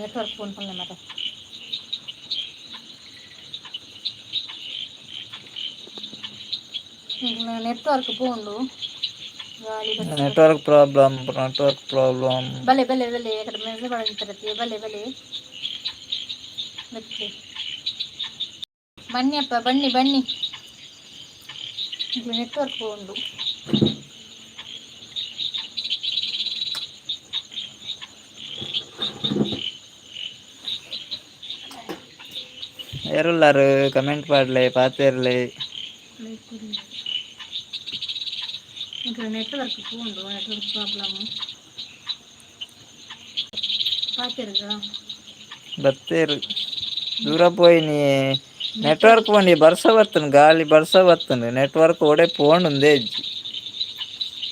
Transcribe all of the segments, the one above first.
Network phone ಪನ್ಲೆ ಮಾತ. Network ಪೋಂಡು ಗಾಳಿ. Network problem, network problem. ಬಲೆ ಬಲೆ ಬಲೆ, ಎಕಡೆ ಮೆಸೇಜ್ ಮಾಡಂತಿರತಿ. ಬಲೆ ಬಲೆ ಬತ್ತೆ ಬನ್ನಿಯಪ್ಪ, ಬನ್ನಿ ಬನ್ನಿ. ನೆಟ್ವರ್ಕ್ ಉಂಡು. ಏರುಲ್ಲಾರು? ಕಮೆಂಟ್ ಪಾಡ್ಲೆ, ಪಾತೆರ್ಲೆ. ನೆಟ್ವರ್ಕ್ ಉಂಡು, ನೆಟ್ವರ್ಕ್ ಪ್ರಾಬ್ಲಮ್. ಪಾತೆರ್ಗ. ಬತ್ತೇರು, ದೂರ ಪೋಯಿನಿ. ನೆಟ್ವರ್ಕ್ ಪೋಂಡಿ. ಬರ್ಸ ಬತ್ತುಂಡು, ಗಾಳಿ ಬರ್ಸ ಬತ್ತುಂಡು. ನೆಟ್ವರ್ಕ್ ಓಡೆ ಪೋಂಡು ಇಜ್ಜಿ.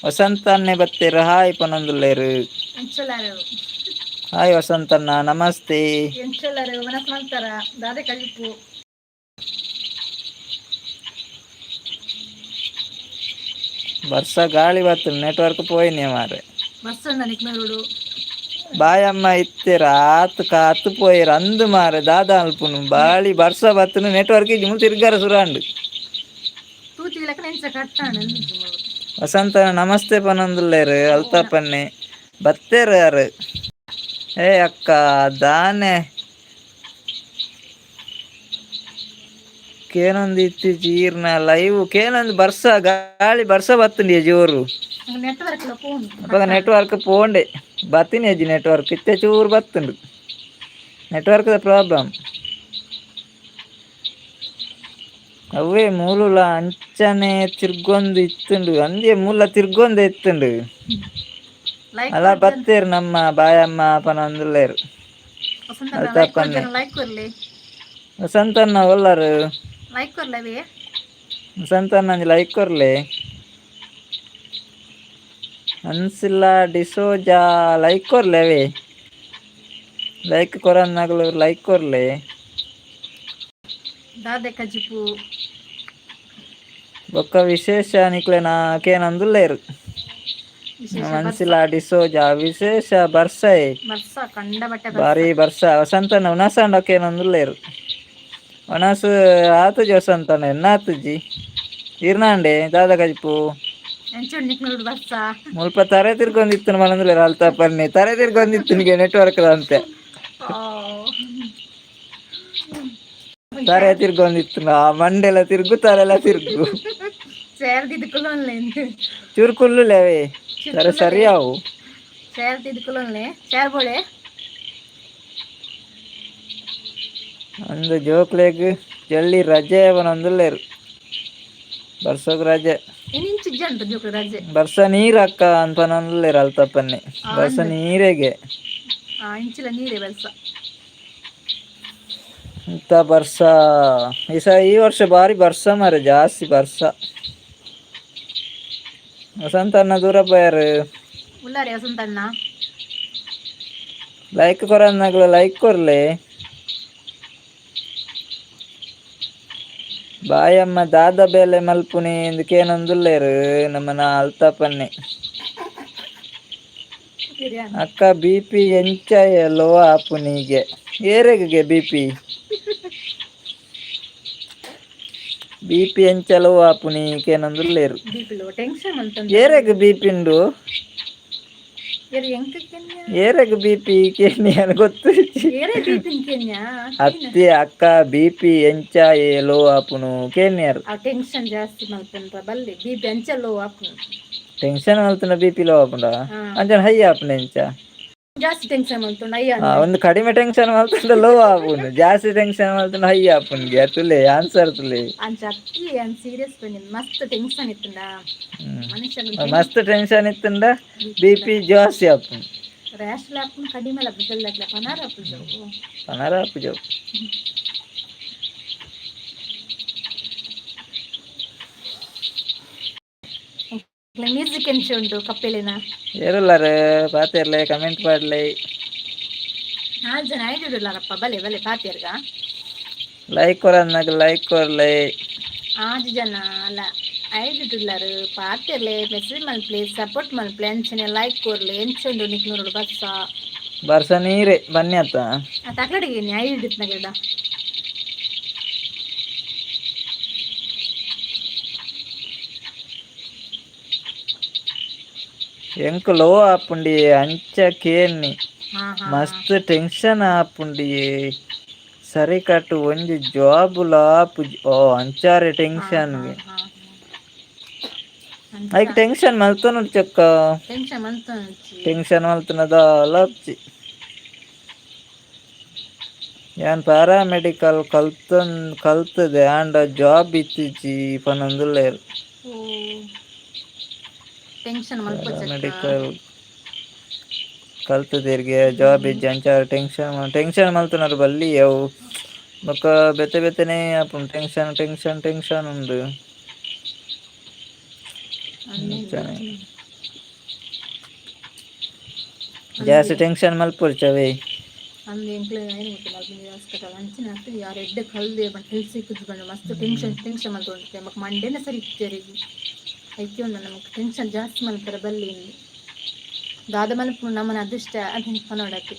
ವಸಂತ ಅಣ್ಣೆ ಬತ್ತೇರು, ಹಾಯ್ ಪನೊಂದುಲ್ಲೇರು. ಎಂಚಲಾರು? ಹಾಯ್ ವಸಂತಣ್ಣ, ನಮಸ್ತೆ. ಎಂಚಲಾರು? ಮನಸ್ ಮಾಡ್ತಾರ ದಾದೆ ಕಳಿಪು? ಬರ್ಸ ಗಾಳಿ ಬತ್ತುಂಡು, ನೆಟ್ವರ್ಕ್ ಪೋಯಿನಿ ಮಾರೆ. ಬಸ್ ನಿಕ್ನೋಡು. ಬಾಯಮ್ಮ ಇತ್ತೆರ ಆತ್ ಕಾತ್ ಪೋಯೆರ್ ಅಂದು ಮಾರೆ. ದಾದ ಅಲ್ಪುನು? ಬಾಳಿ ಬರ್ಸ ಬತ್ತುಂಡು, ನೆಟ್ವರ್ಕ್ ಇಜ್ಜಿ. ಮುಲ್ ತಿರ್ಗಾರ ಸುರಾಂಡು. ತೂತಿ ಲೆಕ್ಕ ಎಂಚ ಕಟ್ಟಾಣ. ವಸಂತ ನಮಸ್ತೆ ಪನೊಂದುಲ್ಲೇರು. ಅಲ್ತಾಪನ್ನೆ ಬತ್ತೇರು ಯಾರು? ಏ ಅಕ್ಕ, ದಾನೆ ಕೇನೊಂದು ಇತ್ತೀಚಿ ಈರ್ನ ಲೈವ್ ಕೇನೊಂದು. ಬರ್ಸ ಗಾಳಿ ಬರ್ಸ ಬತ್ತುಂಡಿ ಜೋರು. ನೆಟ್ವರ್ಕ್ ಪೋಂಡು. ಅಪಗ ನೆಟ್ವರ್ಕ್ ಪೋಂಡೆ ಬತ್ತಿನಿ ಅಜ್ಜಿ. ನೆಟ್ವರ್ಕ್ ಇತ್ತೆ ಚೂರು ಬತ್ತುಂಡು. ನೆಟ್ವರ್ಕ್ ಪ್ರಾಬ್ಲಮ್ ಅವೇ. ಮೂಲುಲ ಅಂಚನೆ ತಿರ್ಗೊಂದು ಇತ್ತುಂಡು. ಅಂದೇ ಮೂಲ ತಿರ್ಗೊಂದು ಇತ್ತುಂಡು. ಲೈಕ್. ಅಲ್ಲ, ಬತ್ತೇರು ನಮ್ಮ ಬಾಯಮ್ಮ ಪನೊಂದುಲ್ಲೇರು. ವಸಂತ. ಅಲ್ತಾಪನ್ನೆ. ಲೈಕ್ ಕೊರ್ಲಿ. ವಸಂತಣ್ಣ ಒಲ್ಲರು? ಲೈಕ್ ಕೊರ್ಲವೇ. ವಸಂತಣ್ಣ, ಲೈಕ್ ಕೊರ್ಲೆ. ಅನ್ಸಿಲ್ಲ ಡಿಸೋಜಾ, ಲೈಕ್ ಕೊರ್ಲೆ ಅವೇ. Like ಕೊರನ್ನಾಗಲು like ಕೊರ್ಲೆ. ದಾದೆ ಕಜಿಪು? ಬೊಕ್ಕ ವಿಶೇಷ ನಿಕ್ಲೆನ ಕೇನೊಂದುಲ್ಲೇರು. ವಿಶೇಷ? ಮನ್ಸಿಲ ಡಿಸೋಜಾ, ವಿಶೇಷ ಬರ್ಸೆ. ಬರ್ಸ ಕಂಡಬಟ್ಟೆ. ಬಾರಿ ಬರ್ಸ. ವಸಂತನ ಉಣಸಂಡ ಕೇನೊಂದುಲ್ಲೇರು. ಒಣಸು ಆತುಜಿ ವಸಂತನ, ಎನ್ನ ಆತುಜಿ. ಇರ್ನಾಂಡೆ ದಾದ ಕಜಿಪು? ಎಂಚುಂಡು ನಿಕ್ನೋಡು ಬರ್ಸ? ಮುಲ್ಪ ತರೆ ತಿರ್ಗೊಂದಿತ್ತು ಮನಂದುಲ್ಲೇರು ಅಲ್ತಾಪನ್ನಿ. ತರೆ ತಿರ್ಗೊಂದಿತ್ತು ನೆಟ್ವರ್ಕ್ ಅಂತೆ. ತರೆ ತಿರ್ಗೊಂದಿತ್ತು, ಆ ಮಂಡೆಲ ತಿರ್ಗು, ತರೆಲ್ಲ ತಿರ್ಗು. ಚೇರ್ ದಿದ್ಕುಲೊನ್ಲೆ. ಚೂರು ಕುಲ್ಲುಲೇವೆ, ಸರಿ ಸರಿ ಅವು. ಚೇರ್ ದಿದ್ಕುಲೊನ್ಲೆ, ಚೇರ್ ಬೋಳೆ. ಒಂದು ಜೋಕ್ಲೆಗ್ ಜಳ್ಳಿ ರಜೆ ಪನೊಂದುಲ್ಲೇರು, ಬರ್ಸೋಗ್ ರಜೆ. ಇನ್ನಿಂಚು ಜಂಟು ಜೋಕ್ಲು ರಜೆ. ಬರ್ಸ ನೀರ್ ಅಕ್ಕ ಅನ್ಪನೊಂದುಲ್ಲೇರು ಅಲ್ತಪ್ಪನ್ನೆ. ಬರ್ಸ ನೀರೆಗೆ. ಇಂಚಿಲ ನೀರೇ ಬರ್ಸ. ಇಂತ ಬರ್ಸ ಈ ಸ ಈ ವರ್ಷ ಬಾರಿ ಬರ್ಸ ಮಾರೆ, ಜಾಸ್ತಿ ಬರ್ಸ. ವಸಂತ ಅಣ್ಣ ದೂರ ಪೋಯಾರು. ಉಲ್ಲಾರಿ ವಸಂತಣ್ಣ. Like ಕೊರನ್ನಾಗ್ಲ like ಕೊರ್ಲೆ. ಬಾಯಮ್ಮ ದಾದ ಬೇಲೆ ಮಲ್ಪುನಿ ಇಂದಕೇನೊಂದುಲ್ಲೇರು ನಮ್ಮನ ಅಲ್ತಾಪನ್ನೆ. ಅಕ್ಕ, ಬಿಪಿ ಎಂಚ ಲೋ ಆಪುನಿಗೆ? ಏರೆಗೆ ಬಿಪಿ? ಬಿಪಿ ಎಂಚ ಲೋ ಆಪುನಿ ಕೇನೊಂದುಲ್ಲೇರು. ಬಿಪಿ ಲೋ, ಟೆನ್ಷನ್ ಮಲ್ತೊಂದು. ಏರೆಗ್ ಬಿಪಿ ಉಂಡು? ಏರ್ ಎಂಕ್ ಕೆನ್ಯಾ? ಏರೆಗ್ ಬಿಪಿ ಕೇನಿಯನ್ ಗೊತ್ತು. ಏರೇ ಬಿಪಿ ಕೆನ್ಯಾ? ಅತ್ತಿ ಅಕ್ಕ, ಬಿಪಿ ಎಂಚ ಲೋ ಆಪುನು ಕೇನಿಯರ್. ಆ ಟೆನ್ಷನ್ ಜಾಸ್ತಿ ಮಲ್ತೊಂಡ್ರ ಬಲ್ಲಿ, ಬಿಪಿ ಅಂಚ ಲೋ ಆಪುನು. ಟೆನ್ಷನ್ ಮಲ್ತುನ ಬಿಪಿ ಲೋ ಆಪುಂಡ? ಅಂಚನ ಹೈ ಆಪುಂಡು ಎಂಚ? ಜಾಸ್ತಿ ಟೆನ್ಷನ್ ಮಲ್ತೊಂಡು ಅಯ್ಯ. ಒಂದು ಕಡಿಮೆ ಟೆನ್ಷನ್ ಮಲ್ತುಂಡ ಲೋ ಆಪುಂಡು, ಜಾಸ್ತಿ ಟೆನ್ಷನ್ ಮಲ್ತುಂಡ ಹೈ ಆಪುಂಡು. ತುಲೆ ಆನ್ಸರ್ ತುಲೆ. ಅಂಚ ಅಕ್ಕಿ ಅನ್ ಸೀರಿಯಸ್ ಪಂಡಿನ, ಮಸ್ತ್ ಟೆನ್ಷನ್ ಇತ್ತುಂಡ ಮನುಷ್ಯ. ಮಸ್ತ್ ಟೆನ್ಷನ್ ಇತ್ತುಂಡ ಬಿಪಿ ಜಾಸ್ತಿ ಆಪುಂಡು. ರ್ಯಾಶ್ ಆಪುಂಡು, ಕಡಿಮೆ ಆಪುಂಡು, ಜಲ್ದಿ ಪನಾರ ಆಪುಂಡು. ಪನಾರ ಆಪುಜವು. ಮ್ಯೂಸಿಕ್ ಎಂಚ ಉಂಟು ಕಪ್ಪೆಲಿನ? ಏರುಲ್ಲಾರು? ಪಾತೆರ್ಲೆ, ಕಮೆಂಟ್ ಪಾಡ್ಲೆ. ನಾಲ್ಕು ಜನ ಐದುಲ್ಲಾರಪ್ಪ, ಬಲೆ ಬಲೆ ಪಾತೆರ್ಗ. ಲೈಕ್ ಕೊರನ್ನಾಗ ಲೈಕ್ ಕೊರ್ಲೆ. ಆಜಿ ಜನ ಅಲ್ಲ, ಐದುಲ್ಲಾರು. ಪಾತೆರ್ಲೆ, ಮೆಸೇಜ್ ಮಲ್ಪ್ಲೆ, ಸಪೋರ್ಟ್ ಮಲ್ಪ್ಲೆ. ಅಂಚನೆ ಲೈಕ್ ಕೊರ್ಲೆ. ಎಂಚ ಉಂಡು ನಿಕ್ನೋಡು ಬಸ್ಸ? ಬರ್ಸ ನೀರೇ ಬನ್ನಿ ಅತ್ತ. ಆ ತಕ್ಲಡಿಗೆ ನ್ಯಾಯ ಹಿಡಿತ್ನಾಗಡ. ಎಂಕ್ ಲೋ ಆಪುಂಡಿ ಅಂಚ ಕೇನ್ನಿ. ಹಾ ಹಾ. ಮಸ್ತ್ ಟೆನ್ಷನ್ ಆಪುಂಡಿ, ಸರಿಕಟ್ಟ್ ಒಂಜಿ ಜಾಬ್ ಲ ಆಪುಜಿ. ಓ ಅಂಚಾರೆ ಟೆನ್ಷನ್. ಹಾ ಹಾ. ಐಕ್ ಟೆನ್ಷನ್ ಮಲ್ತೊನೊಡ್ಚಕ್ಕ. ಟೆನ್ಷನ್ ಮಂತ. ಟೆನ್ಷನ್ ಮಲ್ತುನ ದಾಲ ಆಪುಜಿ. ಯಾನ್ ಪ್ಯಾರಾಮೆಡಿಕಲ್ ಕಲ್ತುದೆ ಆಂಡ ಜಾಬ್ ಇತ್ತಿಜಿ ಪನೊಂದುಲ್ಲೆರ್. ಓ, ಟೆನ್ಷನ್ ಮಲ್ಪೊಚಕ್ಕ. ಪ್ಯಾರಾಮೆಡಿಕಲ್ ಕಲ್ತುದೆರ್ಗೆ ಜಾಬ್ ಇಜ್ಜಿ, ಅಂಚ ಟೆನ್ಷನ್ ಟೆನ್ಷನ್ ಮಲ್ತುನರ್ ಬಲ್ಲಿ ಅವು ಬೊಕ್ಕ ಬೇತೆ ಬೇತೆನೇ ಆಪುಂಡು. Tension tension tension ಉಂಡು. ಅಂಚನೆ. ಜಾಸ್ತಿ ಟೆನ್ಷನ್ ಮಲ್ಪೊರ್ಚಿ ಅವೇ. ಅಂದ್ ಎಂಕ್ಲೆ ಐನ್ ಗೊತ್ತಿಲ್ಲ ಹಾಸ್ಪಿಟಲ್ ಅಂಚಿನ ಅತ್ತ್. ಯಾರ್ ಎಡ್ಡೆ ಕಲ್ದೆ ಬಟ್ ಹೆಲ್ತ್ ಸಿಕ್ಕುದು ಪಂಡ ಮಸ್ತ್ ಟೆನ್ಷನ್ ಟೆನ್ಷನ್ ಮಲ್ತೊಂಡಿತ್ತೆ. ನಮಕ್ ಮಂಡೆನೆ ಸರಿ ಇಜ್ಜೆರೆಗ್. ಐಕೆ ಉಂಡು, ನಮಕ್ ಟೆನ್ಷನ್ ಜಾಸ್ತಿ ಮಲ್ಪೆರೆ ಬಲ್ಲಿ ಇಂದ್. ದಾದ ಮಲ್ಪುನು ನಮನ ಅದೃಷ್ಟ ಅದ್ ಪನೊಡತೆ.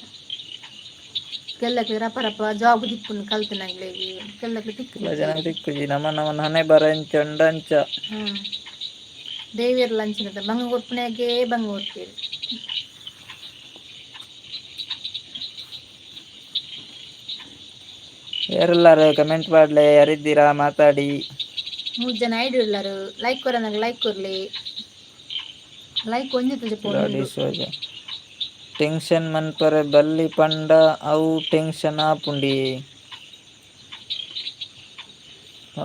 ಕೆಲಕ್ಲೆ ರಪ ರಪ ಜಾಬ್ ತಿಕ್ಕುಂಡು ಕಲ್ತನಗ್ಲೆಗ್, ಕೆಲಕ್ಲೆ ಕೆಲ ತಿಕ್ಕುಜಿ. ಜನಕ್ ತಿಕ್ಕುಜಿ. ನಮ ನಮನ ಹಣೆ ಬರ ಎಂಚ ಉಂಡು ಅಂಚ. ದೇವೆರ್ಲ ಅಂಚಿನತ ಬಂಗ ಕೊರ್ಪುನಗೆ ಬಂಗ ಕೊರ್ಪೆರ್. ಯಾರೆಲ್ಲಾರು ಕಮೆಂಟ್ ಮಾಡ್ಲೆ, ಯಾರಿದ್ದೀರಾ ಮಾತಾಡಿ. ಮೂರು ಜನ ಐಡಿ ಉಳ್ಳಾರು. ಲೈಕ್ ಕೊರನಗ ಲೈಕ್ ಕೊರ್ಲಿ. ಲೈಕ್ ಒಂಜಿ ತುಜೆ ಲಾಡಿ ಪೋಂಡು. ಸೋಜ ಟೆನ್ಷನ್ ಮನ್ಪರೆ ಬಲ್ಲಿ ಪಂಡ ಅವು ಟೆನ್ಷನ್ ಆಪುಂಡಿ.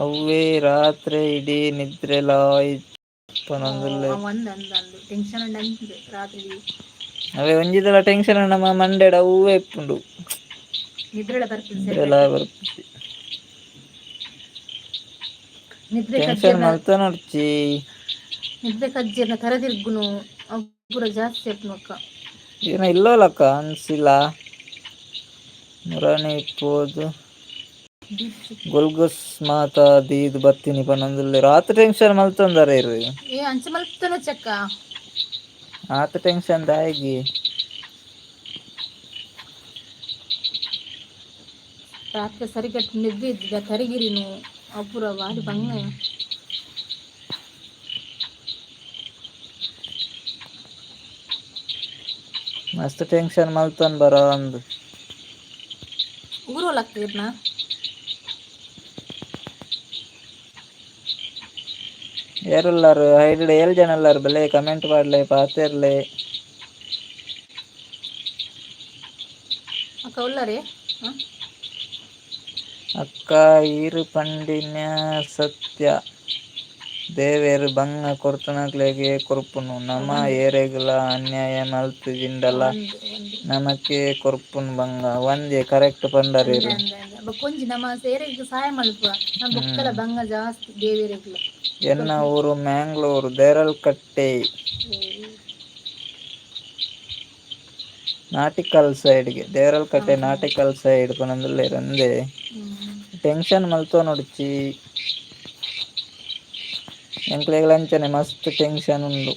ಅವ್ವೇ ರಾತ್ರೆ ಇಡೀ ನಿದ್ರೆಲ ಇಜ್ಜಿ ಪನೊಂದುಲ್ಲೆರ್. ಅವು ಅಂದ್ ಅಂದ್ ಅಂದ್, ಟೆನ್ಷನ್ ಉಂಡು ಅಂದ್ ರಾತ್ರಿ. ಅವೇ ಒಂಜಿ ಸಲ ಟೆನ್ಷನ್ ನಮ್ಮ ಮಂಡೆಡ್ ಅವ್ವೇ ಇಪ್ಪುಂಡು. ನಿದ್ರೆಲ ಬರ್ಪುಜಿ. ನಿದ್ರೆಲ ಸರಿಕಟ್ಟ್. ಬರ್ಪುಜಿ. ನಿದ್ರೆ ಟೆನ್ಷನ್ ಕಜ್ಜೆರ್ನ ಮಲ್ತೊನೊಡ್ಚಿ. ನಿದ್ರೆ ಕಜ್ಜೆರ್ನ ತರೆ ತಿರ್ಗುನು, ಅವು ಪೂರ ಜಾಸ್ತಿ ಆಪುನಕ್ಕ. ಏನ ಇಲ್ಲೋಲಕ್ಕ ಅನ್ಸಿಲ್ಲ ಮುರಾನಿ ಪೋದು ಗುಲ್ಗುಸ್ ಮಾತ ದೀದ್ ಬತ್ತಿನಿ ಪನೊಂದುಲ್ಲೆರ್. ಆತ್ ಟೆನ್ಷನ್ ಮಲ್ತೊಂದರ ಇರ್. ಏ, ಅಂಚ ಮಲ್ತೊನೊಚ್ಚಕ್ಕ. ಆತ್ ಟೆನ್ಷನ್ ದಾಯೆಗ್? ರಾತ್ರಿ ಸರಿಕಟ್ಟ್ ನಿದ್ದೆ ಇಜ್ಜಿಡ ತರೆಗಿರಿನು ಅವು ಪೂರ ಬಾರಿ ಬಂಗ. ಮಸ್ತ್ ಟೆನ್ಷನ್ ಮಲ್ತೊನ್ ಬರ ಅಂದ್. ಊರು ಇರ್ನ. ಏರೆಲ್ಲಾರು ಹೈಡ್ ಏಳ್ ಜನ ಎಲ್ಲಾರು ಬಲೆ ಕಮೆಂಟ್ ಮಾಡ್ಲೆ ಪಾತೆರ್ಲೆ. ಅಕ್ಕ ಉಳ್ಳಾರೆ ಹ. ಅಕ್ಕ ಈರ್ ಪಂಡಿನ ಸತ್ಯ, ದೇವೆರ್ ಬಂಗ ಕೊರ್ತನಕ್ಲೆಗೇ ಕೊರ್ಪುನು, ನಮ ಒಂದು ಏರೆಗ್ಲಾ ಅನ್ಯಾಯ ಮಲ್ತ್ ಜಿಂಡಲ ಒಂದು ಒಂದು ನಮಕೇ ಕೊರ್ಪುನು ಬಂಗ. ವಂದೆ ಕರೆಕ್ಟ್ ಪಂಡರ್ ಅಂದ ಈರ್. ಅಂದ ಅಂದ ಬೊಕೊಂಜಿ ನಮ್ಮ ಸೇರೆಗ್ ಸಹಾಯ ಮಲ್ಪ ನಮ್ಮ ಬೊಕ್ಕಲ ಬಂಗ ಜಾಸ್ತಿ ದೇವೆರೆಗ್ಲ. ಎನ್ನ ಊರು ಮ್ಯಾಂಗ್ಳೂರ್ ದೇರಳಕಟ್ಟೆ. ನಾಟಿಕಲ್ ಸೈಡ್ಗೆ ಹಾ ದೇರಳಕಟ್ಟೆ ಹಾ ನಾಟಿಕಲ್ ಸೈಡ್ ಪನೊಂದುಲ್ಲೆರ್ ಅಂದೆ. ಟೆನ್ಷನ್ ಮಲ್ತೊನೊಡ್ಚಿ. ಎಂಕ್ಲೆಗ್ಲ ಅಂಚನೆ ಮಸ್ತ್ ಟೆನ್ಷನ್ ಉಂಡು,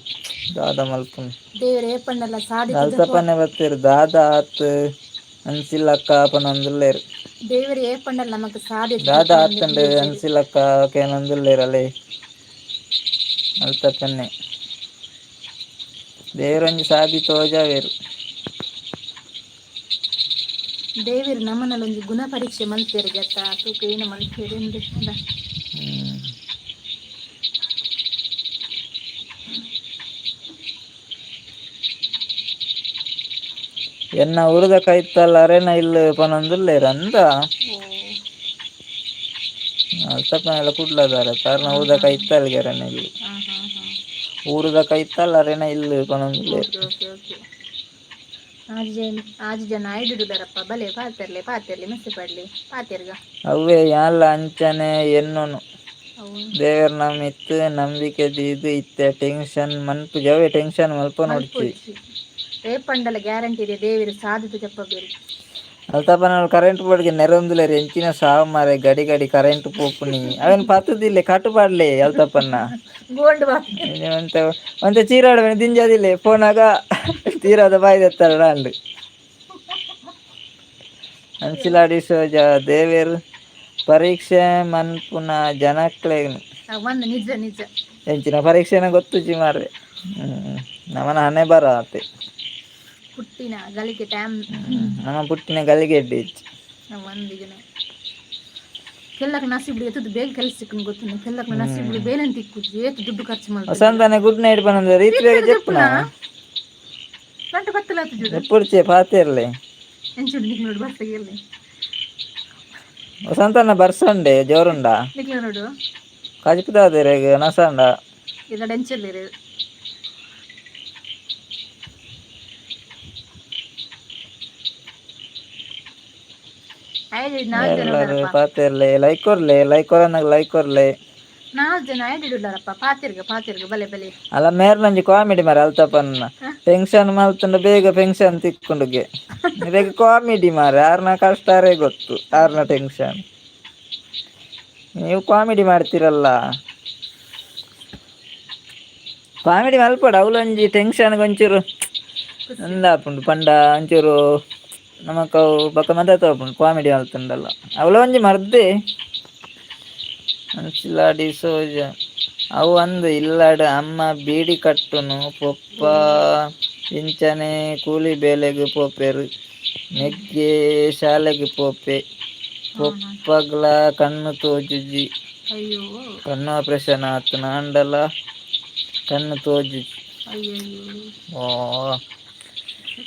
ದಾದ ಮಲ್ಪುನು. ದೇವೆರ್ ಏಪಂಡಲ ಸಾದಿತುದು. ಅಲ್ತಪ್ಪನೆ ಬತ್ತೆರ್ ದಾದ ಆತ್ ಅನ್ಸಿಲ್ಲಕ್ಕ ಪನೊಂದುಲ್ಲೆರ್. ದೇವೆರ್ ಏಪಂಡಲ ನಮಕ್ ಸಾದಿ ದಾದ ಜಪ್ಪುನ ಆತುಂಡು ಬುಡ್ಜೆರ್. ಅನ್ಸಿಲಕ್ಕ ಕೇನೊಂದುಲ್ಲೆರ್ ಅಲೆ ಅಲ್ತಪ್ಪನೆ. ದೇವೆರೊಂಜಿ ಸಾದಿ ತೋಜಾವೆರ್. ದೇವೆರ್ ನಮನಲ ಒಂಜಿ ಗುಣ ಪರೀಕ್ಷೆ ಮಲ್ತೆರ್ ಗೆತ್ತ ತೂಕ ಏನ ಮಲ್ಪೆರ್ ಇಂದ್ ಅದ. ಎನ್ನ ಊರುದ ಕೈತಲ್ ಅರೆನ ಇಲ್ಲ್ ಪನೊಂದುಲ್ಲೆರ್ ಅಂದ. ಓ. ಅಲ್ತಪ್ಪನೆಲ್ಲ ಕುಡ್ಲದಾರ ಅರ್ನ ಹಾ ಊರುದ ಹಾ ಕೈತಲ್ಗೆ ಅರೆನ ಇಲ್ಲ್. ಹಾ ಹಾ ಹಾ. ಊರುದ ಕೈತಲ್ ಅರೆನ ಇಲ್ಲ್ ಪನೊಂದುಲ್ಲೆರ್. Okay okay okay. ಆಜಿ ಜನ ಆಜಿ ಜನ ಐಡುಡುದರಪ್ಪ ಬಲೆ ಪಾತೆರ್ಲೆ ಪಾತೆರ್ಲೆ ಮೆಸೇಜ್ ಪಾಡ್ಲೆ ಪಾತೆರ್ಗ. ಅವ್ವೇ ಯಾನ್ಲ ಅಂಚನೆ ಎನ್ನೊನು. ಅವು ದೇವೆರ್ನ ಮಿತ್ತ್ ನಂಬಿಕೆ ದೀದ್ ಇತ್ತೆ ಟೆನ್ಷನ್ ಮನ್ಪುಜಿ ಅವ್ವೆ ಟೆನ್ಷನ್ ಮಲ್ಪೊನೊಡ್ಚಿ. ಮಲ್ಪೊಚ್ಚಿ ಏಪಂಡಲ ಗ್ಯಾರಂಟಿ ಇದೆ ದೇವೆರ್ ಸಾದಿದ ಜಪ್ಪಬೇರು. ಅಲ್ತಪ್ಪನಲ್ ಕರೆಂಟ್ ಬೋರ್ಡ್ಗೆ ನೆರೊಂದುಲ್ಲೆರ್ ಎಂಚಿನ ಸಾವು ಮಾರ್ರೆ ಗಡಿ ಗಡಿ ಕರೆಂಟ್ ಪೋಪುನಿ ಅವೆನ್ ಪತ್ತುದಿಲ್ಲೆ ಕಟ್ ಪಾಡ್ಲೆ ಅಲ್ತಪ್ಪನ್ನ. ಗೋಲ್ಡ್. ಒಂತೆ ಒಂತೆ ಚೀರಾಡ್ ದಿಂಜಾದಿಲ್ಲೆ ಪೋನಾಗ ತೀರಾದ ಬಾಯಿ ದೆತ್ತಾರಡ ಅಂದ್. ಅನ್ಸಿಲಾಡಿ ಸೋಜ ದೇವೇರು ಪರೀಕ್ಷೆ ಮನ್ಪುನ ಜನಕ್ಲೆಗ್. ಒಂದು ನಿಜ ನಿಜ. ಎಂಚಿನ ಪರೀಕ್ಷೆನ ಗೊತ್ತುಜಿ ಮಾರ್ರೆ. ನಮನ ಹಣೆ ಬರ ಆತೆ. ಪುಟ್ಟಿನ ಗಳಿಗೆ ಟೈಮ್. ನಮ್ಮ ಪುಟ್ಟಿನ ಗಳಿಗೆ ಎಡ್ಡೆ ಇಜ್ಜಿ. ಒಂದು ಜನ ಕೆಲ್ಲಕ್ ನಸೀಬುಡು ಎತ್ತದು ಬೇಗ ಕೆಲಸ ಸಿಕ್ಕನು ಗೊತ್ತು. ಕೆಲ್ಲಕ್ ನಸೀಬುಡು ಬೇಲೆ ತಿಕ್ಕುಜಿ, ಏತ್ ದುಡ್ಡು ಖರ್ಚು ಮಾಡ್ತಾರೆ. ವಸಂತನೆ ಗುಡ್ ನೈಟ್ ಪನಂದ ರೀತಿ ಬೇಗ ಜೆಪ್ಪುನ. ಗಂಟೆ ಬತ್ತಲಾತು ಜುಡು. ಎಪ್ಪುಡ್ಚೆ ಪಾತೆರ್ಲೆ. ಎಂಚುಡು ನಿಕ್ಲು ನೋಡು, ಬಸ್ ಇರ್ಲಿ. ವಸಂತನ ಬರ್ಸಂಡೆ ಜೋರುಂಡ. ನಿಕ್ಲು ನೋಡು. ಕಜಿಪುದಾದಿರೆಗ್ ನಸಂಡ. ಇಲ್ಲ ಡೆಂಚರ್ಲಿರು. ಐದು ನಾಲ್ಕು ಜನ ಎಲ್ಲರೂ ಉಳ್ಳಾರಪ್ಪ. ಪಾತೆರ್ಲೆ, ಲೈಕ್ ಕೊರ್ಲೆ, ಲೈಕ್ ಕೊರನಾಗ ಲೈಕ್ ಕೊರ್ಲೆ. ನಾಲ್ಕು ಜನ ಐದು ಉಳ್ಳಾರಪ್ಪ. ಪಾತಿರ್ಗ ಪಾತಿರ್ಗ, ಬಲೆ ಬಲೆ. ಅಲ್ಲ, ಮೇರ್ನಂಜಿ ಕಾಮಿಡಿ ಮಾರೆ ಅಲ್ತಪನ್ನ. ಪೆನ್ಷನ್ ಮಲ್ತುಂಡ ಬೇಗ ಪೆನ್ಷನ್ ತಿಕ್ಕೊಂಡುಗೆ. ಬೇಗ ಕಾಮಿಡಿ ಮಾರೆ. ಆರ್ನ ಕಷ್ಟ ಆರೇ ಗೊತ್ತು, ಆರ್ನ ಟೆನ್ಷನ್. ನೀವು ಕಾಮಿಡಿ ಮಾಡ್ತೀರಲ್ಲ, ಕಾಮಿಡಿ ಮಲ್ಪಡ. ಅವಲೊಂಜಿ ಟೆನ್ಷನ್ ಒಂಚೂರು ಅಂದಾಪುಂಡು ಪಂಡ ಒಂಚೂರು ನಮಕ್ ಅವು ಬೊಕ ಮದತ್ ಆಪುಂಡು. ಕಾಮಿಡಿ ಮಲ್ತುಂಡಲ್ಲ ಅವಲೊಂಜಿ ಮರ್ದೆ. ಅನ್ಸಿಲಾಡಿ ಸೋಜ ಅವು ಅಂದ್ ಇಲ್ಲಡ್ ಅಮ್ಮ ಬೀಡಿ ಕಟ್ಟುನು, ಪೊಪ್ಪ ಇಂಚನೆ ಕೂಲಿ ಬೇಲೆಗ್ ಪೋಪೆರ್, ಮೆಗ್ಯೆ ಶಾಲೆಗ್ ಪೋಪೆ, ಪೊಪ್ಪಗ್ಲ ಕಣ್ಣು ತೋಜುಜಿ. ಅಯ್ಯೋ. ಕಣ್ಣು ಆಪರೇಷನ್ ಆತನ ಅಂಡಲ ಕಣ್ಣು ತೋಜುಜಿ. ಅಯ್ಯೋ. ಓ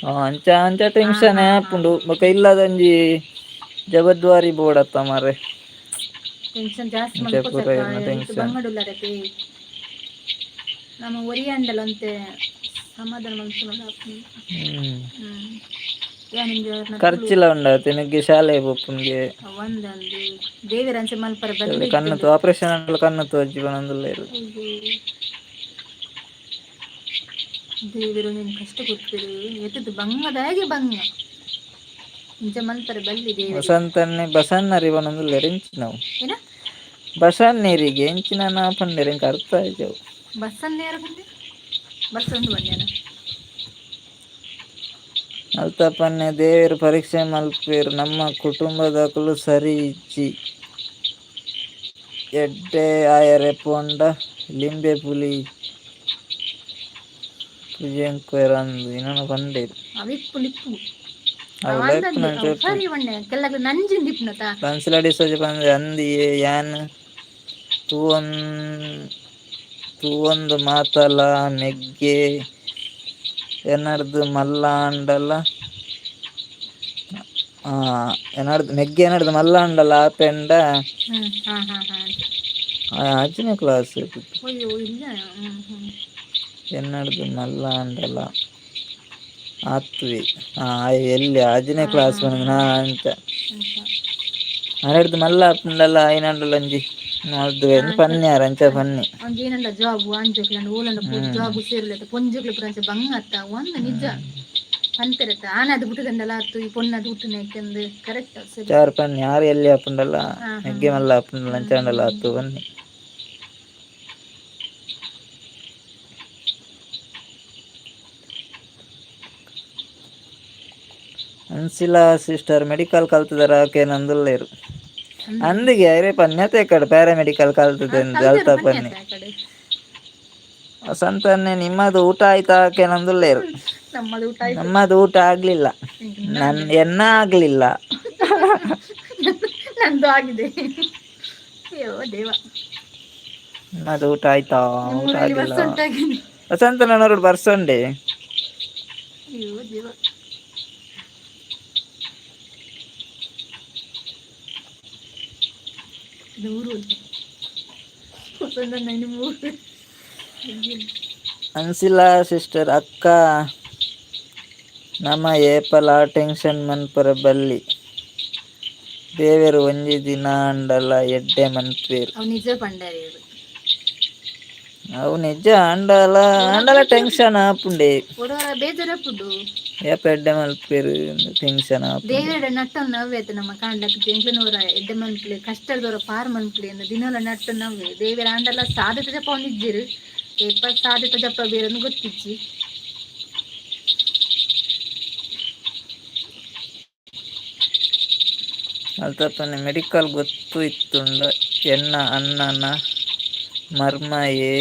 ಆ, ಅಂಚ ಅಂಚ ಟೆನ್ಷನ್ ಆಪುಂಡು. ಬೊಕ ಇಲ್ಲದಂಜಿ ಜವಾಬ್ದಾರಿ ಬೋಡತ್ತ ಮಾರೆ. ಟೆನ್ಷನ್ ಜಾಸ್ತಿ. ಇಂಚ ಪೂರ ಇರ್ನ ಟೆನ್ಷನ್. ಬಂಗಡುಲ್ಲಾರತೆ ನಮ್ಮ ಒರಿಯಾಂಡಲ ಅಂತೆ ಸಮಾಧಾನ ಮನ್ಪುನ. ಯಾನಿಂಜ. ಖರ್ಚಿಲ ಉಂಡಾತೆ ಮೆಗ್ಗೆ ಶಾಲೆ ಪೋಪುನ್ಗೆ. ಒಂದೊಂದು ದೇವರಂಚೆ ಮಲ್ಪರ ಬಲ್ಲಿ. ಕಣ್ಣು ಆಪರೇಷನ್ ಆಂಡಲ ಕಣ್ಣು ತೋಜಿ ಪನೊಂದುಲ್ಲೆರ್. ಅಯ್ಯೋ ದೇವರು, ನೀನು ಕಷ್ಟ ಕೊಡ್ತೀರಿ ಎತ್ತದು ಬಂಗದಾಗೆ ಬಂಗ ಇಂಚ ಮಲ್ಪರ ಬಲ್ಲಿ ದೇವರು. ವಸಂತನ್ನೇ ಬಸನ್ನರಿ ಪನೊಂದುಲ್ಲೆರ್ ಎಂಚಿನವು? ಏನ? ಬಸನ್ನೇರಿಗೆ ಎಂಚಿನ ಪಂಡೆರ್, ಎಂಕ್ ಅರ್ಥ ಆಯ್ಜವು. ಬಸ್ ನೇರ ಬಂದೆ, ಬಸ್ ಒಂದು ಬಂದೇನ. ಅಲ್ತಪನ್ನೆ ದೇವೆರ್ ಪರೀಕ್ಷೆ ಮಲ್ಪುವೆರ್. ನಮ್ಮ ಕುಟುಂಬದಕುಲು ಸರಿ ಇಜ್ಜಿ. ಎಡ್ಡೆ ಆಯೆರೆ ಪೋಂಡ ಲಿಂಬೆ ಪುಲಿ ಪೂಜೆಂಕ್ವೆರ್ ಅಂದ್ ಇನನ ಪಂಡೆರ್. ಅವಿಪ್ಪು ನಿಪ್ಪು. ಅವು ಲೈಪುನ. ಸರಿ ಬಣ್ಣೆ ಕೆಲವು ನಂಜಿನ ದಿಪ್ಪುನತ. ಬನ್ಸಿಲಾಡಿ ಸೋಜ ಪಂದೆ ಅಂದಿಯೇ ಯಾನ್ ತೂವೊಂದು ಮಾತಲ ಮೆಗ್ಯೆ ಎನರ್ದ್ ಮಲ್ಲ ಆಂಡಲ ಎನರ್ದ್ ಮೆಗ್ಯೆ ಎನರ್ದ್ ಮಲ್ಲ ಆಂಡಲ ಆಪೆಂಡ. ಹ್ಮ್ ಹಾ ಹಾ ಹಾ ಅಜ್ಜನೇ ಕ್ಲಾಸ್. ಅಯ್ಯೋ ಇಲ್ಲ ಹ್ಮ್ ಹ್ಮ್ ಎನ್ನಡ್ದು ಮಲ್ಲ ಆಂಡಲ ಆತ್ವಿ ಎಲ್ಲಿ ಆಜನೇ ಕ್ಲಾಸ್ ನಾ ಅಂತ. ಅಂತ. ಅರೆಡ್ದು ಮಲ್ಲ ಆಪುಂಡಲ ಐನಾಂಡಲ ಒಂಜಿ ಮಲ್ದುವೆ ಪನ್ಯಾರ ಅಂಚ ಪನ್ನಿ. ಒಂಜಿ ಏನಂಡ ಜಾಬ್ ಅಂಜೋಕ್ಲಂಡ ಓಲಂಡ ಜಾಬ್ ಸೇರ್ಲತ್ತ ಪೊಂಜೋಕ್ಲು ಪುರ ಅಂಚ ಬಂಗ ಅತ್ತ. ಒಂದು ನಿಜ ಪನ್ಪೆರತ್ತ, ಆನದು ಬುಟ್ಟದಂಡಲ ಅತ್ತು ಈ ಪೊನ್ನದು ಹುಟ್ಟುನೇಕೆಂದು ಕರೆಕ್ಟ್ ಸರಿ. ಚಾರ್ ಪನ್ನಿ ಆರು ಎಲ್ಲಿ ಆಪುಂಡಲ ಮೆಗ್ಗೆ ಮಲ್ಲ ಆಪುಂಡಲ ಅಂಚ ಆಂಡಲ ಆತು ಬನ್ನಿ. ಅನ್ಸಿಲ ಸಿಸ್ಟರ್ ಮೆಡಿಕಲ್ ಕಲ್ತದರ ಆಕೆ ನಂದುಲ್ಲೇರು. ಅಂದಿಗೆ ಅರೆ ಪನ್ಯತೆ ಕಡೆ ಪ್ಯಾರಾಮೆಡಿಕಲ್ ಕಲ್ತದೆ ಅಲ್ತ ಪನ್ನಿ. ಆ ಕಡೆ. ವಸಂತನ್ನೇ ನಿಮ್ಮದು ಊಟ ಆಯ್ತಾ ಆಕೆ ನಂದುಲ್ಲೇರು. ನಮ್ಮದು ಊಟ ಆಯ್ತು. ನಮ್ಮದು ಊಟ ಆಗ್ಲಿಲ್ಲ. ನನ್ ಎನ್ನ ಆಗ್ಲಿಲ್ಲ. ನಂದು ಆಗಿದೆ, ಅಯ್ಯೋ ದೇವ. ನಿಮ್ಮದು ಊಟ ಆಯ್ತಾ? ಊಟ ನಿಮ್ಮೂರಲ್ಲಿ ಆಗಿಲ್ಲ. ಬಸ್ ಉಂಟಾಗಿದೆ. ವಸಂತನವರು ಬರ್ಸಂಡೆ. ಅಯ್ಯೋ ದೇವ. ಇದು ಊರು ವಸಂತ ನಿಮ್ಮ ಊರು. ಅನ್ಸಿಲ್ಲ ಸಿಸ್ಟರ್ ಅಕ್ಕ, ನಮ ಏಪಲ ಟೆನ್ಷನ್ ಮನ್ಪರ ಬಲ್ಲಿ, ದೇವೆರ್ ಒಂಜಿ ದಿನ ಆಂಡಲ ಎಡ್ಡೆ ಮನ್ಪುವೆರ್. ಅವು ನಿಜ ಪಂಡಾರಿ. ಅವು ನಿಜ ಆಂಡಲ ಆಂಡಲ ಟೆನ್ಷನ್ ಆಪುಂಡೆ. ಒಡವರ ಬೇಜಾರಪ್ಪುಡು. ಏಪ ಎಡ್ಡೆ ಮನ್ಪುವೆರ್ ಟೆನ್ಷನ್ ಆಪುಂಡು. ದೇವೆರಡ ನಟ್ಟೊಂದು ನವ್ವೇತ ನಮ್ಮ ಕಾಂಡಕ್ಕೆ ಎಂಕ್ಲನೂರ ಎಡ್ಡೆ ಮನ್ಪುಲೆ, ಕಷ್ಟದವರ ಪಾರ್ ಮನ್ಪುಲೆ ಅಂದ್ ದಿನಲ ನಟ್ಟು ನವ್ವೆ. ದೇವೆರ ಆಂಡಲ ಸಾಧ್ಯತೆ ಜಪ ಒಂದಿಜ್ಜಿರು, ಏಪ ಸಾಧ್ಯತೆ ಜಪ ಬೇರನ್ನು ಗೊತ್ತಿಜ್ಜಿ. ಅಲ್ತಪ್ಪನೆ ಮೆಡಿಕಲ್ ಗೊತ್ತು ಇತ್ತುಂಡ ಎನ್ನ ಅಣ್ಣನ ಮರ್ಮಯೆ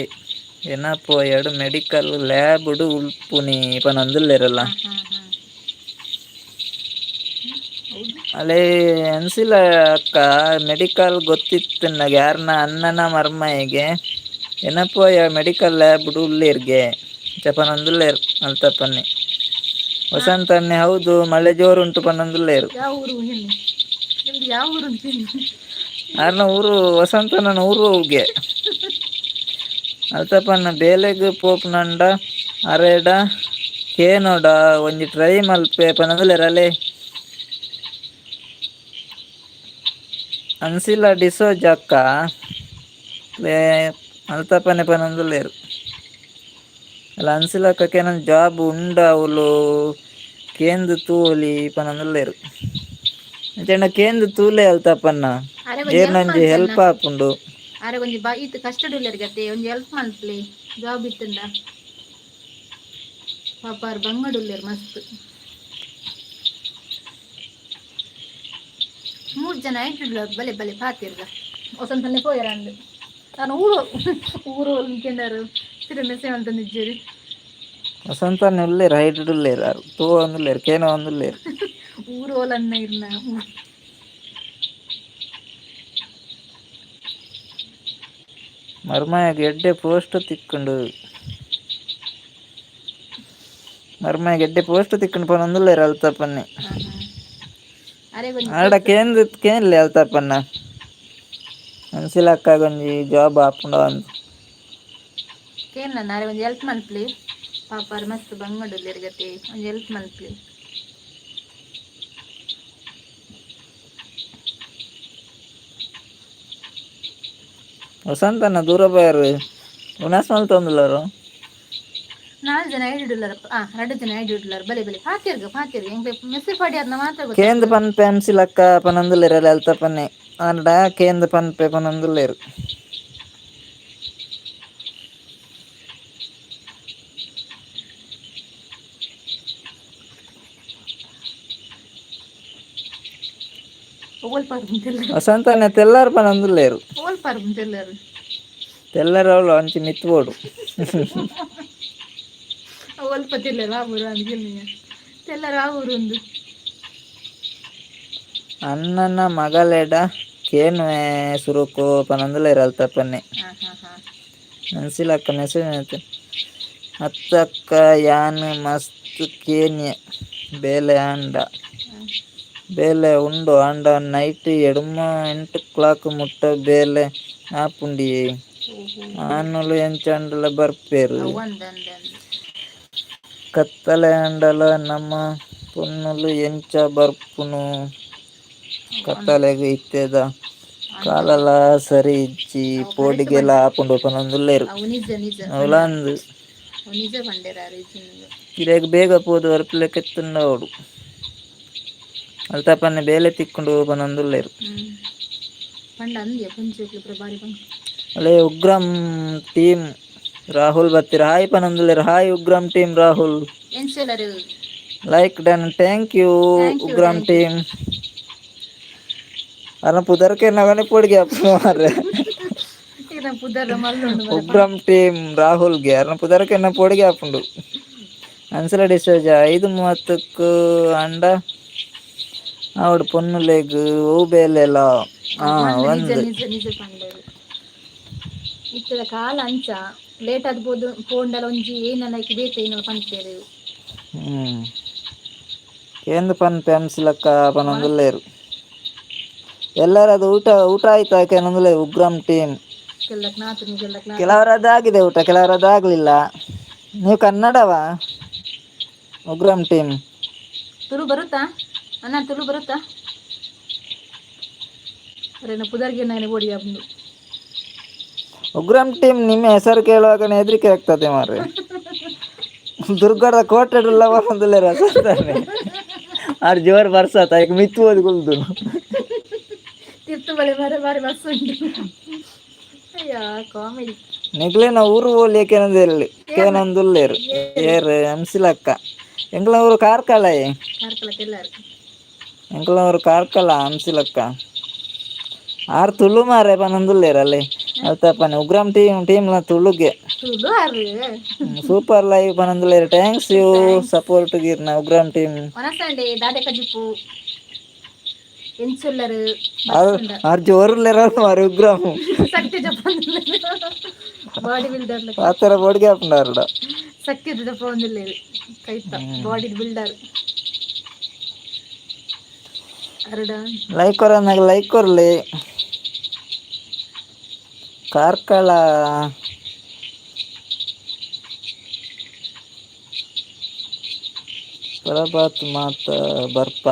ಯೆನಪೋಯಡ್ ಮೆಡಿಕಲ್ ಲ್ಯಾಬ್ ಡು ಉಲ್ಪುನಿ ಪನೊಂದುಲ್ಲೆರಲ್ಲ. ಹಾ ಹಾ ಹಾ ಹೌದು. ಅಲೇ ಅನ್ಸಿಲ್ಲ ಅಕ್ಕ, ಮೆಡಿಕಲ್ ಗೊತ್ತಿತ್ತುಂಡ ಯಾರ್ನ ಅಣ್ಣನ ಮರ್ಮಯೆಗೆ ಯೆನಪೋಯ ಮೆಡಿಕಲ್ ಲ್ಯಾಬ್ ಡು ಉಲ್ಲೆರ್ಗೆ ಅಂಚ ಪನೊಂದುಲ್ಲೆರ್ ಅಲ್ತಪ್ಪನೆ. ವಸಂತ ಅಣ್ಣೆ ಹೌದು, ಮಳೆ ಜೋರುಂಟು ಪನೊಂದುಲ್ಲೆರ್. ಯಾವ ಊರು ಹೇಳಿ, ನಿಮ್ದು ಯಾವ ಊರು ಅಂತ ಹೇಳಿ. ಆರ್ನ ಊರು, ವಸಂತನ ಊರು ಹೋಗೆ. ಅಲ್ತಪ್ಪನ ಬೇಲೆಗ್ ಪೋಪುನಂಡ ಅರೆಡ ಕೇನೋಡ, ಒಂಜಿ ಟ್ರೈ ಮಲ್ಪೆ ಪನೊಂದುಲ್ಲೆರ್ ಅಲೆ. ಅನ್ಸಿಲ್ಲ ಡಿಸೋಜ ಅಕ್ಕ ಅಲ್ತಪ್ಪನೆ ಪನೊಂದುಲ್ಲೆರ್. ಅಲ್ಲ ಅನ್ಸಿಲ್ಲ ಅಕ್ಕ ಕೇನನ್ ಜಾಬ್ ಉಂಡ ಅವ್ಲು ಕೇಂದ್ ತೂವೊಲಿ ಪನೊಂದುಲ್ಲೆರ್. ಅಂಚೆಂಡ ಕೇಂದ್ ತೂಲೆ ಅಲ್ತಪ್ಪನ್ನ. ಅರೆ ಒಂಜಿ ಹೆಲ್ಪ್ ಏರ್ನಂಜಿ ಮಲ್ಪೆನ್ನ. ಹೆಲ್ಪ್ ಆಪುಂಡು. ಅರೆ ಒಂಜಿ ಬಾ, ಇತ್ ಕಷ್ಟಡ್ ಉಲ್ಲೆರ್ ಗತೆ, ಒಂಜಿ ಹೆಲ್ಪ್ ಮಲ್ಪಲೆ ಜಾಬ್ ಇತ್ತುಂಡ. ಪಾಪ ಆರ್ ಬಂಗಡ್ ಉಲ್ಲೆರ್ ಮಸ್ತ್. ಮೂರು ಜನ ಆಯ್ತು, ಬಲೆ ಬಲೆ ಪಾತಿರ್ಗ. ವಸಂತನೆ ಪೋಯರ ಅಂದ್ ನಾನು ಊರು ಊರು ಕೆಂಡರು ಸಿರ ಮೆಸೆ ಮಲ್ತೊಂದಿಜ್ಜೆರ್. ವಸಂತನೆ ಉಲ್ಲೆರ್, ಹೈಟ್ ಉಲ್ಲೆರ್ ಆರ್, ತೂವೊಂದುಲ್ಲೆರ್, ಕೇನೊಂದುಲ್ಲೆರ್. ಊರು ಓಲನ್ನ ಇರ್ನ. ಮರ್ಮಯಗ್ ಎಡ್ಡೆ ಪೋಸ್ಟ್ ತಿಕ್ಕುಂಡು, ಮರ್ಮಯಗ್ ಎಡ್ಡೆ ಪೋಸ್ಟ್ ತಿಕ್ಕುಂಡು ಪನೊಂದುಲ್ಲೆರ್ ಅಲ್ತಪ್ಪನೆ. ಹಾ ಹಾ ಅರೆ ಒಂಜಿ ಆಡ ಕೆಲ್ಸ ಕೇಂದ್ ಕೇನ್ಲೆ ಅಲ್ತಪ್ಪನ್ನ, ಅನ್ಸಿಲಕ್ಕಗೊಂಜಿ ಜಾಬ್ ಆಪುಂಡ ಅಂದ್. ಕೇನ್, ಅರೆ ಒಂಜಿ ಹೆಲ್ಪ್ ಮಲ್ಪಲೆ, ಪಾಪ ಆರ್ ಮಸ್ತ್ ಬಂಗಡ್ ಉಲ್ಲೆರ್ ಗತೆ, ಒಂಜಿ ಹೆಲ್ಪ್ ಮಲ್ಪಲೆ. ವಸಂತನ ದೂರ ಪೋಯೆರ್, ಉನಸ್ ಮಲ್ತೊಂದುಲ್ಲೆರ್. ನಾಲ್ ಜನ ಐಡಿ ಉಲ್ಲರ್, ಆ ರಡ್ಡ್ ಜನ ಐಡಿ ಉಲ್ಲರ್. ಬಲೆ ಬಲೆ ಪಾತೆರ್ಗ ಪಾತೆರ್ಗ, ಎಂಕ್ ಮೆಸೇಜ್ ಪಾಡ್ಯಾರ್ನ ಮಾತ್ರ ಕೇಂದ್ ಗೊತ್ತಾಪುಜಿ. ಪನ್ಪೆ ಅನ್ಸಿಲಕ್ಕ ಪನೊಂದುಲ್ಲೆರ್ ಅಲ್ತಪ್ಪನೆ, ಆಂಡ ಕೇಂದ್ ಪನ್ಪೆ ಪನೊಂದುಲ್ಲೆರ್. ಓಲ್ ಪರ್ಪುಂತೆಲ್ಲರ್. ವಸಂತನೆ ತೆಲ್ಲಾರ್ ಪನೊಂದುಲ್ಲೆರ್. ಓಲ್ ಪರ್ಪುಂತೆಲ್ಲರ್. ತೆಲ್ಲರ್ ಅವ್ಲು ಅಂಚಿ ಮಿತ್ತ್ ಬೋಡು. ಒಲ್ಪ ತೆಲ್ಲರ್ ಆ ಊರು ಅಂದ್ ಕೇನಿಯ, ತೆಲ್ಲರ್ ಆ ಊರು ಉಂದು. ಅಣ್ಣನ ಮಗಲೆಡ ಕೇನುವೆ ಸುರುಕು ಪನೊಂದುಲ್ಲೆರ್ ಅಲ್ತಪ್ಪನೆ. ಹಾ ಹಾ ಹಾ ಅನ್ಸಿಲಕ್ಕ ಮೆಸೇಜ್ ಅತ್ತಕ್ಕ, ಯಾನ್ ಮಸ್ತ್ ಕೇನ್ಯೆ ಬೇಲೆ ಆಂಡ. ಬೇಲೆ ಉಂಡು ಆಂಡ ನೈಟ್ ಎಡ್ಮ ಎಂಟು ಕ್ಲಾಕ್ ಮುಟ್ಟ ಬೇಲೆ ಆಪುಂಡಿಯೆ. ಓಹೋ. ಆನುಲು ಎಂಚಾಂಡಲ ಬರ್ಪೆರ್. ಅವು ಅಂದ್ ಅಂದ್ ಅಂದ್. ಕತ್ತಲೆ ಆಂಡಲ ನಮ ಪೊನ್ನುಲು ಎಂಚ ಬರ್ಪುನು ಅಂದ್. ಕತ್ತಲೆಗ್, ಇತ್ತೆದ ಅಂದ್. ಕಾಲಲ ಸರಿ ಇಜ್ಜಿ, ಅವು ಕರೆಕ್ಟ್ ಪೋಡಿಗೆಲ ಪಂಡ್ ಆಪುಂಡು ಪನೊಂದುಲ್ಲೆರ್. ಅವು ನಿಜ ನಿಜ ಅವ್ಲ ಪಂಡ. ಅಂದ್. ಅವು ನಿಜ ಪಂಡೆರ್ ಆರ್ ಇಜ್ಜಿಂದ್. ಇರೆಗ್ ಬೇಗ ಪೋದು ಬರ್ಪಿಲೆಕ ಇತ್ತುಂಡ ಆವೊಡು ಅಲ್ತಪ್ಪನೆ ಬೇಲೆ ತಿಕ್ಕುಂಡು ಪನೊಂದುಲ್ಲೆರ್. ಪಂಡ ಅಂದ್ಯ ಪುಂಚೋಕ್ಲು ಪೂರ ಬಾರಿ ಪಂಡ್. ಅಲ್ಲೇ ಉಗ್ರಂ ಟೀಮ್ ರಾಹುಲ್ ಬತ್ತೆರ್, ಹಾಯ್ ಪನೊಂದುಲ್ಲೆರ್. Hi Ugram team Rahul. ಎಂಚೆಲ್ಲರು? Like done, thank you. Thank you. Ugramm thank you. Team ಅರ್ನ ಪುದರ್ ಕೇನ್ನಗನೆ ಪೋಡಿಗೆ ಆಪುಂಡು ಮಾರ್ರೆ. ಇರ್ನ ಪುದರ್ ಮಲ್ಲುಂಡು ಮರ ಪನ್. ಉಗ್ರಂ ಟೀಮ್ ರಾಹುಲ್ಗೆ ಅರ್ನ ಪುದರ್ ಕೇನ್ನ ಪೋಡಿಗೆ ಆಪುಂಡು. ಅನ್ಸಲ ಡಿಸೋಜ, 5:30ಕ್ ಅಂಡ ಆವಡ್ ಪೊನ್ನುಲೆಗ್ ಒವು ಬೇಲೆಲ ಹಾ. ಒಂದು ನಿಜ. ಒಂದ್ ನಿಜ ನಿಜ ಪಂಡೆರ್. ಇತ್ತದ ಕಾಲ ಅಂಚ, ಲೇಟ್ ಆದ್ ಪೋಂಡಲ ಒಂಜಿ ಏನಲೈಕ್ ಬೇತೆ ಏನಲ ಪನ್ಪೆರ್. ಕೇಂದ್ ಪನ್ಪೆ ಅನ್ಸಿಲಕ್ಕ ಪನೊಂದುಲ್ಲೆರ್. ಎಲ್ಲರದು ಊಟ ಊಟ ಆಯ್ತಾ ಕೇನೊಂದುಲ್ಲೆರ್ ಉಗ್ರಂ ಟೀಮ್. ಕೆಲ್ಲಕ್ ನಾತುನಿ ಕೆಲ್ಲಕ್ ನಾತು. ಕೆಲವರದ್ದು ಆಗಿದೆ ಊಟ, ಕೆಲವರದ್ದು ಆಗ್ಲಿಲ್ಲ. ನೀವು ಕನ್ನಡವಾ ಉಗ್ರಂ ಟೀಮ್? ತುಳು ಬರುತ್ತಾ ಅಣ್ಣ? ತುಳು ಬರುತ್ತಾ? ಅರೆನ ಪುದರ್ಗೆ ನಾನು ಓಡಿ ಆಪುಂಡು. ಉಗ್ರಂ ಟೀಮ್, ನಿಮ್ಮ ಹೆಸರು ಕೇಳುವಾಗನೇ ಹೆದರಿಕೆ ಆಗ್ತದೆ ಮಾರ್ರೆ. ದುರ್ಗದ ಕೋಟೆಡುಲ್ಲ ಪನೊಂದುಲ್ಲೆರ್ ವಸಂತಣ್ಣೆ. ಆರ್ ಜೋರ್ ಬರ್ಸತ್ ಐಕ್ ಮಿತ್ತ್ ಪೋದು ಕುಲ್ದು. ತಿರ್ತು ಬಳೆ ಬಾರಿ ಬಾರಿ ಬಸ್ ಉಂಟು. ಅಯ್ಯ, ಕಾಮಿಡಿ. ನಿಗ್ಲೇನ ಊರು ಓಲಿ ಕೇನೊಂದಿಲ್ಲಿ ಏರ್ನ? ಕೇನೊಂದುಲ್ಲೆರ್. ಏರು? ಏರ್? ಅಂಸಿಲಕ್ಕ, ಎಂಕ್ಲ ಊರು ಕಾರ್ಕಳ. ಕಾರ್ಕಳ ತೆಲ್ಲಾರು. ಎಂಕಲವರು ಕಾರ್ಕಳ ಅಂಸಿಲಕ್ಕ ಆರ್ ತುಳು ಮಾರೆ ಪನೊಂದುಲ್ಲೆರ್ ಅಲ್ಲೇ ಅಲ್ತಪ್ಪನೆ ಉಗ್ರಾಮ್ ಟೀಮ್ ಟೀಮ್ಲ ತುಳುಗೆ. ತುಳು ಆರು. ಸೂಪರ್ ಲೈವ್ ಪನೊಂದುಲ್ಲೆರ್. Thanks you. Thanks. Support ಗಿರ್ನ ಉಗ್ರಾಮ್ ಟೀಮ್. ವನಸಂಡೆ ದಾದೆ ಕಜಿಪು, ಎಂಚುಲ್ಲರು? ಆರ್ ಆರ್ ಜೋರುಲ್ಲೆರ್ ಮಾರೆ ಉಗ್ರಾಮ್. ಸತ್ಯ ಜಪ್ಪೊಂದುಲ್ಲೆರ್ ಬಾಡಿ ಬಿಲ್ಡರ್. ಪಾತೆರ ಬೋಡಿಗೆ ಆಪುಂಡು ಆರ್ಡ. ಸತ್ಯದ ಜಪ್ಪೊಂದುಲ್ಲೆರ್ ಕೈತ ಬಾಡಿ ಬಿಲ್ಡರ್ ಅರಡ. ಲೈಕ್ ಕೊರನ್ನಾಗ ಲೈಕ್ ಕೊರ್ಲಿ. ಕಾರ್ಕಳ ಪ್ರಭಾತ್ ಮಾತ ಬರ್ಪ.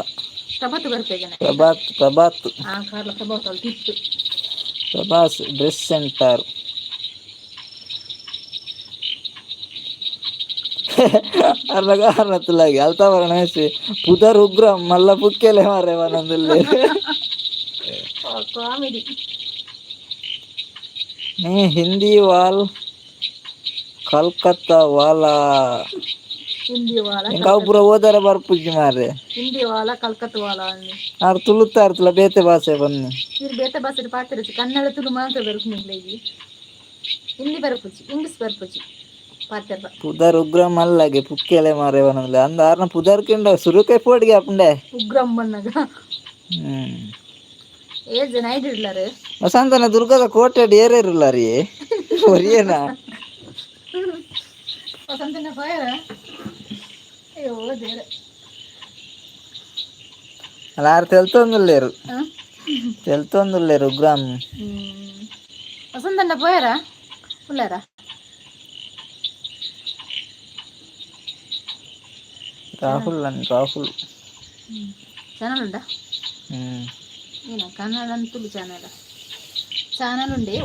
ಪ್ರಭಾತ್ ಬರ್ಪೇಗನೆ. ಪ್ರಭಾತ್ ಪ್ರಭಾತ್. ಆ ಕಾರ್ಲ ಪ್ರಭಾತ್ ಅಲ್ಲಿ ತಿತ್ತು. ಪ್ರಭಾಸ್ ಡ್ರೆಸ್ ಸೆಂಟರ್ ಅರ್ನಗ ಅರ್ನತ್ತಲಾಗಿ ಅಲ್ತಾ ಬರಣ ಪುದರ್ ಉಗ್ರ ಮಲ್ಲ ಪುಕ್ಕೆಲೆ ಮಾರೆ ಪನೊಂದುಲ್ಲೆರ್. ಕಾಮಿಡಿ. ನೀ ಹಿಂದಿ ವಾಲ್ ಕಲ್ಕತ್ತಾ ವಾಲಾ. ಹಿಂದಿ ವಾಲ. ಎಂಕ್ ಅವು ಪೂರ ಓದರ ಬರ್ಪುಜಿ ಮಾರ್ರೆ. ಹಿಂದಿ ವಾಲ ಕಲ್ಕತ್ ವಾಲ ಅಂದ್. ಆರ್ ತುಳುತ ಅರ್ತಲ ಬೇತೆ ಭಾಷೆ ಬನ್ನಿ. ಇರ್ ಬೇತೆ ಭಾಷೆ ಪಾತೆರಚಿ, ಕನ್ನಡ ತುಳು ಮಾತ್ರ ಬರ್ಪುನಿಗ್ಲೆಗ್. ಹಿಂದಿ ಬರ್ಪುಜಿ, ಇಂಗ್ಲಿಷ್ ಬರ್ಪುಜಿ ಪಾತೆರ್ರ. ಪುದರ್ ಉಗ್ರ ಮಲ್ಲಗೆ ಪುಕ್ಕೆಲೆ ಮಾರೆ ಪನೊಂದುಲ್ಲೆ. ಅಂದ್ ಆರ್ನ ಪುದರ್ ಕೆಂಡ ಸುರುಕೆ ಪೋಡಿಗೆ ಆಪುಂಡೆ. ಉಗ್ರಂ ಬನ್ನಗ. ಏಳ್ ಜನ ಐಡಿಡ್ಲಾರು. ವಸಂತನ ದುರ್ಗದ ಕೋಟೆಡ್ ಏರೇರುಲ್ಲಾರಿ ಒರಿಯೇನಾ? ವಸಂತನ ಫೈರ್, ಅಯ್ಯೋ ದೇವ್ರೆ. ಅಲ್ಲ ಆರ್ ತೆಲ್ತೊಂದುಲ್ಲೆರ್. ತೆಲ್ತೊಂದುಲ್ಲೆರ್ ಉಗ್ರಾಮ್. ವಸಂತಣ್ಣ ಪೋಯರ ಉಲ್ಲಾರ? ರಾಹುಲ್ ಅನ್ ರಾಹುಲ್. ಚಾನಲ್ ಉಂಡಾ? ಏನ ಕನ್ನಡ ತುಳು ಚಾನಲ್ ಚಾನಲ್ ಉಂಡೆ.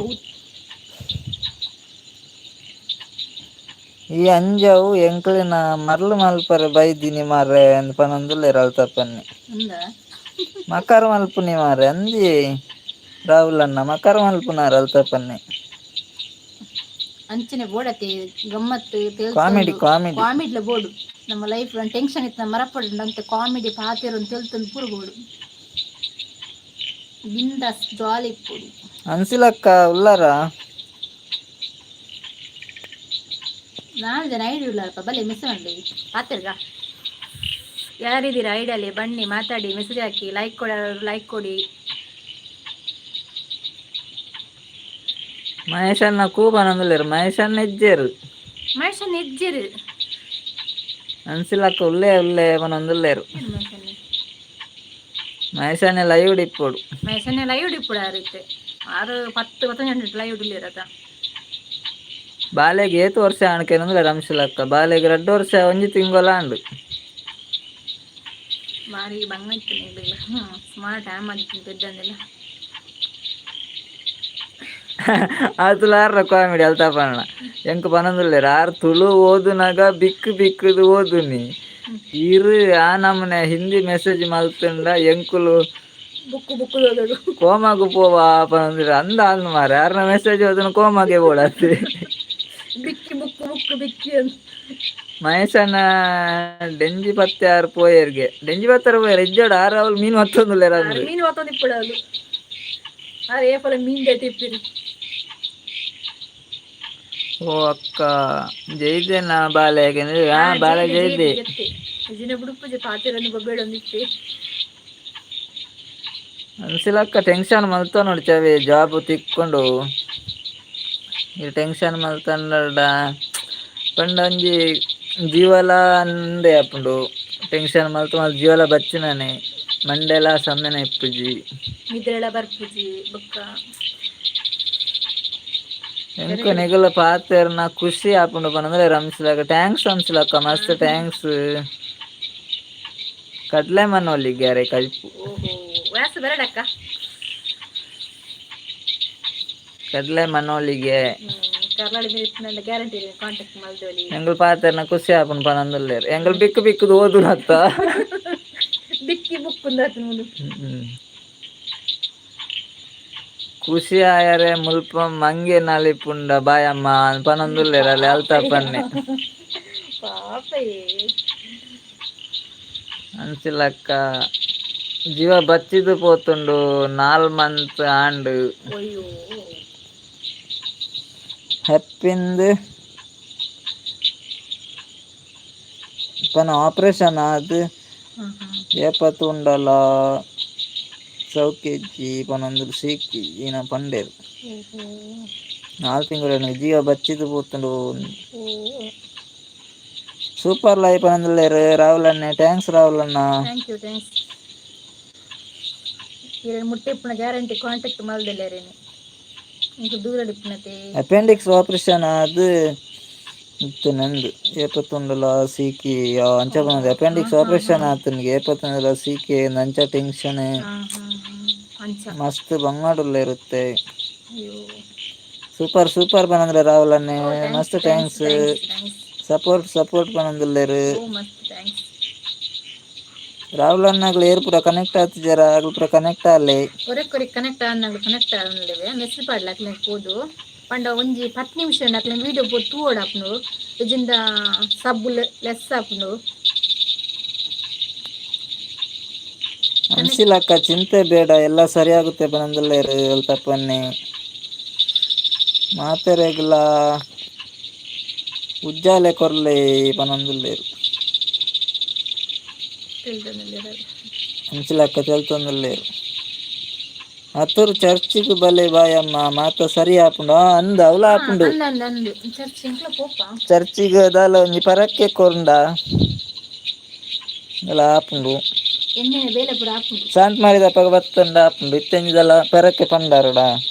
ಈ ಅಂಜವು ಎಂಕ್ಲೆನ ಮರ್ಲ್ ಮಲ್ಪರೆ ಬೈದಿನಿ ಮಾರ್ರೆ ಅಂದ್ ಪನೊಂದುಲ್ಲೆರ್ ಅಲ್ತಪ್ಪನ್ನಿ. ಉಂದ. ಮಕರ್ ಮಲ್ಪುನಿ ಮಾರ್ರೆ ಅಂದಿ ರಾಹುಲ್ ಅಣ್ಣ ಮಕರ ಮಲ್ಪುನಾರ್ ಅಲ್ತಪ್ಪನ್ನಿ. ಅಂಚನೆ ಬೋಡತೆ ಗಮ್ಮತ್. Comedy comedy. ಕಾಮಿಡ್ಲ ಬೋಡು. ನಮ್ಮ ಲೈಫ್ ಟೆನ್ಷನ್ ಇತ್ತು ಮರಪಡು ಅಂತೆ ಕಾಮಿಡಿ ಪಾತೆರ ತೆಲ್ತೊಂದು ಪೂರ ಬೋಡು, ಬಿಂದಾಸ್ ಜಾಲಿ ಇಪ್ಪೊಡು. ಅನ್ಸಿಲಕ್ಕ ಉಲ್ಲಾರ? ನಾಲ್ ಜನ ಐಡಿ ಉಳ್ಳಾರಪ್ಪ, ಬಲೆ ಮಿಸ್ ಮಾಡಿ ಪಾತೆರ್ಗ. ಯಾರಿದ್ದೀರಾ ಐಡಲ್ಲಿ? ಬನ್ನಿ, ಮಾತಾಡಿ, ಮೆಸೇಜ್ ಹಾಕಿ, ಲೈಕ್ ಕೊಡ, ಲೈಕ್ ಕೊಡಿ. ಮಹೇಶಣ್ಣ ಕೂ ಪನೊಂದುಲ್ಲೆರ್. ಮಹೇಶಣ್ಣ ಇಜ್ಜೆರ್. ಮಹೇಶಣ್ಣ ಇಜ್ಜೆರ್. ಅನ್ಸಿಲಕ್ಕ ಉಲ್ಲೆ ಉಲ್ಲೆ ಪನೊಂದುಲ್ಲೆರ್. ಏನು ಮಹೇಶಣ್ಣ? ಮಹೇಶಣ್ಣ ಲೈವ್ ಇಪ್ಪೊಡು. ಮಹೇಶಣ್ಣ ಲೈವ್ ಇಪ್ಪೊಡು. ಆರಿತ್ತೆ ಆರು ಪತ್ತು ಪತ್ತೊಂದು ಲೈವ್ ಇಲ್ಲಿರತ್ತ. ಬಾಲೆಗ್ ಏತ್ ವರ್ಷ ಆಂಡ್ ಕೇನೊಂದುಲ್ಲೆರ್ ಅಂಶುಲಕ್ಕ. ಬಾಲೆಗ್ 2 ವರ್ಷ 1 ತಿಂಗೊಲ ಆಂಡ್. ಬಾರಿ ಬಂಗ ಇತ್ತು. ಸುಮಾರು ಟೈಮ್ ಆಗಿತ್ತು ಪೆದ್ದಂದೆಲ್ಲ. ಆತುಲ ಆರ್ನ ಕಾಮಿಡಿ ಅಲ್ತಾಪಣ್ಣ ಎಂಕ್ ಪನೊಂದುಲ್ಲೆರ್. ಆರ್ ತುಳು ಓದುನಗ ಬಿಕ್ ಬಿಕ್ಕುದು ಓದುನಿ ಇರ್, ಆ ನಮೂನೆ ಹಿಂದಿ ಮೆಸೇಜ್ ಮಲ್ತುಂಡ ಎಂಕುಲು ಬುಕ್ಕು ಬುಕ್ಕು ಓದೋದು. ಕೋಮಾಗು ಪೋವಾ ಪನೊಂದುಲ್ಲೆರ್. ಅಂದ ಅಂದ್ ಮಾರ್ರೆ, ಆರ್ನ ಮೆಸೇಜ್ ಓದುನು ಕೋಮಾಗೆ ಬೋಡಾತೆ. ಬಿಕ್ಕಿ ಬುಕ್ಕು ಬುಕ್ಕು ಬಿಕ್ಕಿ ಅಂತ. ಮಹೇಶಣ್ಣ ಡೆಂಜಿ ಪತ್ತೆ ಆರ್ ಪೋಯೆರ್ಗೆ, ಡೆಂಜಿ ಪತ್ತರ ಪೋಯೆರ್ ಇಜ್ಜೋಡ ಆರ್ ಅವ್ಲು ಮೀನ್ ಮತ್ತೊಂದುಲ್ಲೆರ್ ಅಂದ್. ಮೀನು ಮತ್ತೊಂದು ಇಪ್ಪಡಲು ಆರ್ ಏಪಲ ಮೀನ್ ತಿಪ್ಪಿರಿ. ಓ ಅಕ್ಕ ಜೈದೆನಾ ಬಾಲೆಗೆ? ಹಾ ಬಾಲೆ ಜೈದೆ. ಜಿನ ಬುಡುಪುಜೆ ಪಾತೆರನ್ನು ಬೊಬ್ಬೆಡೊಂದಿತ್ತೆ. ಅನ್ಸಿಲಕ್ಕ ಟೆನ್ಷನ್ ಮಲ್ತ ನೋಡಿ ಚವಿ ಜಾಬ್ ತಿಕ್ಕೊಂಡು ಈ ಟೆನ್ಷನ್ ಮಲ್ತಂಡ ಪಂಡ ಒಂಜಿ ಜೀವಲ ಅಂದೆ ಆಪುಂಡು. ಟೆನ್ಷನ್ ಮಲ್ತ ಮಲ್ತ್ ಜೀವಲ ಬಚ್ಚಿನನೆ ಮಂಡೆಲ ಸಮ್ಮೆನ ಇಪ್ಪುಜಿ. ನಿದ್ರೆಲ ಬರ್ಪುಜಿ ಬೊಕ್ಕ. ಎಂಕ್ ನಿಗುಲ ಪಾತೆರ್ನ ಖುಷಿ ಆಪುಂಡು ಪನಂದ್ರೆ ರಂಶಲಕ್ಕ. Thanks ರಂಶಲಕ್ಕ, ಮಸ್ತ್ thanks. ಕಡ್ಲೆ ಮನೋಲಿ ಗ್ಯಾರೆ ಕಜಿಪು. ಓಹೋ ವ್ಯಾಸ ಬರಡಕ್ಕ. ಕಡ್ಲೆ ಮನೋಲಿಗೆ. ಕರ್ನಾಳಿ ಗ್ಯಾರಂಟಿ ಕಾಂಟ್ಯಾಕ್ಟ್ ಮಲ್ದೊಲಿ. ಎಂಕುಲು ಪಾತೆರ್ನ ಖುಷಿ ಆಪುಂಡು ಪನೊಂದುಲ್ಲೆರ್. ಎಂಕುಲು ಬಿಕ್ಕು ಬಿಕ್ಕುದು ಓದುನತ್ತ. ಬಿಕ್ಕಿ ಬುಕ್ ಉಂದಾತು ಮುಲು. ಖುಷಿ ಆಯರೆ ಮುಲ್ಪ ಮಂಗೆ ನಲಿಪುಂಡ ಬಾಯಮ್ಮ ಪನೊಂದುಲ್ಲೆರ್ ಅಲ್ಲಿ ಅಲ್ತಪ್ಪನ್ನೆ. ಪಾಪ. ಅನ್ಸಿಲಕ್ಕ ಜೀವ ಬಚ್ಚಿದು ಪೋತುಂಡು 4 ಮಂತ್ ಆಂಡ್. ಅಯ್ಯೋ. ಹೆಪ್ಪಿಂದು ಪನ ಆಪರೇಷನ್ ಆದ್ ಹಾಂ ಹಾಂ ಏಪ ತೂಂಡಲ ಸೌಖ್ಯ ಇಜ್ಜಿ ಪನೊಂದು ಸೀಕ್ ಇನ ಪಂಡೆರ್. ಓಹೋ. 4 ತಿಂಗಳು ಜೀವ ಬಚ್ಚಿದು ಪೋತುಂಡು. ಓ. ಸೂಪರ್ ಲೈವ್ ಪನೊಂದುಲ್ಲೆರ್ ರಾಹುಲ್ ಅಣ್ಣೆ. Thanks Rahul ಅಣ್ಣ. Thank you, thanks. ಈರೆನ್ ಮುಟ್ಟ ಇಪ್ಪುನ ಗ್ಯಾರಂಟಿ ಕಾಂಟ್ಯಾಕ್ಟ್ ಮಲ್ದೆಲ್ಲೇರೇನೆ ಇಂಕ್ ದೂರ ಇಪ್ಪುನತೆ. ಅಪೆಂಡಿಕ್ಸ್ ಆಪರೇಷನ್ ಆದ್ ಇತ್ತೆ ನಂದು ಏಪ ತೂಂಡಲ ಸೀಕಿ ಅಂಚ ಪನೊಂದು. ಅಪೆಂಡಿಕ್ಸ್ ಆಪರೇಷನ್ ಆತುಂಡು, ಏಪ ತೂಂಡಲ ಸೀಕೆ ಅಂಚ ಟೆನ್ಷನ್. ಹಾಂ ಹಾಂ ಹಾಂ ಅಂಚ. ಮಸ್ತ್ ಬಂಗಾಡುಲ್ಲ ಇರುತ್ತೆ. ಅಯ್ಯೋ. ಸೂಪರ್ ಸೂಪರ್ ಪನೊಂದುಲ್ಲೆರ್ ರಾಹುಲ್ ಅಣ್ಣೆ. ಓ thanks. ಮಸ್ತ್ thanks. Thanks. Thanks, thanks. Support support ಪನೊಂದುಲ್ಲೆರ್. ಓ, ಮಸ್ತ್ thanks. Rahul ಅಣ್ಣಗ್ಲ ಏರ್ ಪೂರ ಕನೆಕ್ಟ್ ಆತಿಜರ? ಅಗಲ್ ಪೂರ ಕನೆಕ್ಟ್ ಆಲೆ. ಒರೆಕ್ ಒರೆಕ್ ಕನೆಕ್ಟ್ ಆನ್ನಗ ಕನೆಕ್ಟ್ ಆವೊಂದುಲ್ಲೆರ್. ಮೆಸೇಜ್ ಪಾಡ್ಲೆ ಅಕ್ಲೆಗ್ ಪೋದು ಪಂಡ ಒಂಜಿ 10 ನಿಮಿಷ ಅಕ್ಲೆನ ವೀಡಿಯೋ ಪೂರ ತೂವೊಡಾಪುಂಡು, ಇಜ್ಜಿಂಡ ಸಬ್ ಲೆಸ್ ಆಪುಂಡು. ಅನ್ಸಿಲಕ್ಕ ಚಿಂತೆ ಬೇಡ, ಎಲ್ಲ ಸರಿಯಾಗುತ್ತೆ ಪನೊಂದುಲ್ಲೆರ್. ಅಲ್ತಪ್ಪನ್ನೆ ಮಾತೆರೆಗ್ಲ ಉಜ್ಜಾಲೆ ಕೊರ್ಲೆ ಪನೊಂದುಲ್ಲೆರ್. ತೆಲ್ತೊಂದುಲ್ಲೆರ್. ಅಂಚಿಲಕ್ಕ ತೆಲ್ತೊಂದುಲ್ಲೆರ್. ಅತ್ತೂರು ಚರ್ಚಿಗ್ ಬಲೆ ಬಾಯಮ್ಮ, ಮಾತ ಸರಿ ಆಪುಂಡು ಅಂದ್ ಅವ್ಲ ಆಪುಂಡು. ಅಂದ್ ಅಂದ್ ಅಂದ್, ಚರ್ಚ್ ಎಂಕ್ಲ ಪೋಪ. ಚರ್ಚಿಗ್ ದಾಲ ಒಂಜಿ ಪರಕ್ಕೆ ಕೊರ್ಂಡ ದಾಲ ಆಪುಂಡು. ಎಣ್ಣೆ ಬೇಲೆ ಪೂರ ಆಪುಂಡು. ಶಾಂತ ಮಾರಿದಪಗ ಬತ್ತಂಡ ಆಪುಂಡು. ಇತ್ತೆಂಜಿದಲ ಪರಕ್ಕೆ ಪಂಡಾರಡ.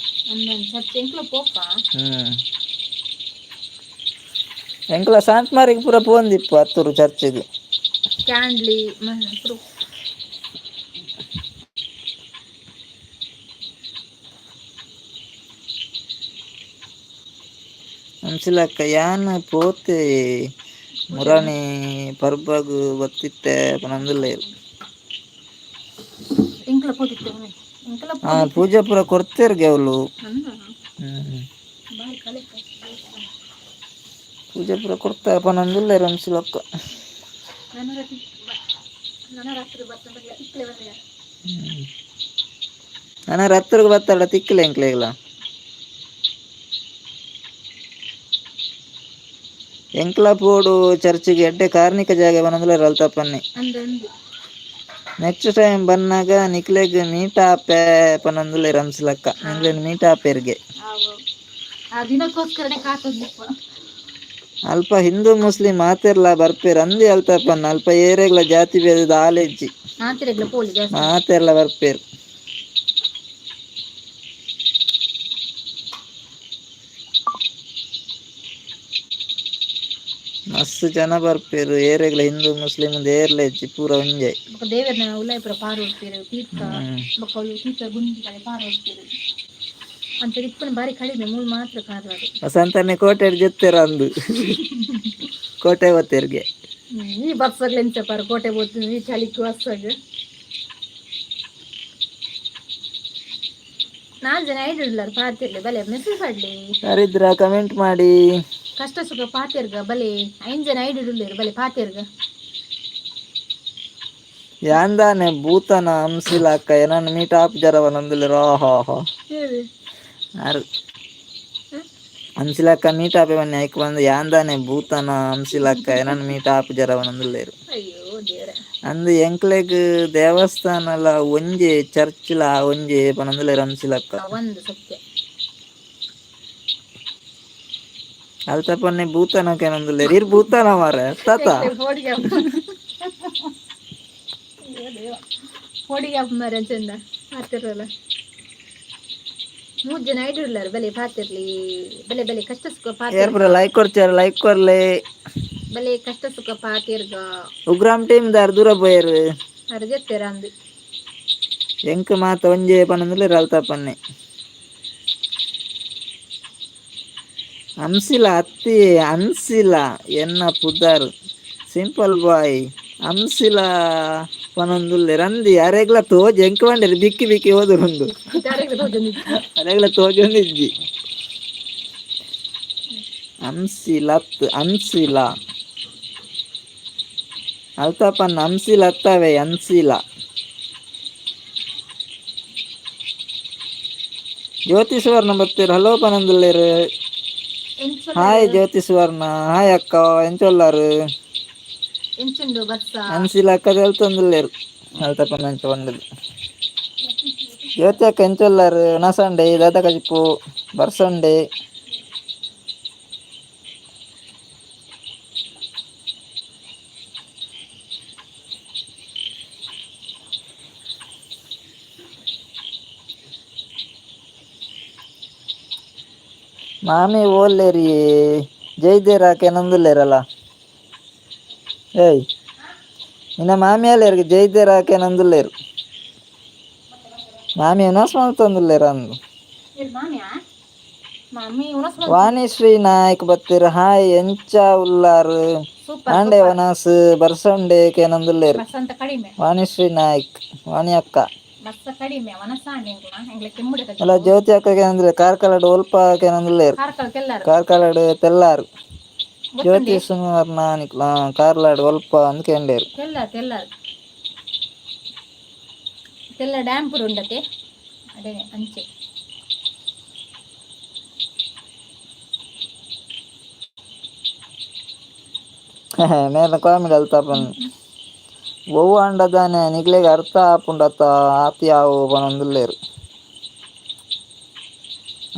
ಅಂದ್, ಚರ್ಚ್ ಎಂಕ್ಲ ಪೋಪ. ಎಂಕ್ಲ ಶಾಂತ ಮಾರಿಗೆ ಪೂರ ಪೋಂದಿಪ್ಪು ಅತ್ತೂರು ಚರ್ಚಿಗ್. ಕ್ಯಾಂಡ್ಲಿ ಪೂರ. ಅಂಚಿಲಕ್ಕ ಯಾನ್ ಪೋತೆ ಮುರಾನಿ ಪರ್ಬಗ್ ಬತ್ತಿತ್ತೆ ಪನೊಂದುಲ್ಲೆರ್. ಎಂಕ್ಲ ಪೋತಿತ್ತೆ ಎಂಕ್ಲ. ಪೂಜೆ ಪೂರ ಕೊರ್ತೆರ್ಗೆ ಅವ್ಲು. ಅಂದ. ಬಾರಿ ಕಲೆ. ಪೂಜೆ ಪೂರ ಕೊರ್ತಾರೆ ಪನೊಂದುಲ್ಲೆರ್ ಅಂಚಿಲಕ್ಕ. ನನ್ನ ನನ್ನ ರಾತ್ರಿ ಬರ್ತಂಡ ತಿಕ್ಲೆ ಬಂದೆ. ನನ ರಾತ್ರಿಗೆ ಬತ್ತಾಡ ತಿಕ್ಕಲೆ ಎಂಕ್ಲೆಗ್ಲ. ಎಂಕ್ಲ ಪೋಡು ಚರ್ಚಿಗೆ, ಎಡ್ಡೆ ಕಾರ್ಣಿಕ ಜಾಗ ಪನೊಂದುಲ್ಲೆರ್ ಅಲ್ತಪ್ಪನ್ನೆ. ಅಂದ್ ಅಂದ್. ನೆಕ್ಸ್ಟ್ ಟೈಮ್ ಬನ್ನಾಗ ನಿಕ್ಲೆಗ್ ಮೀಟ್ ಆಪೆ ಪನೊಂದುಲ್ಲೆರ್ ಅಂಚಿಲಕ್ಕ. ನಿಕ್ಲೆಗ್ ಮೀಟ್ ಆಪೆರ್ಗೆ. ಆ ದಿನಕ್ಕೋಸ್ಕರನೇ ಕಾತೊಂದಿಪ್ಪ. ಅಲ್ಪ ಹಿಂದೂ ಮುಸ್ಲಿಂ ಮಾತೆರ್ಲ ಬರ್ಪೆರ್ ಅಂದಿ ಅಲ್ತಪ್ಪನ್ನ. ಅಲ್ಪ ಏರೆಗ್ಲ ಜಾತಿ ಭೇದ ದಾಲ ಇಜ್ಜಿ. ಮಾತೆರೆಗ್ಲ ಪೋಲಿ ಜಾಸ್ತಿ. ಮಾತೆರ್ಲ ಬರ್ಪೆರ್. ಮಸ್ತ್ ಜನ ಬರ್ಪೆರ್. ಏರೆಗ್ಲ ಹಿಂದೂ ಮುಸ್ಲಿಂ ಏರ್ಲ ಇಜ್ಜಿ, ಪೂರ ಒಂಜೆ. ಬೊಕ ದೇವೆರ್ನ ಉಲಾಯಿ ಪೂರ ಪಾರ್ ಉಡ್ಪೆರ್ ತೀರ್ಥ. ಬೊಕ ಅವ್ಲು ತೀರ್ಥ ಗುಂಡಿ ಕಡೆ ಪಾರ್ ಉಡ್ಪೆರ್. ಅಂಚ ಇಪ್ಪುನ ಬಾರಿ ಕಡಿಮೆ ಮೂಲು ಮಾತ್ರ ಕಾರ್ವಾಡ್. ವಸಂತನೆ ಕೋಟೆಡ್ ಜೆತ್ತೆರ್ ಅಂದು, ಕೋಟೆ ಪೋತೆರ್ಗೆ. ಈ ಬರ್ಸಗ್ಲ ಎಂಚ ಪಾರ್ ಕೋಟೆ ಪೋತು? ಈ ಚಳಿಕ್ ಬರ್ಸಗ್ ನಾಲ್ ಜನ ಐಡಿ ಉಳ್ಳಾರ, ಪಾತೆರ್ಲೆ ಬಲೆ, ಮೆಸೇಜ್ ಪಾಡ್ಲೆ. ಯಾರಿದ್ರ ಕಮೆಂಟ್ ಮಾಡಿ. ಕಷ್ಟ ಸುಖ ಪಾತೆರ್ಗ ಬಲೆ. 5 ಜನ ಐಡಿ ಉಳ್ಳೇರು, ಬಲೆ ಪಾತೆರ್ಗ. ಯಾಂದಾನೆ ಭೂತನ ಅಂಸಿಲಾಕ ಎನನ್ ಮೀಟ್ ಆಪ್ ಜರವ ನಂದುಲ್ಲೆರ್. ಹಾ ಹಾ. ಆರು ಅಂಚಿಲಕ್ಕ ಮೀಟ್ ಆಪೆ ಬನ್ನಿ ಐಕ್ ಬಂದು. ಯಾಂದಾನೆ ಭೂತನ ಅಂಸಿಲಕ್ಕ ಎನನ್ ಮೀಟ್ ಆಪ್ ಜರವ ನಂದುಲ್ಲೆರ್. ಅಯ್ಯೋ ದೇವ್ರೆ. ಅಂದ್ ಎಂಕ್ಲೆಗ್ ದೇವಸ್ಥಾನಲ ಒಂಜೆ, ಚರ್ಚ್ಲ ಒಂಜೆ ಪನೊಂದುಲ್ಲೆರ್ ಅಂಸಿಲಕ್ಕ. ಒಂದು ಸತ್ಯ. ಅಲ್ತಪನ್ನೆ ಭೂತನ ಕೆನೊಂದುಲ್ಲೆರ್. ಇರ್ ಭೂತನ ಮಾರೆ ತಾತ. ಪೋಡಿಗೆ, ಅಯ್ಯೋ ದೇವ, ಪೋಡಿಗೆ ಮಾರೆ ಚಂದ ಪಾತಿರಲ್ಲ. ಮೂರು ಜನ ಐಡಿ ಉಳ್ಳಾರ, ಬಲೆ ಪಾತಿರ್ಲಿ, ಬಲೆ ಬಲೆ, ಕಷ್ಟ ಸುಖ ಏರ್ ಪಾತಿರ್ಗ. ಪೂರ ಲೈಕ್ ಕೊರ್ಚಾರ, ಲೈಕ್ ಕೊರ್ಲೆ. ಬಲೆ ಕಷ್ಟ ಸುಖ ಪಾತಿರ್ಗ. ಉಗ್ರಾಮ್ ಟೀಮ್ ದಾರ್ ದೂರ ಪೋಯೆರ್. ಅರ್ ಜೆತ್ತೆರ ಅಂದು. ಎಂಕ್ ಮಾತ ಒಂಜೆ ಪನೊಂದುಲ್ಲೆರ್ ಅಲ್ತಪನ್ನೆ. ಅಂಸಿಲ ಅತ್ತಿ ಅನ್ಸಿಲ ಎನ್ನ ಪುದರ್ ಸಿಂಪಲ್ ಬಾಯ್ ಅಂಸಿಲ ಪನೊಂದುಲ್ಲೆರ್ ಅಂದಿ. ಅರೆಗ್ಲ ತೋಜ್ ಎಂಕ್ ಪಂಡೆರ್ ಬಿಕ್ಕಿ ಬಿಕ್ಕಿ ಓದುರುಂದು. ಅರೆಗ್ಲ ತೋಜೊಂದಿಜ್ಜಿ. ಅಂಸಿಲತ್ ಅನ್ಸಿಲ ಅಲ್ತಪನ್ನ ಅಂಸಿಲ ಅತ್ತವೆ ಅನ್ಸಿಲ. ಜ್ಯೋತಿ ಸುವರ್ಣ ಬತ್ತೀರ್ ಹಲೋ ಪನಂದುಲ್ಲೇರು. ಎಂಚ? ಹಾಯ್ ಜ್ಯೋತಿ ಸುವರ್ಣ, ಹಾಯ್ ಅಕ್ಕ, ಎಂಚೊಲ್ಲಾರು? ಎಂಚುಂಡು ಬರ್ಸ? ಅನ್ಸಿಲ ಅಕ್ಕ ತೆಲ್ತೊಂದುಲ್ಲೇರು ಅಲ್ತ ಪಂಚ ಪಂಡದು. ಜ್ಯೋತಿ ಅಕ್ಕ ಎಂಚೊಲ್ಲಾರು? ನಸಂಡೆ ದಾದ ಕಜಿಪು ಬರ್ಸಂಡೆ? ಮಾಮಿ ಓಲ್ಲೇರಿ ಜೈದೇರ ಕೆನಂದುಲ್ಲೇರಲ್ಲ? ಏಯ್, ನಿನ್ನ ಮಾಮಿ ಅಲ್ಲೇರಿಗೆ ಜೈದೇರ ಕೆನಂದುಲ್ಲೇರು. ಮಾಮಿ ಉನಸ್ ಮಲ್ತೊಂದುಲ್ಲೇರ ಅಂದು. ಇರ್ ಮಾಮಿಯಾ ಮಾಮಿ ಉಣಸ್. ವಾಣಿಶ್ರೀ ನಾಯ್ಕ್ ಬತ್ತೀರ್, ಹಾಯ್, ಎಂಚ ಉಲ್ಲಾರು? ಸೂಪರ್. ಆಂಡೆ ವನಸ್ ಬರ್ಸಂಡೆ ಕೇನಂದುಲ್ಲೇರು. ಬಸಂತ ಕಡಿಮೆ. ವಾಣಿಶ್ರೀ ನಾಯ್ಕ್, ವಾಣಿ ಅಕ್ಕ. ಬಸ್ಸ ಕಡಿಮೆ ವನಸಾಂಡೆ ಎಂಕ್ಲ ಎಂಕ್ಲ ಕೆಮ್ಮುಡೆ. ಅಲ್ಲ, ಜ್ಯೋತಿ ಅಕ್ಕ ಕೇನಂದ್ರೆ ಕಾರ್ಕಳಡ್ ಒಲ್ಪ ಕೇನಂದುಲ್ಲೇರು? ಕಾರ್ಕಳ ತೆಲ್ಲಾರು. ಕಾರ್ಕಳಡ್ ತೆಲ್ಲಾರು. ಜ್ಯೋತಿ ಸುವರ್ಣ ನಿಕ್ಲ ಕಾರ್ಲಾಡ್ ಒಲ್ಪ ಅಂದ್ ಕೇಂಡೇರು. ತೆಲ್ಲಾರು ತೆಲ್ಲಾರು ತೆಲ್ಲ ಡ್ಯಾಮ್ ಪೂರ ಉಂಡತೆ ಅದೇ ಅಂಚೆ. ಮೇಲ ಕಾಮಿಡಿ ಅಲ್ತಾಪನ್ ಒವ್ವು ಅಂಡದಾನೆ ನಿಕ್ಲೆಗ್ ಅರ್ಥ ಆಪುಂಡತ ಆತ್ ಯಾವು ಪನೊಂದುಲ್ಲೇರು.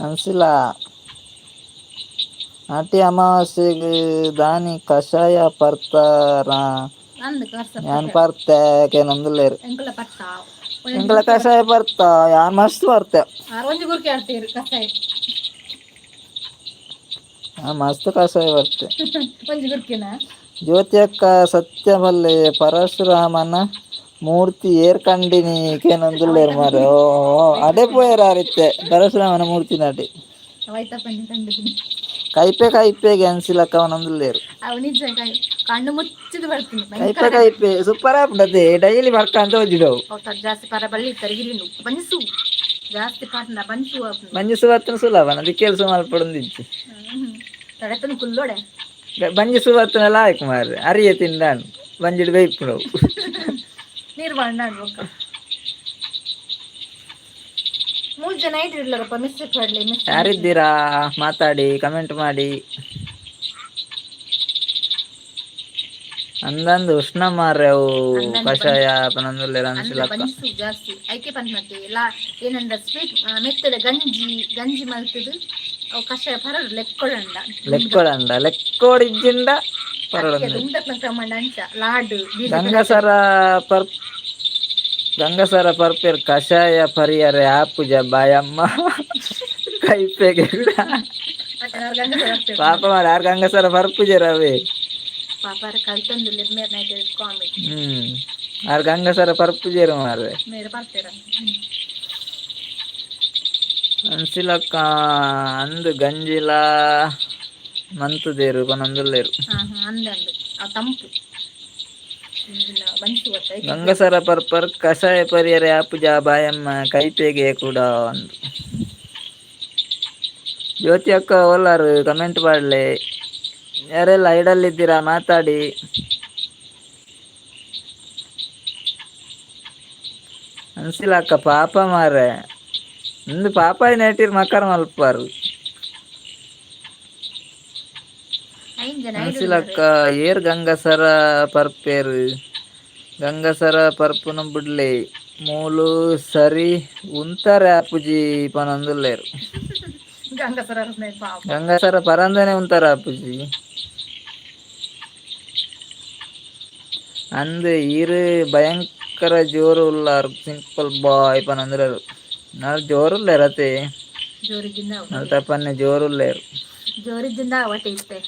ಅನ್ಸಿಲ್ಲ ಆಟಿ ಅಮಾವಾಸ್ಯೆಗ್ ದಾನಿ ಕಷಾಯ ಪರ್ತಾರ? ಅಂದ್ ಕರ್ಸ. ಯಾನ್ ಪರ್ತೆ ಕೇನೊಂದುಲ್ಲೇರು. ಎಂಕುಲ ಪರ್ತ. ಎಂಕಲ ಕಷಾಯ ಪರ್ತ, ಯಾನ್ ಮಸ್ತ್ ಪರ್ತೆ. ಆರ್ ಒಂಜಿ ಗುರ್ಕೆ ಆಡ್ತೀರು ಕಷಾಯ. ಆ ಮಸ್ತ್ ಕಷಾಯ ಪರ್ತೆ. ಒಂಜಿ ಗುರ್ಕಿನ. ಜ್ಯೋತಿ ಅಕ್ಕ ಸತ್ಯ ಬಲ್ಲೆ ಪರಶುರಾಮನ ಮೂರ್ತಿ ಏರ್ ಕಂಡಿನಿ ಕೇನೊಂದುಲ್ಲೇರು ಮಾರೆ. ಓ ಅಡೆ ಪೋಯೆರ್ ಆರಿತ್ತೆ ಪರಶುರಾಮನ ಮೂರ್ತಿ ನಡೆ. ವೈತಪ್ಪಂಡಿ ತಂಡಿದ್ದೀನಿ. ಕೈಪೆ ಕೈಪೆಗೆ ಅನ್ಸಿಲಕ್ಕ ಅವನೊಂದುಲ್ಲೇರು. ಅವು ನಿಜ ಕಣ್ಣು ಮುಚ್ಚಿದು ಬರ್ತೀನಿ. ಕೈಪೆ ಕೈಪೆ ಸೂಪರ್ ಆಪುಂಡತೆ, ಡೈಲಿ ಬರ್ಕಂತ ಹೋಜಿಡವು. ಅವ್ರು ಜಾಸ್ತಿ ಪರ ಬಳ್ಳಿ ಇತ್ತಾರೆ ಗಿರಿನು ಬನ್ಸು ಜಾಸ್ತಿ ಪಾಟ್ನ ಬನ್ಸು ಆಪುಂಡು. ಬಂಜಿ ಸುವತ್ತನ ಸುಲಭ ದಿಕ್ಕೆಲ್ ಸುಮಾರು ಪಡೊಂದಿಜ್ಜಿ. ತಡೆತನ ಕುಲ್ಲೋಡೆ. ಬಂಜಿ ಸುವತ್ತನ ಲಾಯ್ಕ್ ಮಾರ್ರೆ, ಅರಿಯ ತಿಂದಾನು ಬಂಜಿಡ್ ಬೇಯ್ಪುನವು. ನೀರು ಬಾಂಡ ಬೊಕ್ಕ ಮೂರು ಜನ ಇಟ್ಟಿರ್ಲಾರಪ್ಪ ಮಿಸ್ಟೇಕ್ ಮಾಡಲಿ ಮಿಸ್. ಯಾರಿದ್ದೀರಾ ಮಾತಾಡಿ, ಕಮೆಂಟ್ ಮಾಡಿ. ಅಂದಂದು ಉಷ್ಣ ಮಾರ್ರೆ ಅವು ಕಷಾಯ ಪನೊಂದುಲ್ಲೇರು. ಅಂದ್ರೆ ಅನ್ಸಿಲಕ್ಕ. ಬನ್ಸು ಜಾಸ್ತಿ ಐಕೆ ಪನ್ಪತ್ತೆ ಲಾ ಏನಂದ ಸ್ವೀಟ್ ಮೆತ್ತದ ಗಂಜಿ ಗಂಜಿ ಮಲ್ತದು ಅವು ಕಷಾಯ ಪರಡು ಲೆಕ್ಕೊಳಂಡ. ಲೆಕ್ಕೊಳಂಡ ಲೆಕ್ಕೋಡಿಜ್ಜಿಂಡ ಪರಡೊಂದು. ಉಂದಕ್ಲ ಕ್ರಮಂಡ ಅಂಚ ಲಾಡು ಬೀಜ. ಗಂಗಸರ ಪರ್ ಗಂಗಸರ ಪರ್ಪೆರ್ ಕಷಾಯ ಪರಿಯರೆ ಆಪುಜ ಬಾಯಮ್ಮ ಕೈಪೆಗೆ. ಗಂಗಸರ ಬರ್ಪೆರ್. ಪಾಪ ಮಾರ್ರೆ, ಆರ್ ಗಂಗಸರ ಪರ್ಪುಜೆರ್ ಅವೇ. ಪಾಪ ಕಲ್ತೊಂದು ಮೇರ್ ನೈಟ್ ಕಾಮಿಡಿ. ಆರ್ ಗಂಗಸರ ಪರ್ಪುಜೆರ್ ಮಾರ್ರೆ. ಮೇರ್ ಬರ್ತೀರ. ಅನ್ಸಿಲಕ್ಕ ಅಂದ್ ಗಂಜಿಲ ಮಂತುದೇರು ಪನೊಂದುಲ್ಲೇರು. ಹಾ ಹಾ ಅಂದ ಅಂದು ಆ ತಂಪು ಇಂಜಿನ ಬನ್ಸು ಗೊತ್ತ. ಗಂಗಸರ ಪರ್ಪರ್ ಕಷಾಯ ಪರಿಯರೆ ಆಪುಜ ಬಾಯಮ್ಮ ಕೈಪೆಗೆ ಕೂಡ ಅಂದು. ಜ್ಯೋತಿ ಅಕ್ಕ ಓಲಾರು? ಕಮೆಂಟ್ ಪಾಡ್ಲೆ. ಯಾರೆಲ್ಲ ಐಡಲ್ ಇದ್ದೀರಾ ಮಾತಾಡಿ. ಅನ್ಸಿಲ್ಲ ಅಕ್ಕ ಪಾಪ ಮಾರ್ರೆ, ಇಂದು ಪಾಪ ನೇಟಿರ್ ಮಕರ ಮಲ್ಪಾರು. ಐನ್ ಜನ. ಅನ್ಸಿಲಕ್ಕ ಏರ್ ಗಂಗಸರ ಪರ್ಪೇರು? ಗಂಗಸರ ಪರ್ಪುನ ಬುಡ್ಲೆ, ಮೂಲು ಸರಿ ಉಂತಾರೆ ಆಪುಜಿ ಪನೊಂದುಲ್ಲೇರು. ಗಂಗಸರ ಪಾಪ. ಗಂಗಸರ ಪರಂದನೆ ಉಂತಾರ ಆಪುಜಿ ಅಂದ್. ಈರ್ ಭಯಂಕರ ಜೋರು ಉಲ್ಲಾರ್ ಸಿಂಪಲ್ ಬಾಯ್ ಪನೊಂದುಲ್ಲೇರು. ನಾಲ್ ಜೋರುಲ್ಲೇರ್ ಅತೆ. ಜೋರಿಗಿಂದ. ನಲ್ತಪ್ಪನ್ನೆ ಜೋರುಲ್ಲೇರು. ಜೋರಿದ್ದಿಂದ ಅವಟೆ ಇತ್ತೆ.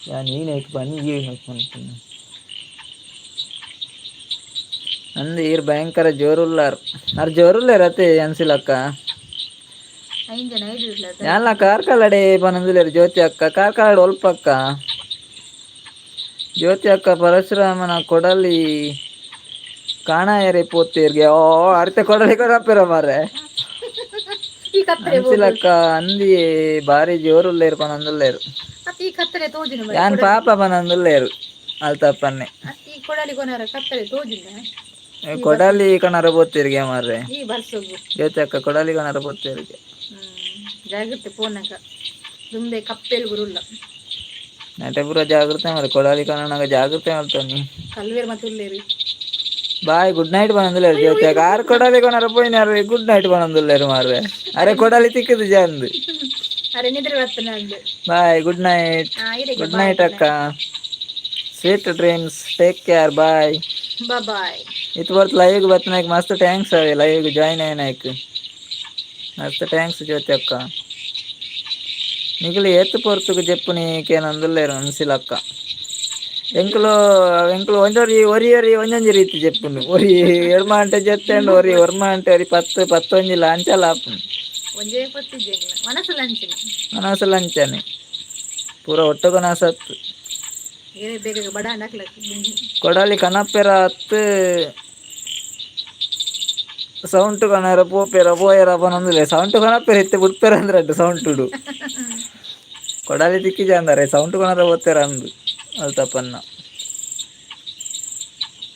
ಯಾನ್ ಈ ನೈಟ್ ಬನ್ನಿ ಈ ನೈಟ್ ಪನ್ಪುನ ಅಂದ್. ಈರ್ ಭಯಂಕರ ಜೋರುಲ್ಲಾರ್, ಅರ್ ಜೋರುಲ್ಲೇರ್ ಅತೆ ಅನ್ಸಿಲಕ್ಕ. ಐನ್ ಜನ ಐದು. ಯಾನ್ಲ ಕಾರ್ಕಳಡೆ ಪನೊಂದುಲ್ಲೇರು. ಜ್ಯೋತಿ ಅಕ್ಕ ಕಾರ್ಕಳಡ್ ಒಲ್ಪ ಅಕ್ಕ? ಜ್ಯೋತಿ ಅಕ್ಕ ಪರಶುರಾಮನ ಕೊಡಲಿ ಕಾಣಾಯರೆ ಪೋತೇರ್ಗೆ. ಓ ಅರ್ತೆ ಕೊಡಲಿ ಕೊರಪೆರ ಮಾರ್ರೆ. ಈ ಕತ್ತಲೆ. ಅನ್ಸಿಲಕ್ಕ ಅಂದಿ ಬಾರಿ ಜೋರುಲ್ಲೇರು ಪನೊಂದುಲ್ಲೇರು. ಅತ್ತಿ ಈ ಕತ್ತಲೆ ತೋಜಿನ. ಯಾನ್ ಪಾಪ ಪನೊಂದುಲ್ಲೇರು ಅಲ್ತಪ್ಪನ್ನೆ. ಅತ್ತಿ ಈ ಕೊಡಲಿ ಕೊನರ ಕತ್ತಲೆ ತೋಜಿನ. ಕೊಡಲಿ ಕಣರ ಬೋತಿರಿಗೆ ಮಾರ್ರೆ. ಈ ಬರ್ಸೋಗು. ಜ್ಯೋತಿ ಅಕ್ಕ, ಕೊಡಲಿ ಕಣರ ಬೋತಿರಿಗೆ. ಜಾಗ್ರತೆ ಪೋನಾಗ, ದುಂಬೆ ಕಪ್ಪೆಲ್ ಗುರುಲ್ಲ. ನೆಟೆ ಪೂರ ಜಾಗ್ರತೆ ಮಾರ್ರೆ, ಕೊಡಲಿ ಕಣನಾಗ ಜಾಗ್ರತೆ ಮಾಡ್ತಾನಿ. ಕಲ್ವೇರ್ ಮತ್ತೆ ಉಲ್ಲೇರಿ. ಬಾಯ್, ಗುಡ್ ನೈಟ್ ಬಂದಿಲ್ಲೇರು ಜ್ಯೋತಿ ಅಕ್ಕ. ಆರು ಕೊಡಲಿ ಕೊನರ ಪೋಯಿನಾರು, ಗುಡ್ ನೈಟ್ ಬಂದಿಲ್ಲೇರು ಮಾರ್ರೆ. ಅರೆ, ಕೊಡಲಿ ತಿಕ್ಕದು ಜಂದು. ಅರೆ, ನಿದ್ರೆ ಬರ್ತನ ಅಂದು. Bye, good night. ಹಾ, ಇರೆಗೆ. ಗುಡ್ ನೈಟ್ ಅಕ್ಕ, sweet dreams, take care, bye. Bye. ಇತ್ತು ಬರ್ತ ಲೈವ್ ಬರ್ತನಾಯ್ಕ ಮಸ್ತ್ thanks ಅವೆ. ಲೈವ್ ಜಾಯ್ನ್ అయినాಯ್ಕ ಮಸ್ತ್ thanks. ಜ್ಯೋತಿ ಅಕ್ಕ, ನಿಗುಲು ಏತ್ ಪೊರ್ತುಗು ಜೆಪ್ಪುನಿ ಕೇನೊಂದುಲ್ಲೇರು ಅನ್ಸಿಲಕ್ಕ. ಎಂಕುಲು ಎಂಕುಲು ಒಂಜೊರಿ ಒರಿ ಒರಿ ಒಂಜೊಂಜಿ ರೀತಿ ಜೆಪ್ಪುನು. ಒರಿ ಎಡ್ಮ ಗಂಟೆ ಜೆತ್ತಂಡು, ಒರಿ ಒರ್ಮ ಗಂಟೆ, ಒರಿ ಪತ್ತು ಪತ್ತೊಂಜಿಲ ಅಂಚಲ ಆಪುಂಡು. ಒಂಜೇ ಪತ್ತಿದ್ದೆ ಮನಸ್ಸು ಲಂಚಿನ. ಮನಸ್ಸು ಲಂಚನೆ ಪೂರ ಒಟ್ಟುಗು ಸತ್ತು. ಏನೇ ಬೇಗ ಬಡ ಹಾಕ್ಲಕ್ಕ. ಕೊಡಲಿ ಕನಪೆರ ಅತ್ತು ಸೌಂಟು ಕನರ ಪೋಪೆರ ಪೋಯರ ಪನೊಂದುಲ್ಲೆ. ಸೌಂಟು ಕನಪೆರ ಇತ್ತೆ ಬುಡ್ಪೆರ ಅಂದ್ರೆ ಅಡ್ಡು ಸೌಂಟುಡು ಕೊಡಲಿ ತಿಕ್ಕಿಜ ಅಂದರೆ ಸೌಂಟು ಕನರ ಪೋತೆರ ಅಂದು ಅಲ್ತಪ್ಪನ್ನ.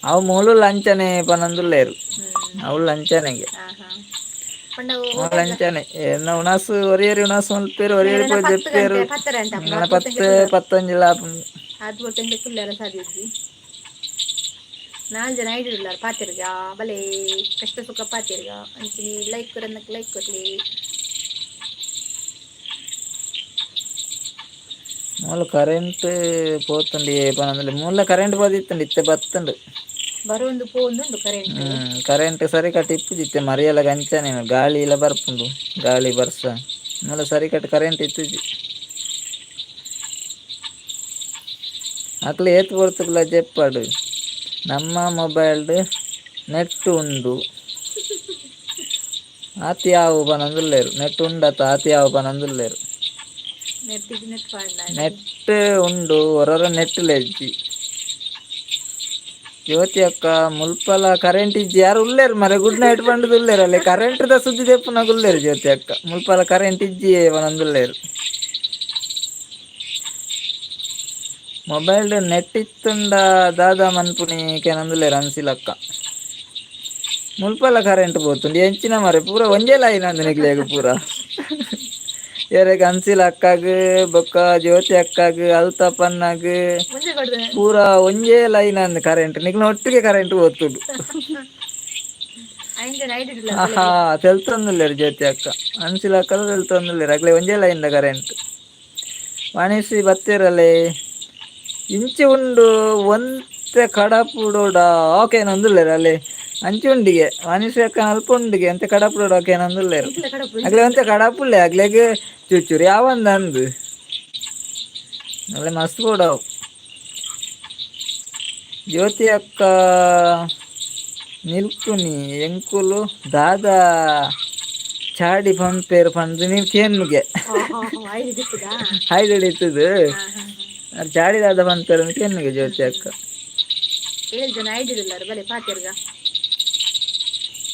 ಅವು ಮೂಲು ಲಂಚನೆ ಪನೊಂದುಲ್ಲೇರು. ಅವು ಲಂಚನೆಗೆ. ಹಾ ಹಾ, ಪಂಡ. ಲಂಚನೆ ಎನ್ನ ಉಣಸು ಒರಿಯರಿ ಉಣಸು ಮಲ್ಪೇರು, ಒರಿಯರಿ ಪೋಯಿ ಜೆಪ್ಪೇರು. ಪತ್ತರ ಅಂತ. ಇನ್ನ ಪತ್ತು ಪತ್ತೊಂಜಿಲ ಆಪುಂಡು. ಅದು ಗೊತ್ತಂಗೆ ಕುಲ್ಲಾರ ಸಾಧಿದ್ವಿ. ನಾಲ್ ಜನ ಐಡಿಲ್ಲ ಪಾತಿರ್ಗ. ಬಲೆ, ಕಷ್ಟ ಸುಖ ಪಾತಿರ್ಗ. ಅಂಚಿನಿ ಲೈಕ್ ಕೊರನ್ನಕ್ ಲೈಕ್ ಕೊರ್ಲಿ. ಮೂಲ ಕರೆಂಟ್ ಪೋತುಂಡು ಪನೊಂದುಲ್ಲೆ. ಮೂಲ ಕರೆಂಟ್ ಪೋದಿತ್ತುಂಡು, ಇತ್ತೆ ಬತ್ತುಂಡು. ಬರೋಂದು ಪೋಂದುಂಡು ಕರೆಂಟ್. ಕರೆಂಟ್ ಸರಿ ಕಟ್ ಇಪ್ಪುಜಿ ಇತ್ತೆ. ಮರಿಯಲ ಗಂಚನೆ ಗಾಳಿ ಇಲ್ಲ ಬರ್ಪುಂಡು, ಗಾಳಿ ಬರ್ಸ ಮೂಲ ಸರಿ ಕಟ್ ಕರೆಂಟ್ ಇತ್ತುಜಿ. ಅಕ್ಲು ಏತ್ ಪೊರ್ತುಗುಲ ಜೆಪ್ಪಡು. ನಮ್ಮ ಮೊಬೈಲ್ಡ್ ನೆಟ್ ಉಂಡು, ಆತ್ ಯಾವು ಪನೊಂದುಲ್ಲೆರ್. ನೆಟ್ ಉಂಡತ ಆತ್ ಯಾವು ಪನೊಂದುಲ್ಲೆರ್. ನೆಟ್ ನೆಟ್ ಪಾಂಡ. ನೆಟ್ ಉಂಡು, ಒರೊರ ನೆಟ್ ಲೆಜ್ಜಿ. ಜ್ಯೋತಿ ಅಕ್ಕ, ಮುಲ್ಪಲ ಕರೆಂಟ್ ಇಜ್ಜಿ. ಯಾರು ಉಲ್ಲೇರು ಮರೆ? ಗುಡ್ ನೈಟ್ ಪಂಡುದು ಉಲ್ಲೇರು ಅಲ್ಲೇ. ಕರೆಂಟ್ ದ ಸುದ್ದಿ ದೆಪ್ಪುನಗ ಉಲ್ಲೇರು. ಜ್ಯೋತಿ ಅಕ್ಕ, ಮುಲ್ಪಲ ಕರೆಂಟ್ ಇಜ್ಜಿ ಪನೊಂದುಲ್ಲೇರು. ಮೊಬೈಲ್ ನೆಟ್ ಇತ್ತುಂಡ ದಾದಾ ಮನ್ಪುನಿ ಕೇನೊಂದುಲ್ಲೇರು ಅನ್ಸಿಲಕ್ಕ. ಮುಲ್ಪಲ ಕರೆಂಟ್ ಪೋತುಂಡು ಎಂಚಿನ ಮರೆ? ಪೂರ ಒಂಜೇ ಲೈನ್ ಅಂದ್ ನಿಕ್ಲೆಗ್ ಪೂರ. ಏರೆಗ್ ಅನ್ಸಿಲ ಅಕ್ಕಾಗ್, ಬೊಕ್ಕ ಜ್ಯೋತಿ ಅಕ್ಕಾಗ್, ಅಲ್ತಪ್ಪಣ್ಣಗ್. ಮುಂಚೆ ಕೊಡ್ದೆ. ಪೂರ ಒಂಜೇ ಲೈನ್ ಅಂದ್ ಕರೆಂಟ್. ನಿಕ್ಲ ಒಟ್ಟಿಗೆ ಕರೆಂಟ್ ಪೋತುಂಡು. ಐನ್ ಜನ ಐಡಿಲ್ಲ. ಆಹಾ, ತೆಲ್ತೊಂದುಲ್ಲೆರ್ ಜ್ಯೋತಿ ಅಕ್ಕ, ಅನ್ಸಿಲ ಅಕ್ಕಲ ತೆಲ್ತೊಂದುಲ್ಲೆರ್. ಅಕ್ಲೆ ಒಂಜೇ ಲೈನ್ ದ ಕರೆಂಟ್. ವಾಣಿಶ್ರೀ ಬತ್ತೇರಲೆ. ಇಂಚಿ ಉಂಡು ಒಂತೆ ಕಡಪುಡೋಡ ಓಕೇನೊಂದುಲ್ಲೆರ್ ಅಲ್ಲೇ. ಅಂಚಿ ಉಂಡಿಗೆ ವಾಣಿಶ್ರೀ ಅಕ್ಕ ಅಲ್ಪ ಉಂಡಿಗೆ ಅಂತೆ ಕಡಪುಡೋಡ ಓಕೇನೊಂದುಲ್ಲೆರ್. ಇಂಚಿಲ ಕಡಪು. ಅಗ್ಲೆ ಒಂತೆ ಕಡಪುಲ್ಲೆ. ಅಗ್ಲೆಗ್ ಚೂಚೂರು ಯಾವಂದ ಅಂದು. ಅಲ್ಲೇ ಮಸ್ತ್ ಬೋಡವು. ಜ್ಯೋತಿ ಅಕ್ಕ, ನಿಲ್ಕುನಿ ಎಂಕುಲು ದಾದಾ ಚಾಡಿ ಪಂಪೇರು ಪಂದ್ ನೀನ್ ಕೇನ್ನುಗೆ. ಐದು ದಿಕ್ಕುದಾ? ಹಾಯ್ದಡಿ ಇತ್ತದು. ಚಾಡಿ ದಾದ ಪಂಪೇರು ಅಂತ ಕೇನ್ನುಗೆ ಜ್ಯೋತಿ ಅಕ್ಕ. ಏಳು ಜನ ಐಡಿಲ್ಲ, ಬಲೆ ಪಾತಿರ್ಗ.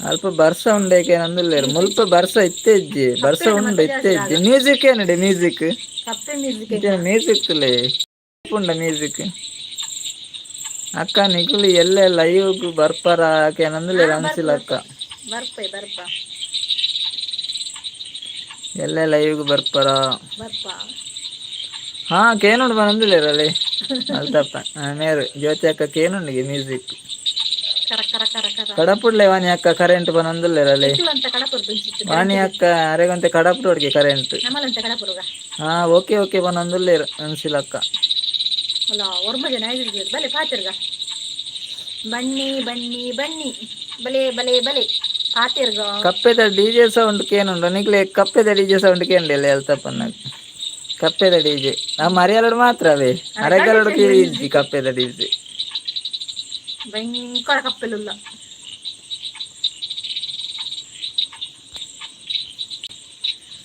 ಅಲ್ಪ ಬರ್ಸ ಉಂಡೇಕೆ ನಂದುಲ್ಲೇರು. ಮುಲ್ಪ ಬರ್ಸ ಇತ್ತೆ ಇಜ್ಜಿ, ಬರ್ಸ ಉಂಡು, ಇತ್ತೆ ಇಜ್ಜಿ. ಮ್ಯೂಸಿಕ್ ಏನಡೆ ಮ್ಯೂಸಿಕ್? ಕಪ್ಪೆ ಮ್ಯೂಸಿಕ್. ಮ್ಯೂಸಿಕ್ ತುಲೆ ಉಂಡ ಮ್ಯೂಸಿಕ್. ಅಕ್ಕ, ನಿಗುಲು ಎಲ್ಲೆ ಲೈವ್ ಬರ್ಪರ ಕೇನಂದುಲ್ಲೇರು ಅನ್ಸಿಲ್ಲ ಅಕ್ಕ. ಬರ್ಪ ಬರ್ಪ. ಎಲ್ಲೆ ಲೈವ್ ಬರ್ಪರ? ಬರ್ಪ. ಹಾ, ಕೇನುಂಡು ಬಂದಿಲ್ಲೇರಲ್ಲಿ ಅಲ್ತಪ್ಪ ಮೇರು. ಜ್ಯೋತಿ ಅಕ್ಕ, ಕೇನುಂಡಿಗೆ ಮ್ಯೂಸಿಕ್. ಕರ ಕರ ಕರ ಕರ. ಕಡಪುಡ್ಲೆ ವಾಣಿ ಅಕ್ಕ ಕರೆಂಟ್ ಬಂದಿಲ್ಲೇರಲ್ಲಿ. ಅಂತ ಕಡಪುರ್ದು ಒಂಚಿತ್ತು. ವಾಣಿ ಅಕ್ಕ, ಅರೆಗಂತೆ ಕಡಪುಡೋಡ್ಗೆ ಕರೆಂಟ್. ನಮ್ಮಲಂತ ಕಡಪುರುಗ. ಹಾ, ಓಕೆ ಓಕೆ ಬಂದೊಂದುಲ್ಲೇರು ಅನ್ಸಿಲ್ಲ ಅಕ್ಕ. ಅಲ್ಲ, ಒರ್ಮ ಜನ ಐಡಿಲ್ಲ, ಬಲೆ ಪಾತಿರ್ಗ. ಬನ್ನಿ ಬನ್ನಿ ಬನ್ನಿ, ಬಲೆ ಬಲೆ ಬಲೆ ಪಾತಿರ್ಗ. ಕಪ್ಪೆದ ಡಿಜೆ ಸೌಂಡ್ ಕೇನುಂಡು ನಿಕ್ಲೆ. ಕಪ್ಪೆದ ಡಿಜೆ ಸೌಂಡ್ ಕೇಂಡಿಲ್ಲ ಎಲ್ತಪ್ಪನ್ನ? ಕಪ್ಪೆದ ಡಿಜೆ ನಮ್ಮ ಮರಿಯಲೋಡು ಮಾತ್ರ ಅವೇ, ಅರೆಗಲೋಡು ಇಜ್ಜಿ ಕಪ್ಪೆದ ಡಿಜೆ. ಭಯಂಕರ ಕಪ್ಪೆಲುಲ್ಲ.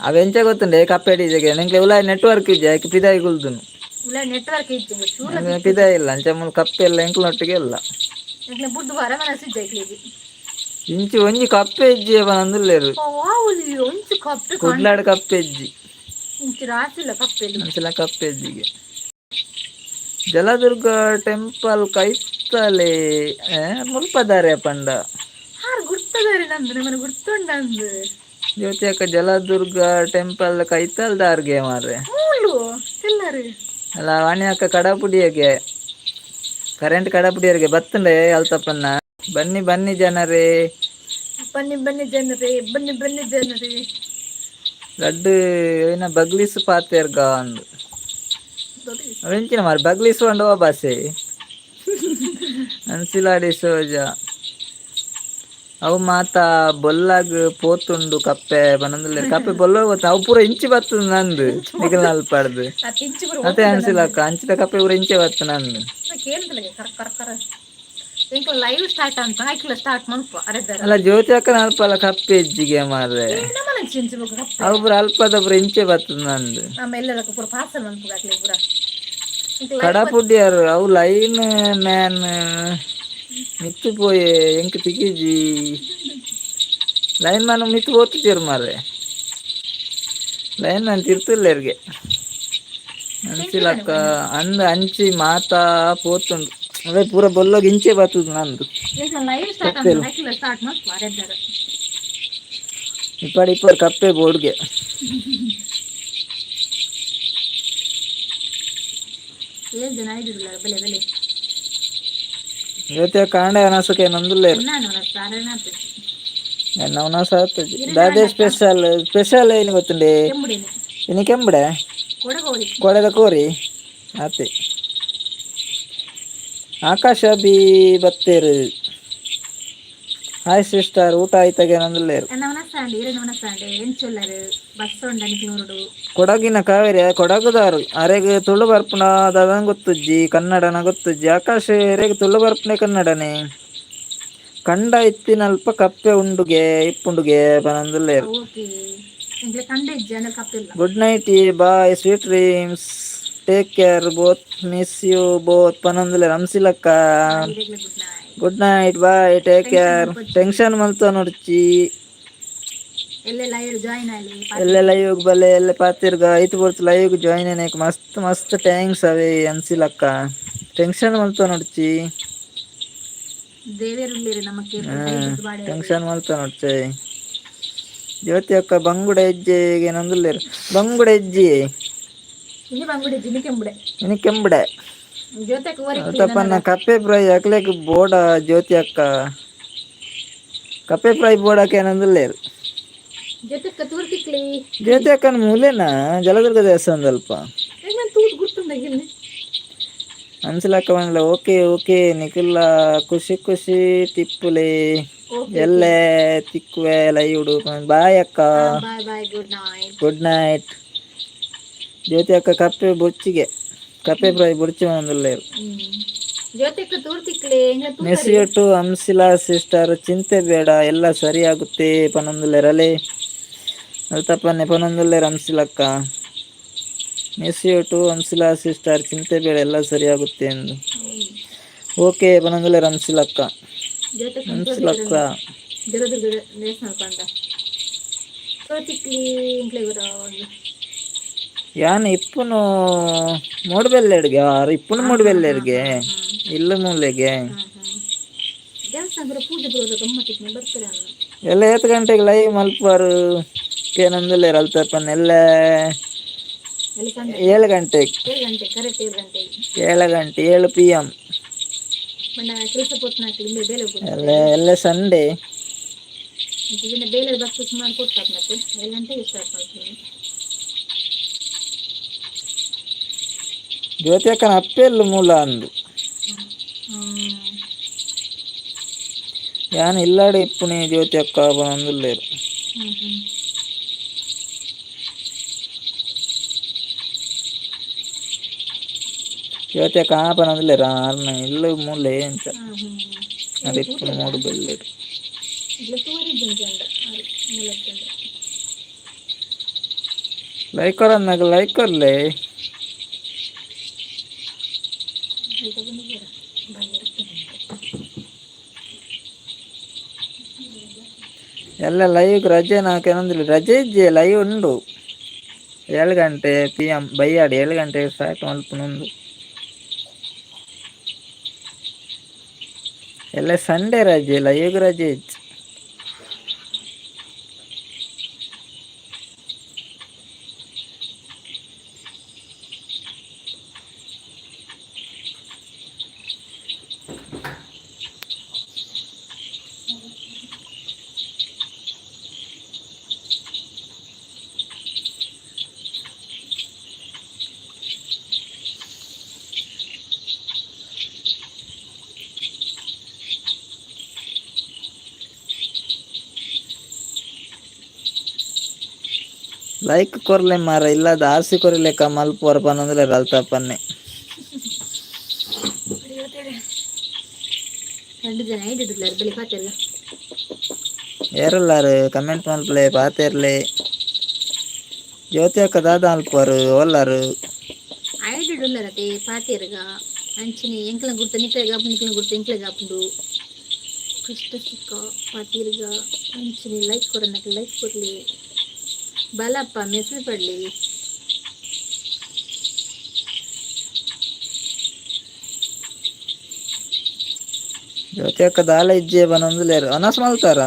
ಅವೆಂಚ ಗೊತ್ತುಂಡೆ ಕಪ್ಪೆ ಡಿಜೆಗೆ? ನಿಂಗೆ ಉಲಾಯ್ ನೆಟ್ವರ್ಕ್ ಇಜ್ಜಿ, ಆಯ್ಕೆ ಪಿದಾಯಿ ಕುಲ್ದುನು. ಉಲ್ಲ ನೆಟ್ವರ್ಕ್ ಇಜ್ಜಿ ಚೂರ. ಪಿದಾಯಿ ಇಲ್ಲ ಅಂಚ ಮೂಲು ಕಪ್ಪೆ ಎಲ್ಲ ಎಂಕ್ಲೊಟ್ಟಿಗೆ ಇಲ್ಲ. ಎಂಕ್ಲೆ ಬುಧವಾರ ಮನಸ್ಸು ಇಜ್ಜಿ ಐಕ್ಲೆಗ್. ಇಂಚಿ ಒಂಜಿ ಕಪ್ಪೆ ಇಜ್ಜಿ ಪನೊಂದುಲ್ಲೆರ್. ವಾವುಲಿ ಒಂಚಿ ಕಪ್ಪೆ. ಕುಡ್ಲಾಡ್ ಕಪ್ಪೆ ಇಜ್ಜಿ. ಇಂಚಿ ರಾಸಿಲ್ಲ ಕಪ್ಪೆಲು. ಅಂಚಿನ ಕಪ್ಪೆ ಇಜ್ಜಿಗೆ. ಜಲದುರ್ಗ ಟೆಂಪಲ್ ಕೈತಲ್. ಗುರ್ತಲೆ ಮುಲ್ಪದಾರೆ ಪಂಡ ಹಾರ್ ಗುರ್ತದಾರೆ ನಂದು ನಮ್ಮನೆ ಗುರ್ತುಂಡಂದು. ಜ್ಯೋತಿ ಅಕ್ಕ ಜಲದುರ್ಗ ಟೆಂಪಲ್ ಕೈತಲ್ದಾರ್ಗೆ ಮಾರ್ರೆ. ಮೂಲು ಎಲ್ಲಾರು. ಅಲ್ಲ ವಾಣಿ ಅಕ್ಕ ಕಡಪುಡಿಯಗೆ ಕರೆಂಟ್ ಕಡಪುಡಿಯರಿಗೆ ಬತ್ತುಂಡೆ ಅಲ್ತಪ್ಪನ್ನ. ಬನ್ನಿ ಬನ್ನಿ ಜನರೇ. ಬನ್ನಿ ಬನ್ನಿ ಜನರೇ, ಬನ್ನಿ ಬನ್ನಿ ಜನರೇ. ಲಡ್ಡು ಏನ ಬಗ್ಲಿಸು ಪಾತೆರ್ಗ ಅಂದು ಅವೆಂಚಿನ ಮಾರ್ ಬಗ್ಲಿಸು ಅಂಡುವ ಭಾಷೆ ಅನ್ಸಿಲಾಡಿ ಸೋಜ ಅವು ಮಾತ ಬೊಲ್ಲಾಗ್ ಪೋತುಂಡು ಕಪ್ಪೆ ಬನಂದುಲ್ಲೆರ್. ಕಪ್ಪೆ ಬೊಲ್ಲ ಗೊತ್ತ ಅವು ಪೂರ ಇಂಚಿ ಬತ್ತುಂಡು ನಂದು ನಿಗಲ್ ನಲ್ಪಾಡ್ದು. ಅತ್ ಇಂಚಿ ಪೂರ. ಅತೆ ಅನ್ಸಿಲಕ್ಕ ಅಂಚಿದ ಕಪ್ಪೆ ಪೂರ ಇಂಚೆ ಬತ್ತು ನಂದು. ಕೇಂದ್ರ ಕರ್ ಕರ್ ಕರ್ ಎಂಕಲ ಲೈವ್ ಸ್ಟಾರ್ಟ್ ಅಂತ ಐಕ್ಲ ಸ್ಟಾರ್ಟ್ ಮನ್ಪು ಅರೆದಾರ. ಅಲ್ಲ ಜ್ಯೋತಿ ಅಕ್ಕ ಅಲ್ಪಲ ಕಪ್ಪೆ ಇಜ್ಜಿಗೆ ಮಾರ್ರೆ. ನಮ್ಮನ ಇಂಚಿ ಬೊಕ ಕಪ್ಪೆ. ಅವು ಪೂರ ಅಲ್ಪದ ಪೂರ ಇಂಚೆ ಬತ್ತುಂಡು ನಂದು. ನಮ್ಮ ಎಲ್ಲದಕ್ಕ ಪೂರ ಪಾರ್ಸಲ್ ಮನ್ಪುಗ ಅಕ್ಲೆ ಪೂರ. ಎಂಕಲ ಲೈವ್. ಕಡಪುಡ್ಯಾರು ಅವು ಲೈನ್ ಮ್ಯಾನ್ ಮಿತ್ತು ಪೋಯೆ ಎಂಕ್ ತಿಕ್ಕಿಜಿ. ಲೈನ್ ಮ್ಯಾನ್ ಮಿತ್ತು ಪೋತುಜೆರ್ ಮಾರ್ರೆ. ಲೈನ್ ಮ್ಯಾನ್ ತಿರ್ತುಲ್ಲೆರ್ಗೆ ಅನ್ಸಿಲಕ್ಕ ಅಂದ್ ಅಂಚಿ ಮಾತಾ ಪೋತುಂಡು ಅವೇ ಪೂರ ಬೊಲ್ಲೊಗ್ ಇಂಚೆ ಬತ್ತುದು ನಂದು. ಎಂಕಲ ಲೈವ್ ಸ್ಟಾರ್ಟ್ ಅಂತ ಐಕ್ಲ ಸ್ಟಾರ್ಟ್ ಮನ್ಪು ಅರೆದಾರ. ಇಪ್ಪಡಿ ಇಪ್ಪಡಿ ಕಪ್ಪೆ ಬೋರ್ಡ್ಗೆ. ಏಳು ಜನ ಐದಿಲ್ಲ ಬೆಲೆ ಬೆಲೆ. ಜ್ಯೋತಿ ಕಾಂಡೆ ಅನಸುಕೆ ನಂದುಲ್ಲೇರು. ನಾನು ಸಾರಣ. ನವನ ಸಾತುಜಿ ದಾದೆ ಸ್ಪೆಷಲ್ ಸ್ಪೆಷಲ್ ಏನು ಗೊತ್ತುಂಡೆ? ಕೆಂಬುಡೇನೆ. ಇನಿ ಕೆಂಬಡೆ. ಕೊಡಗೋಳಿ. ಕೊಡೆದ ಕೋರಿ ಆತೆ. ಆಕಾಶ ಬಿ ಬತ್ತೇರು. ಹಾಯ್ ಸಿಸ್ಟರ್ ಊಟ ಆಯ್ತಾಗೆ ನಂದುಲ್ಲೇರು. ನವನಸಾಂಡೆ ಇರೆ ನವನಸಾಂಡೆ ಎಂಚೊಲ್ಲರು ಬಸ್ ಉಂಡನಿ ನೋಡು. ಕೊಡಗಿನ ಕಾವೇರಿ ಕೊಡಗುದಾರು ಅರೆಗ್ ತುಳು ಬರ್ಪುನ ದಾದಂಗ್ ಗೊತ್ತುಜ್ಜಿ, ಕನ್ನಡನ ಗೊತ್ತುಜ್ಜಿ. ಆಕಾಶ ಎರೆಗ್ ತುಳು ಬರ್ಪುನೆ ಕನ್ನಡನೆ. ಕಂಡ ಇತ್ತಿನಲ್ಪ ಕಪ್ಪೆ ಉಂಡುಗೆ ಇಪ್ಪುಂಡುಗೆ ಪನೊಂದುಲ್ಲೆರ್. ಓಕೆ ಎಂಕ್ಲೆ ಕಂಡ ಇಜ್ಜಿ ಅಂಡ ಕಪ್ಪಿಲ್ಲ. Good night, bye, sweet dreams, take care both, miss you both ಪನೊಂದುಲ್ಲೆರ್ ಹಂಸಿಲಕ್ಕ. ಇರೆಗ್ಲೆ good night. Good night, bye, take care. Tension ಮಲ್ತೊನೊಡ್ಚಿ. ಎಲ್ಲೆಲ್ಲ ಜಾಯಿನ್ ಆಲಿ. ಎಲ್ಲೆ ಲೈವ್ ಬಲ್ಲೆ ಎಲ್ಲೆ ಪಾತಿರ್ಗ ಐತು ಪೊರ್ತು ಲೈವ್ ಜಾಯಿನ್ ಆಯ್ಕೆ. ಮಸ್ತ್ ಮಸ್ತ್ thanks ಅವೇ ಅನ್ಸಿಲಕ್ಕ. ಟೆನ್ಷನ್ ಮಲ್ತೊನೊಡ್ಚಿ. ದೇವೇರುಳ್ಳೇರು ನಮಕ್ಕೆ. ಟೆನ್ಷನ್ ಮಲ್ತೊನೊಡ್ಚಿ. ಜ್ಯೋತಿ ಅಕ್ಕ ಬಂಗುಡ ಹೆಜ್ಜೆಗೆ ನಂದುಲ್ಲೆರ್. ಬಂಗುಡ ಹೆಜ್ಜೆ. ಇನಿ ಬಂಗುಡೆ ಜಿನಿ ಕೆಂಬುಡೆ. ಇನಿ ಕೆಂಬಡೆ. ಜ್ಯೋತಕ್ಕೆ ಓರಿ. ತಪ್ಪನ್ನ ಕಪ್ಪೆ ಫ್ರೈ ಅಕ್ಲೆಗ್ ಬೋಡ. ಜ್ಯೋತಿ ಅಕ್ಕ ಕಪ್ಪೆ ಫ್ರೈ ಬೋಡಕ್ಕೆ ನಂದುಲ್ಲೆರ್. ಜೊತೆಕ್ಕೆ ತೂರ್ತಿಕ್ಲಿ. ಜ್ಯೋತಿ ಅಕ್ಕನ ಮೂಲೆನಾ ಜಲದುರ್ಗ ದೇವಸ್ಥಾನದಲ್ಪ. ನಾನು ತೂತ್ ಗುರ್ತುಂಡಗಿಲ್ಲ. ಅನ್ಸಿಲಕ್ಕ ಬಂದ್ಲ. ಓಕೆ ಓಕೆ ನಿಖಿಲ ಖುಷಿ ಖುಷಿ ಟಿಪ್ಪುಲೆ. ಓಕೆ. ಎಲ್ಲೆ ತಿಕ್ಕುವೆ ಲೈವ್. ಬಾಯ್ ಅಕ್ಕ. Bye bye, good night. Good night Jyothi ಅಕ್ಕ. ಕಪ್ಪೆ ಬೊಚ್ಚಿಗೆ ಕಪ್ಪೆ ಫ್ರೈ ಬೊಡ್ಚಿ ಒಂದುಲ್ಲೇರು. ಜ್ಯೋತಿಕ್ ತೂರ್ತಿಕ್ಲಿ. Miss you to Hamsila sister. ಚಿಂತೆ ಬೇಡ ಎಲ್ಲ ಸರಿಯಾಗುತ್ತೆ ಪನೊಂದುಲ್ಲೆರಲೆ. ಅಲ್ತಪ್ಪನೆ ಪನೊಂದುಲ್ಲೆರ್ ಹಂಸಿಲಕ್ಕ. Miss you to Hamsila sister, ಚಿಂತೆ ಬೇಡ ಎಲ್ಲ ಸರಿಯಾಗುತ್ತೆ ಎಂದು. ಓಕೆ ಪನೊಂದುಲ್ಲೆರ್ ಹಂಸಿಲಕ್ಕ. ಜ್ಯೋತಿಕ್. ಹಂಸಿಲಕ್ಕ. ಜಲದುರ್ಗ ದೇವಸ್ಥಾನ ಪಂಡ ತೂರ್ತಿಕ್ಲಿ ಇಂಕ್ಲೆ ಗುರ. ಯಾನ್ ಇಪ್ಪುನು ಮೂಡುಬೆಲ್ಲೆಡ್ಗೆ ಆರು ಇಪ್ಪುನು ಮೂಡುಬೆಲ್ಲೆಡ್ಗೆ ಇಲ್ಲ ಮೂಲೆಗೆ. ದೇವಸ್ಥಾನ ಪೂಜೆ ಬರೋದು ಗಮ್ಮತ್ತಿಗೆ ಬರ್ತಾರೆ ಅನ್ನ. ಎಲ್ಲ ಏತ್ ಗಂಟೆಗೆ ಲೈವ್ ಮಲ್ಪುವರು ಕೇನೊಂದುಲ್ಲೆರ್ ಅಲ್ತಪ್ಪನ್ ಎಲ್ಲ? ಎಲ್ಲ ಸಂಡೆ. 7 ಗಂಟೆಗೆ. 7 ಗಂಟೆ ಕರೆಕ್ಟ್, 7 ಗಂಟೆ. 7 ಗಂಟೆ, 7 PM. ಬಣ್ಣ ಕೆಲಸ ಪೊತ್ನಾಕ್ಲಿ ಇಂಬೆ ಬೇಲೆ ಹೋಗುದು. ಎಲ್ಲ ಎಲ್ಲ ಸಂಡೇ. ಇದನ್ನ ಬೇಲೆ ಬಸ್ ಸುಮಾರು ಕೊಡ್ತಾರೆ ಮತ್ತೆ 7 ಗಂಟೆಗೆ ಸ್ಟಾರ್ಟ್ ಮಾಡ್ತೀನಿ. ಜ್ಯೋತಿ ಅಕ್ಕನ ಅಪ್ಪೆಲ್ಲು ಮೂಲ ಅಂದು. ಯಾನ್ ಇಲ್ಲಾಡೆ ಇಪ್ಪುನಿ ಜ್ಯೋತಿ ಅಕ್ಕ ಪನೊಂದುಲ್ಲೆರ್. ಹ್ಮ್ ಹ್ಮ್ ಜ್ಯೋತಿ ಅಕ್ಕ ಆ ಪನೊಂದುಲ್ಲೆರ್ ಆರ್ನ ಇಲ್ಲು ಮೂಲೆ ಅಂಚ. ಹ್ಮ್ ಹ್ಮ್ ಅದು ಇಪ್ಪುನು ಮೂಡುಬೆಲ್ಲೆಡ್. ಇట్లా ತೂವರಿದ್ದಂತೆ ಅಂಡ ಮೂಲತ್ತಂಡ. ಲೈಕ್ ಕೊರನ್ನಾಗ ಲೈಕ್ ಕೊರ್ಲೆ. ಅಲ್ಲಿ ತಗೊಂಡಿದ್ದೀರಾ ಬಾಯಿ. ಎಲ್ಲ ಲೈವ್ ರಜೆ ನಾಕೇನೊಂದಿಲ್ಲ. ರಜೆ ಇಜ್ಜೆ ಲೈವ್ ಉಂಡು. 7 ಗಂಟೆ PM ಬೈಯಾಡ್ 7 ಗಂಟೆ ಸ್ಟಾರ್ಟ್ ಮಲ್ಪುನೊಂದು. ಎಲ್ಲ ಸಂಡೇ ರಜೆ ಇಲ್ಲ, ಈಗ ರಜೆ ಇತ್ತು. ಲೈಕ್ ಕೊರ್ಲೆ ಮಾರ, ಇಲ್ಲದ ಆರ್ಸಿ ಕೊರಿಲೆಕ್ಕ ಮಲ್ಪುವರ್ ಪನ್ನೊಂದುಲ್ಲೆರ್ ಅಲ್ತಪ್ಪನ್ನೆ. ರಡ್ಡ್ ಜನ ಐಡಿಡುಲ್ಲೆರ್ ಬಲೆ ಪಾತೆರ್ಗ. ಏರುಲ್ಲಾರ್ ಕಮೆಂಟ್ ಮಲ್ಪಲೆ, ಪಾತೆರ್ಲೆ. ಜ್ಯೋತಿ ಅಕ್ಕ ದಾದ ಮಲ್ಪುವರ್, ಓಲ್ಲಾರು? ಐಡಿಡುಲ್ಲೆರತೆ ಪಾತೆರ್ಗ. ಅಂಚನೆ ಎಂಕ್ಲ ಗುರ್ತ ನಿಕ್ಲೆಗ್ ಆಪುಂಡು, ನಿಕ್ಲೆನ ಗುರ್ತ ಎಂಕ್ಲೆಗ್ ಆಪುಂಡು. ಕಷ್ಟ ಸುಖ ಪಾತೆರ್ಗ. ಅಂಚನೆ ಲೈಕ್ ಕೊರನಕ್ ಲೈಕ್ ಕೊರ್ಲೆ. ಬಲಪ್ಪ ಮೆಸೇಜ್ ಪಡ್ಲಿ. ಜ್ಯೋತಿ ಅಕ್ಕ ದಾಲ ಇಜ್ಜೆ ಪನೊಂದುಲ್ಲೆರ್. ವನಸ್ ಮಲ್ತಾರ?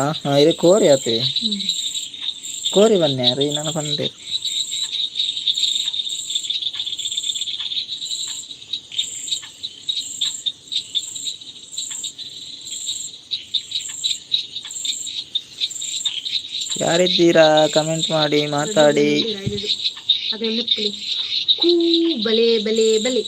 ಇರೆ ಕೋರಿ ಆತೆ. ಕೋರಿ ಬನ್ನೆ ರೀ ನನ ಪಂಡೆರ್. ಯಾರಿದ್ದೀರಾ ಕಮೆಂಟ್ ಮಾಡಿ, ಮಾತಾಡಿ. ಅದ್ರಲ್ಲಿ ಕೂ ಬಲೆ ಬಲೆ ಬಲೆ.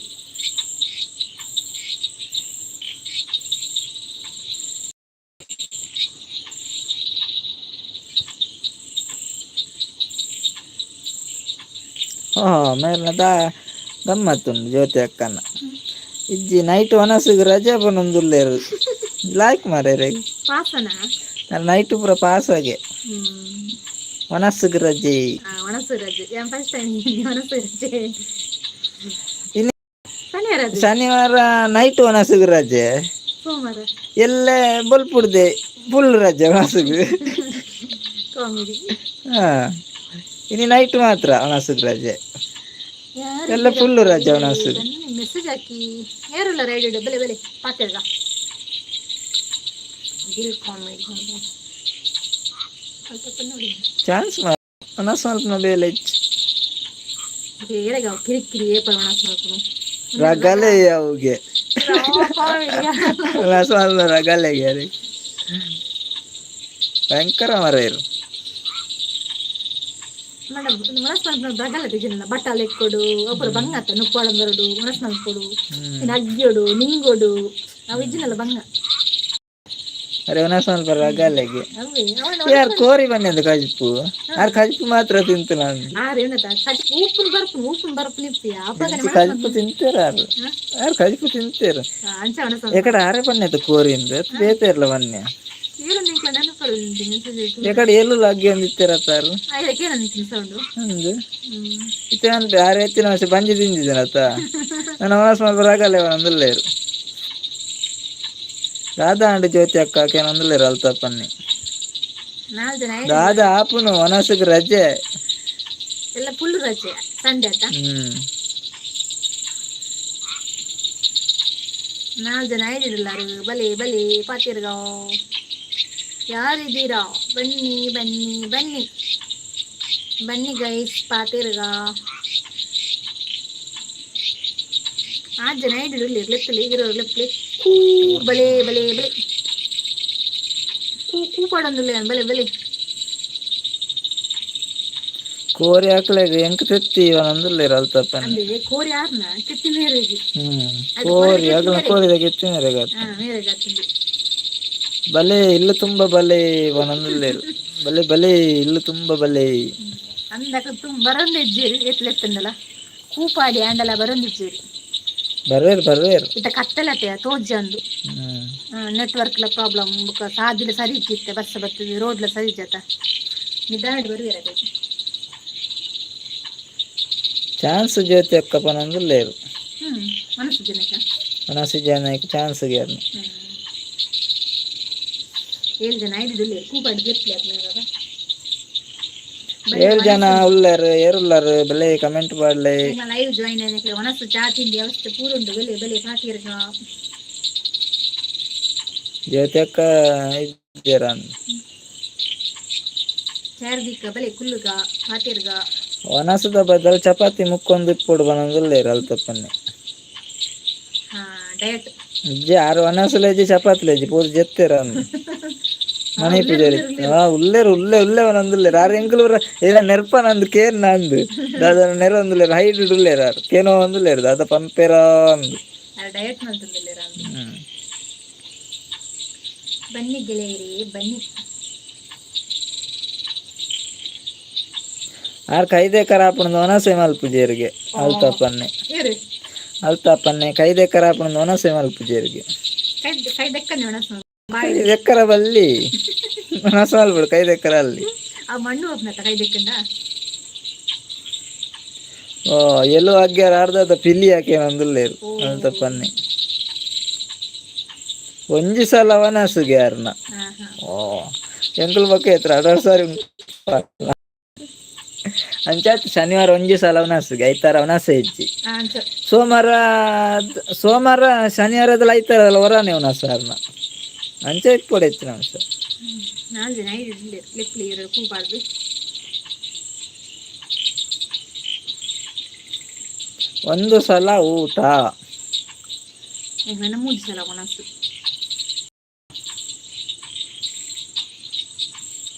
ಓಹ್, ಮೇರ್ನ ದಾ ಗಮ್ಮತ್ತುಂಡು ಜ್ಯೋತಿ ಅಕ್ಕನ. ಇಜ್ಜಿ ನೈಟ್ ವನಸುಗು ರಜೆ ಪನೊಂದುಲ್ಲೆರ್. ಲಾಯ್ಕ್ ಮಾರ್ರೆ. ಪಾಸನ. ನೈಟ್ ಪೂರ ಪಾಸ್ ಆಗೆ. ವನಸುಗು ರಜೆ. ಒಣಸು ರಜೆ, ಫಸ್ಟ್ ಟೈಮ್ ಒಣಸು ರಜೆ. ಇನ್ನು ಶನಿವಾರ ರಜೆ. ಶನಿವಾರ ನೈಟ್ ವನಸುಗು ರಜೆ. ಸೋಮವಾರ ಎಲ್ಲೆ ಬೊಲ್ಪುಡ್ದೆ ಫುಲ್ ರಜೆ ವನಸುಗು. ಕಾಮಿಡಿ. ಹಾ, ಇನ್ನು ನೈಟ್ ಮಾತ್ರ ವನಸುಗು ರಜೆ. ಎಲ್ಲ ಫುಲ್ ರಜೆ ವನಸುಗು. ಮೆಸೇಜ್ ಹಾಕಿ. ಯಾರುಲ್ಲ ರೈಡ್? ಬೆಲೆ ಬೆಲೆ ಪಾತೆರ್ಗ. ಕಾಮಿಡಿ ಸ್ವಲ್ಪ ನೋಡಿ. ಚಾನ್ಸ್ ವನಸ್ ಮಲ್ಪುನ ಬೇಲೆ ಇಜ್ಜಿ. ಏರೆಗ ಕಿರಿಕಿರಿ ಏಪ ಒಣಸು ಮಲ್ಪುನು. ರಗಲೆ ಅವುಗೆ. ವನಸ್ ಮಲ್ಪುನ ರಗಲೆಗೆ ಅರೆ. ಭಯಂಕರ ಮರ ಇರು. ಮೇಡಮ್, ಒಣಸ್ ಮಲ್ಪುನ ರಗಲೆ ತೆಜಿನ ಬಟ್ಟಲ್ ಎಕ್ಕೊಡು ಒಬ್ಬರು ಬಂಗಾತ ನುಪ್ಪಾಳ ಬರಡು ಒಣಸ್ ಮಲ್ಪೊಡು. ಇನ್ನು ಅಗ್ಗಿಯೋಡು ನಿಂಗೋಡು ಅವು ಇಜ್ಜಿನಲ್ಲ ಬಂಗ. ಅರೆ, ವನಸ್ ಮಲ್ಪ ರಗಲೆಗೆ. ಅವೇ ಅವನ. ಯಾರು ಕೋರಿ ಬನ್ನಿ ಕಜಿಪು, ಆರ್ ಕಜಿಪು ಮಾತ್ರ ತಿಂತು ನಾನು. ಆರು ಏನದ ಕಜಿ ಉಪ್ಪುನ್ ಬರ್ಪುನು, ಉಪ್ಪುನ್ ಬರ್ಪುನು ಇಪ್ಪಿಯ ಅಪ್ಪಗನೆ. ಕಜಿಪು ತಿಂತೇರ ಆರು, ಆರು ಕಜಿಪು ತಿಂತೇರು. ಅಂಚ ಒಣಸ. ಎಕಡೆ ಆರೆ ಬನ್ನಿ ಕೋರಿಂದ ಬೇತೇರ್ಲ ಬನ್ನಿ. ಏನು ನಿಂಕ್ಲ ನೆನಪರು ಮೆಸೇಜ್. ಎಕಡೆ ಎಲ್ಲು ಲಗ್ಗಿ ಒಂದಿತ್ತೀರ ತಾರು. ಆಯ್ತು, ಏನಂತೀನಿ ಸೌಂಡು. ಅಂದು ಇತ್ತೆ ಅನ್ಪೆ ಆರು ಎತ್ತಿನ ವರ್ಷ ಬಂಜಿ ತಿಂದಿದ್ದೇನತ್ತ. ನನ್ನ ಮನಸ್ಸು ಮಲ್ಪ ರಗಲೆ ಒಂದುಲ್ಲೇರು. ದಾದಾ ಅಂಡ್ ಜ್ಯೋತಿ ಅಕ್ಕ ಕೇನೊಂದುಲ್ಲೇರು ಅಲ್ತಪ್ಪನ್ನಿ. ನಾಲ್ಕು ಜನ. ದಾದಾ ಆಪುನು ವನಸುಗ್ ರಜೆ. ಎಲ್ಲ ಫುಲ್ ರಜೆ ಸಂಡೆ ಆತ. ನಾಲ್ಕು ಜನ ಐದಿರಲ್ಲಾರು. ಬಲೆ ಬಲೆ ಪಾತಿರ್ಗ. ಯಾರಿದ್ದೀರಾ? ಬನ್ನಿ ಬನ್ನಿ ಬನ್ನಿ ಬನ್ನಿ ಗೈಸ್, ಪಾತಿರ್ಗ. ಆರು ಜನ ಐದಿರಲಿ ಲೆತ್ತಲಿ ಇರೋ ಲೆಪ್ಲಿ. ಕೂ ಬಲೆ ಬಲೆ ಬಲೆ ಕೂ ಕೂ ಪಾಡೊಂದುಲ್ಲ. ಬಲೆ ಬಲೆ. ಕೋರಿ ಹಾಕ್ಲೆಗ್ ಎಂಕ್ ತೆತ್ತಿ ಒಂದುಲ್ಲೇರು ಅಲ್ತಪ್ಪನ್ನಿ. ಅಂದ್ರೆ ಕೋರಿ ಆರ್ನ ಕೆತ್ತಿ ಮೇರೆಗೆ. ಕೋರಿ ಅಗಲ ಕೋರಿದ ಕೆತ್ತಿ ಮೇರೆಗೆ. ಹಾ, ಮೇರೆಗೆ ಆಗ್ತದೆ. ಬಲೆ ಇಲ್ಲು ತುಂಬ ಬಲೆ ಒಂದೊಂದುಲ್ಲೇರು. ಬಲೆ ಬಲೆ ಇಲ್ಲು ತುಂಬ ಬಲೆ. ಅಂದಕ ತುಂಬ ಬರೊಂದಿಜ್ಜೇರಿ ಎತ್ಲೆತ್ತಂದಲ ಕೂಪಾಡಿ ಆಂಡಲ ಬರೊಂದಿಜ್ಜೇರಿ. ಬರ್ವೇರು ಬರ್ವೇರು. ಇತ್ತ ಕತ್ತಲತೆ ತೋಜಂದು. ನೆಟ್ವರ್ಕ್ ಲ ಪ್ರಾಬ್ಲಮ್ ಬೊಕ ಸಾದಿಲ ಸರಿ ಇಜ್ಜಿತ್ತೆ, ಬರ್ಸ ಬರ್ತದೆ, ರೋಡ್ಲ ಸರಿ ಇಜ್ಜತ, ನಿಧಾನ ಬರುವೇರ. ಚಾನ್ಸ್ ಜ್ಯೋತಿ ಅಕ್ಕ ಪನೊಂದುಲ್ಲೇರು. ಮನಸ್ಸು ಜನಕ. ಮನಸ್ಸು ಜನಕ್ಕೆ ಚಾನ್ಸ್ ಗೇರ್ನು. ಏಳು ಜನ ಐದು ಕೂಪಾಡಿ ಲೆಪ್ಲಿ. ಏಳು ಜನ ಉಲ್ಲೇರು, ಏರುಲ್ಲಾರು? ಬಲೆ ಕಮೆಂಟ್ ಪಾಡ್ಲೆ. ಲೈವ್ ಜಾಯಿನ್ ಆಯ್ತು. ಒಣಸು ಚಾ ತಿಂಡಿ ಅವಸ್ಥೆ ಪೂರ ಉಂಟು. ಬೆಲೆ ಬೆಲೆ ಪಾತಿರ್ಗ. ಜ್ಯೋತಿ ಅಕ್ಕ ಇಜ್ಜೆರ. ಚಾರ್ದಿಕ್ಕ ಬಲೆ ಕುಲ್ಲುಗ ಪಾತೆರ್ಗ. ವನಸದ ಬದಲು ಚಪಾತಿ ಮುಕ್ಕೊಂದು ಇಪ್ಪೊಡು ಬನೊಂದುಲ್ಲೆರ್ ಅಲ್ತಪ್ಪನೆ. ಹಾ, ಡಯಟ್. ಇಜ್ಜಿ, ಆರು ವನಸುಲೆಜ್ಜಿ ಚಪಾತಿಲೆಜ್ಜಿ ಪೂರ ಜೆತ್ತೆರ್ ಅಂದ್. ಮನೆ ಪೂಜಾರಿ ಹಾ ಉಲ್ಲೇರು ಉಲ್ಲೆ ಉಲ್ಲೆ ಬನೊಂದುಲ್ಲೆರ್ ಆರ್. ಎಂಕುಲು ಪೂರ ಏನ ನೆರ್ಪನಂದ್ ಕೇನ್ನ ಅಂದ್ ದಾದ ನೆರೊಂದುಲ್ಲೆರ್, ಹೈಟ್ ಉಲ್ಲೆರ್ ಆರ್, ಕೇನೋ ಅಂದುಲ್ಲೆರ್ ದಾದ ಪನ್ಪೆರಾ ಅಂದ್. ಆರ್ ಡಯಟ್ ಮಲ್ತೊಂದುಲ್ಲೆರ್ ಅಂದ್. ಬನ್ನಿ ಗೆಳೆಯರೇ, ಬನ್ನಿ. ಆರ್ ಕೈದೇಕರ ಆಪುಂಡು ವನಸೆ ಮಲ್ಪುಜೆರ್ಗೆ ಅಲ್ತಪ್ಪನ್ನೆ. ಏರು? ಅಲ್ತಪ್ಪನ್ನೆ ಕೈದೇಕರ ಆಪುಂಡು ವನಸೆ ಮಲ್ಪುಜೆರ್ಗೆ. ಕೈ ಕೈ ದೆಕ್ಕನೆ ಒಣಸು ಬಾಯಿ. ಕೈ ದೆಕ್ಕರ ಬಲ್ಲಿ, ವನಸ ಮಲ್ಪಡು ಕೈ ದೆಕ್ಕರ ಅಲ್ಲಿ. ಆ ಮಣ್ಣು ಹೋಗ್ನತ್ತ ಕೈ ದೆಕ್ಕಂಡ. ಓ ಎಲ್ಲೋ ಅಗ್ಗ್ಯಾರ ಅರ್ಧದ ಪಿಲಿ ಹಾಕೇನಂದುಲ್ಲೆರ್ ಅಲ್ತಪ್ಪನ್ನೆ. ಒಂಜಿ ಸಲ ವನಸುಗೆ ಆರ್ನ. ಹಾ ಹಾ. ಓ ಎಂಕುಲು ಬೊಕ್ಕ ಎತ್ರ ಅಡರ್ ಸಾರಿ ಅಂಚಾತ್ ಶನಿವಾರ ಒಂಜಿ ಸಲ ವನಸುಗೆ, ಐತಾರ ವನಸೆ ಇಜ್ಜಿ. ಅಂಚ. ಸೋಮವಾರ ಸೋಮವಾರ ಶನಿವಾರದಲ್ಲಿ ಐತಾರದಲ್ಲ ಹೊರಾನೆ ವನಸ ಆರ್ನ. ಅಂಚ ಇಪ್ಪೊಡು ಹೆಚ್ಚಿನ ಅಂಶ. ನಾಲ್ ಜನ ಐದು ಉಲ್ಲೆರ್, ಲೆಪ್ಪುಲೆ ಇರು ಕೂಪಾರ್ದು. ಒಂದು ಸಲ ಊಟ. ಎಂಕ್ಲೆನ ಮೂಜಿ ಸಲ ಒಣಸು.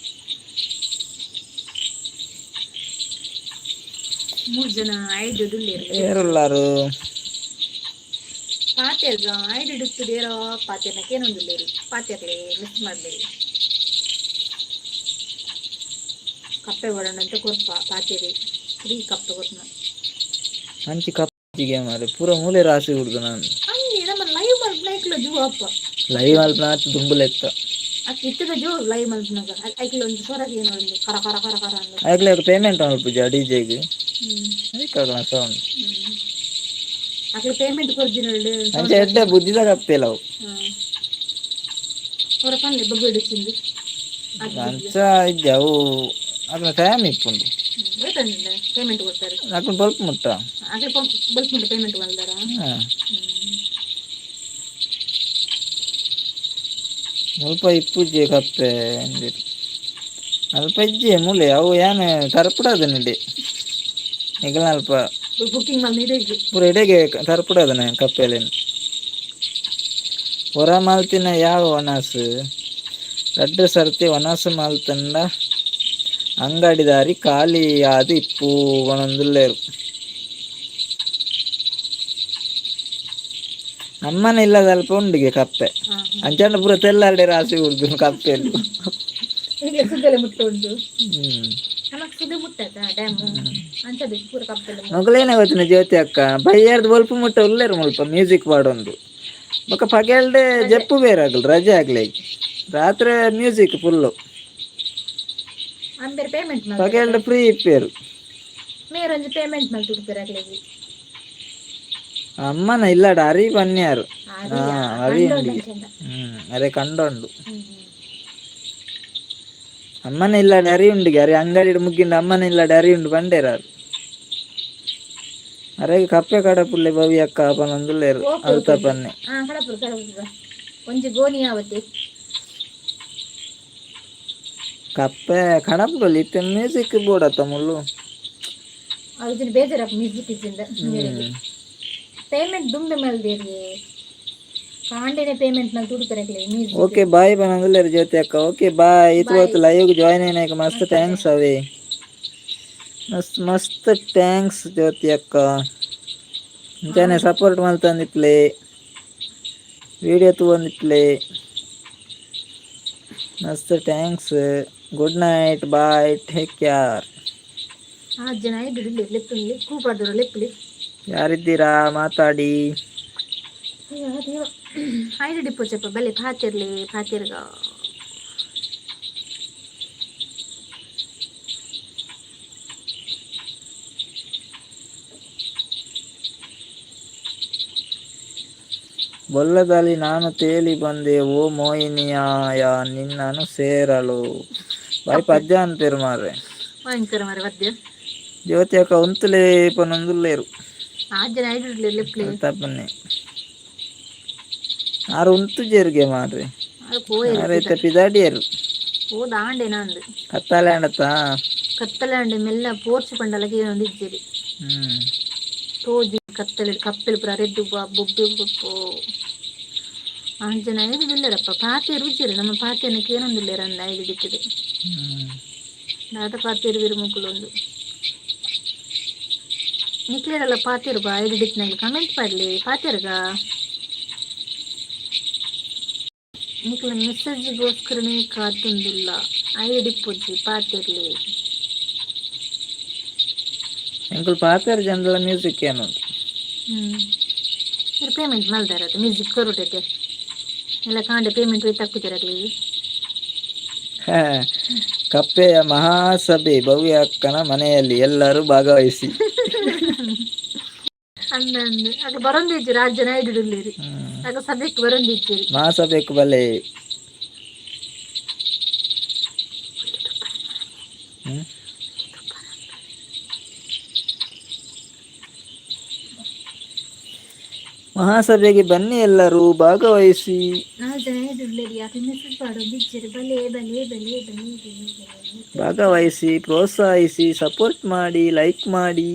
ಮೂರು ಜನ ಐದು ಉಲ್ಲೆರ್. ಏರುಲ್ಲಾರು? ಪಾತೆರ್ಗ ಐದು ಇಡುತ್ತದೇರೋ ಪಾತೆರ್ನ ಕೇನೊಂದುಲ್ಲೆರ್. ಪಾತೆರ್ಲೆ, ಮಿಸ್ ಮಾಡ್ಲೆ. ಕಪ್ಪೆ ಒಡಂಡಂತ ಕೊರ್ಪ ಪಾತೆರಿ, ಫ್ರೀ ಕಪ್ಪೆ ಕೊರ್ನ. ಅಂಚಿ ಕಪ್ಪಿಗೆ ಮಾರೆ ಪೂರ ಮೂಲೆ ರಾಸಿ ಹುಡುಗ ನಾನು. ಅಂದೆ ನಮ್ಮ ಲೈವ್ ಮಲ್ಪುನ ಐಕ್ಲ ಜೂ ಅಪ್ಪ. ಲೈವ್ ಮಲ್ಪನಾತ್ ದುಂಬುಲೆತ್ತ. ಅತ್ ಇತ್ತದ ಜೋ ಲೈವ್ ಮಲ್ಪುನಗ ಐಕ್ಲ ಒಂಜಿ ಸ್ವರ ಕೇನೊಂದು ಕರ ಕರ ಕರ ಕರ ಅಂದ್. ಐಕ್ಲೆ ಪೇಮೆಂಟ್ ಮಲ್ಪುಜ ಡಿಜೆಗ್. ಐಕಾಗಲ ಸೌಂಡ್. ಅಕ್ಲೆ ಪೇಮೆಂಟ್ ಕೊರ್ದಿನಲ್ಡ್. ಅಂಚ ಎಡ್ಡೆ ಬುದ್ಧಿದ ಕಪ್ಪೆಲ ಅವು. ಅವರ ಪನ್ಲೆ ಬೊಬ್ಬೆ ಇಡಿಸಿಂದು. ಅಂಚ ಇಜ್ಜಿ, ಅವು ಅಕ್ಲ ಟೈಮ್ ಇಪ್ಪುಂಡು. ಏತಂಡ ಪೇಮೆಂಟ್ ಕೊಡ್ತಾರೆ? ಅಕ್ಲು ಬೊಲ್ಪು ಮುಟ್ಟ. ಅಕ್ಲೆ ಬಲ್ಪುಂಡು ಪೇಮೆಂಟ್ ಮಲ್ದಾರ. ಹಾ. ಮುಲ್ಪ ಇಪ್ಪುಜಿ ಕಪ್ಪೆ ಅಂದಿರು. ಅಲ್ಪ ಇಜ್ಜಿ ಮೂಲೆ ಅವು ಯಾನ್ ತರ್ಪುಡದ ನಿಡೆ ನಿಗಲ ಅಲ್ಪ. ಬುಕಿಂಗ್ ಮಲ್ ಇಡೆಗ್. ಪೂರ ಇಡೆಗೆ ತರ್ಪುಡದನೆ ಕಪ್ಪೆಲೆನ್. ಒರ ಮಲ್ತಿನ ಯಾವ ವನಸ್, ರಡ್ಡ್ ಸರ್ತಿ ವನಸ್ ಮಲ್ತಂಡ ಅಂಗಡಿದಾರಿ ಖಾಲಿ ಆದ್ ಇಪ್ಪು ಪನೊಂದುಲ್ಲೆರ್. ಅಮ್ಮನ ಇಲ್ಲದಲ್ಪ ಉಂಡುಗೆ ಕಪ್ಪೆ. ಅಂಚಾಂಡ ಪೂರ ತೆಲ್ಲಾರ್ಡೆ ರಾಸಿ ಉರ್ದು ಕಪ್ಪೆಲು. ಈಗ ಸುದ್ದಲೆ ಮುಟ್ಟ ಉಂಟು. ನಮಕ್ ಸುದ್ದೆ ಮುಟ್ಟದ ಡ್ಯಾಮ್ ಅಂಚದ ಪೂರ ಕಪ್ಪೆಲ್ಲ. ಮೊಗಲೇನೆ ಗೊತ್ತಿನ ಜ್ಯೋತಿ ಅಕ್ಕ ಬಯ್ಯಾರ್ದು ಬೊಲ್ಪು ಮುಟ್ಟ ಉಲ್ಲೆರ್ ಮುಲ್ಪ ಮ್ಯೂಸಿಕ್ ಪಾಡೊಂದು. ಬೊಕ ಪಗೆಲ್ಡೆ ಜಪ್ಪು ಬೇರೆ ಆಗಲ್ ರಜೆ ಆಗ್ಲಿ, ರಾತ್ರೆ ಮ್ಯೂಸಿಕ್ ಫುಲ್ಲು. ಅಂಬೇರ್ ಪೇಮೆಂಟ್. ಪಗೆಲ್ಡೆ ಫ್ರೀ ಇಪ್ಪೇರು. ಮೇರೊಂಜಿ ಪೇಮೆಂಟ್ ಮಲ್ತ್ ಉಡ್ಪೇರ್ ಅಕ್ಲೆಗ್. ಅಮ್ಮನ ಇಲ್ಲಡ ಅರಿ ಬನ್ಯಾರು. ಹಾ ಅರಿ ಉಂಡಿಗೆ. ಅರೆ ಕಂಡೊಂಡು. ಅಮ್ಮನ ಇಲ್ಲಡೆ ಅರಿ ಉಂಡಿಗೆ, ಅರಿ ಅಂಗಡಿ ಮುಗ್ಗಿಂಡ ಅಮ್ಮನ ಇಲ್ಲಡೆ ಅರಿ ಉಂಡು ಬಂಡೇರಾರು. ಅರೆಗೆ ಕಪ್ಪೆ ಕಡಪುಲ್ಲೆ ಭವಿ ಅಕ್ಕ ಪನೊಂದುಲ್ಲೆರ್ ಅಲ್ತ ಪನ್ನೆ. ಹಾ, ಕಡಪುರು ಕಡಪುರು ಒಂಜಿ ಗೋಣಿ ಯಾವತ್ತೆ. ಕಪ್ಪೆ ಕಡಪುಡೊಲಿ ಇತ್ತೆ ಮ್ಯೂಸಿಕ್ ಬೋಡತ್ತ ಮುಳ್ಳು. ಅವು ಬೇಜಾರಪ್ಪ ಮ್ಯೂಸಿಕ್ ಇಜ್ಜಿಂದ. ಪೇಮೆಂಟ್ ದುಂಬೆ ಮಲ್ದೇರಿ, ಕಾಂಡೆನೆ ಪೇಮೆಂಟ್ ಮಲ್ತ್ ಉಡುಪೆರಕ್ಲೆ ಮ್ಯೂಸಿಕ್. ಓಕೆ ಬಾಯ್ ಪನೊಂದುಲ್ಲೆರ್ ಜ್ಯೋತಿ ಅಕ್ಕ. Okay bye. ಇತ್ ಹೊತ್ತು ಲೈವ್ ಜಾಯ್ನ್ ಆಯ್ನಾಕ ಮಸ್ತ್ thanks ಅವೇ, ಮಸ್ತ್ ಮಸ್ತ್ thanks ಜ್ಯೋತಿ ಅಕ್ಕ. ಇಂಚನೆ ಸಪೋರ್ಟ್ ಮಲ್ತೊಂದಿಪ್ಲೆ, ವಿಡಿಯೋ ತೂವೊಂದಿಪ್ಲೆ. ಮಸ್ತ್ thanks. Good night, bye, take care. ಆ ಜನ ಐದು ಲೆಪ್ಪುಲಿ ಕೂಪಾಡ್ದವರು ಲೆಪ್ಪುಲಿ. ಯಾರಿದ್ದೀರಾ ಮಾತಾಡಿ. ಐದು ಡಿಪ್ಪು ಚಪ್ಪ ಬಲೆ ಪಾತಿರ್ಲಿ ಪಾತಿರ್ಗ. ಬೊಲ್ಲದಲ್ಲಿ ನಾನು ತೇಲಿ ಬಂದೆ ಓ ಮೋಹಿನಿಯಾಯ ನಿನ್ನನು ಸೇರಲು ಬಾರಿ ಪದ್ಯ ಅನ್ಪೇರು ಮಾರ್ರೆ. ಭಯಂಕರ ಮಾರೆ ಪದ್ಯ. ಜ್ಯೋತಿ ಅಕ್ಕ ಉಂತುಲೇ ಪನೊಂದುಲ್ಲೇರು. ಆ ಜನ ಐದು ಲೆಪ್ಪುಲಿ. ತಪ್ಪನೆ ಆರು ಉಂತುಜೆರ್ಗೆ ಮಾರ್ರೆ. ಪೋಯೆರ್. ಆರೈತೆ ಪಿದಾಡಿಯರು. ಪೋದು ಆಂಡೇನ ಅಂದ್. ಕತ್ತಾಲೆ ಆಂಡತ್ತಾ? ಕತ್ತಲೆ ಆಂಡೆ, ಮೆಲ್ಲ ಪೋರ್ಚು ಪಂಡಲಗೆ ಏನೊಂದು ಇಜ್ಜೆರಿ. ತೋಜಿ ಕತ್ತಲೆ, ಕಪ್ಪೆಲ್ ಪುರ ರೆಡ್ಡು ಬೊಬ್ಬೆ ಬೊಪ್ಪು. ಅಂಜನ ಐದು ಇಲ್ಲರಪ್ಪ, ಪಾತೆರು ಉಜ್ಜೆರು. ನಮ್ಮ ಪಾತೆನಕ್ಕೆ ಏನೊಂದಿಲ್ಲೇರ ಅಂದ ಐದು ದಿಕ್ಕದು. ದಾದ ಪಾತೇರು ವೀರ ಮುಕ್ಕುಲು ಒಂದು ನಿಕ್ಲೇರಲ್ಲ ಪಾತೇರು ಬಾ. ಐದು ದಿಕ್ಕಿನಾಗ ಕಮೆಂಟ್ ಪಡ್ಲಿ ಪಾತೇರ್ಗ. ನಿಕ್ಲ ಮೆಸೇಜ್ಗೋಸ್ಕರನೇ ಕಾತೊಂದುಲ್ಲ. ಐಡಿ ಪೊಜ್ಜಿ ಪಾತೆರ್ಲಿ. ಎಂಕುಲು ಪಾತೆರ್ ಜನಲ ಮ್ಯೂಸಿಕ್ ಏನು? ಇರ್ ಪೇಮೆಂಟ್ ಮಲ್ದಾರದು ಮ್ಯೂಸಿಕ್ ಕೊರುಟೈತೆ ಎಲ್ಲ ಕಾಂಡೆ ಪೇಮೆಂಟ್ ಹೋಯ್ತು ತಕ್ಕುಜರಗ್ಲಿ. ಕಪ್ಪೆಯ ಮಹಾಸಭೆ ಭವ್ಯ ಅಕ್ಕನ ಮನೆಯಲ್ಲಿ, ಎಲ್ಲರೂ ಭಾಗವಹಿಸಿ. ಅಂದ ಅಂದ್ ಅಗ ಬರೊಂದಿಜ್ಜಿ ರಾಜ್ಯ ನಾಯ್ಡುಲ್ಲಿರಿ. ಆಗ ಸದ್ಯಕ್ಕೆ ಬರೊಂದಿಜ್ಜಿರಿ. ಮಹಾಸಭೆಕ್ ಬಲೆ. ಮಹಾಸಭೆಗೆ ಬನ್ನಿ, ಎಲ್ಲರೂ ಭಾಗವಹಿಸಿ. ನಾಲ್ ಜನ ಐಡುಲ್ಲೇರಿ, ಯಾಕೆ ಮೆಸೇಜ್ ಪಾಡೊಂದಿಜ್ಜಿರಿ? ಬಲೆ ಬಲೆ ಬಲೆ ಬಲೆ ಬಲೆ ಬಲೆ. ಭಾಗವಹಿಸಿ, ಪ್ರೋತ್ಸಾಹಿಸಿ, ಸಪೋರ್ಟ್ ಮಾಡಿ, ಲೈಕ್ ಮಾಡಿ.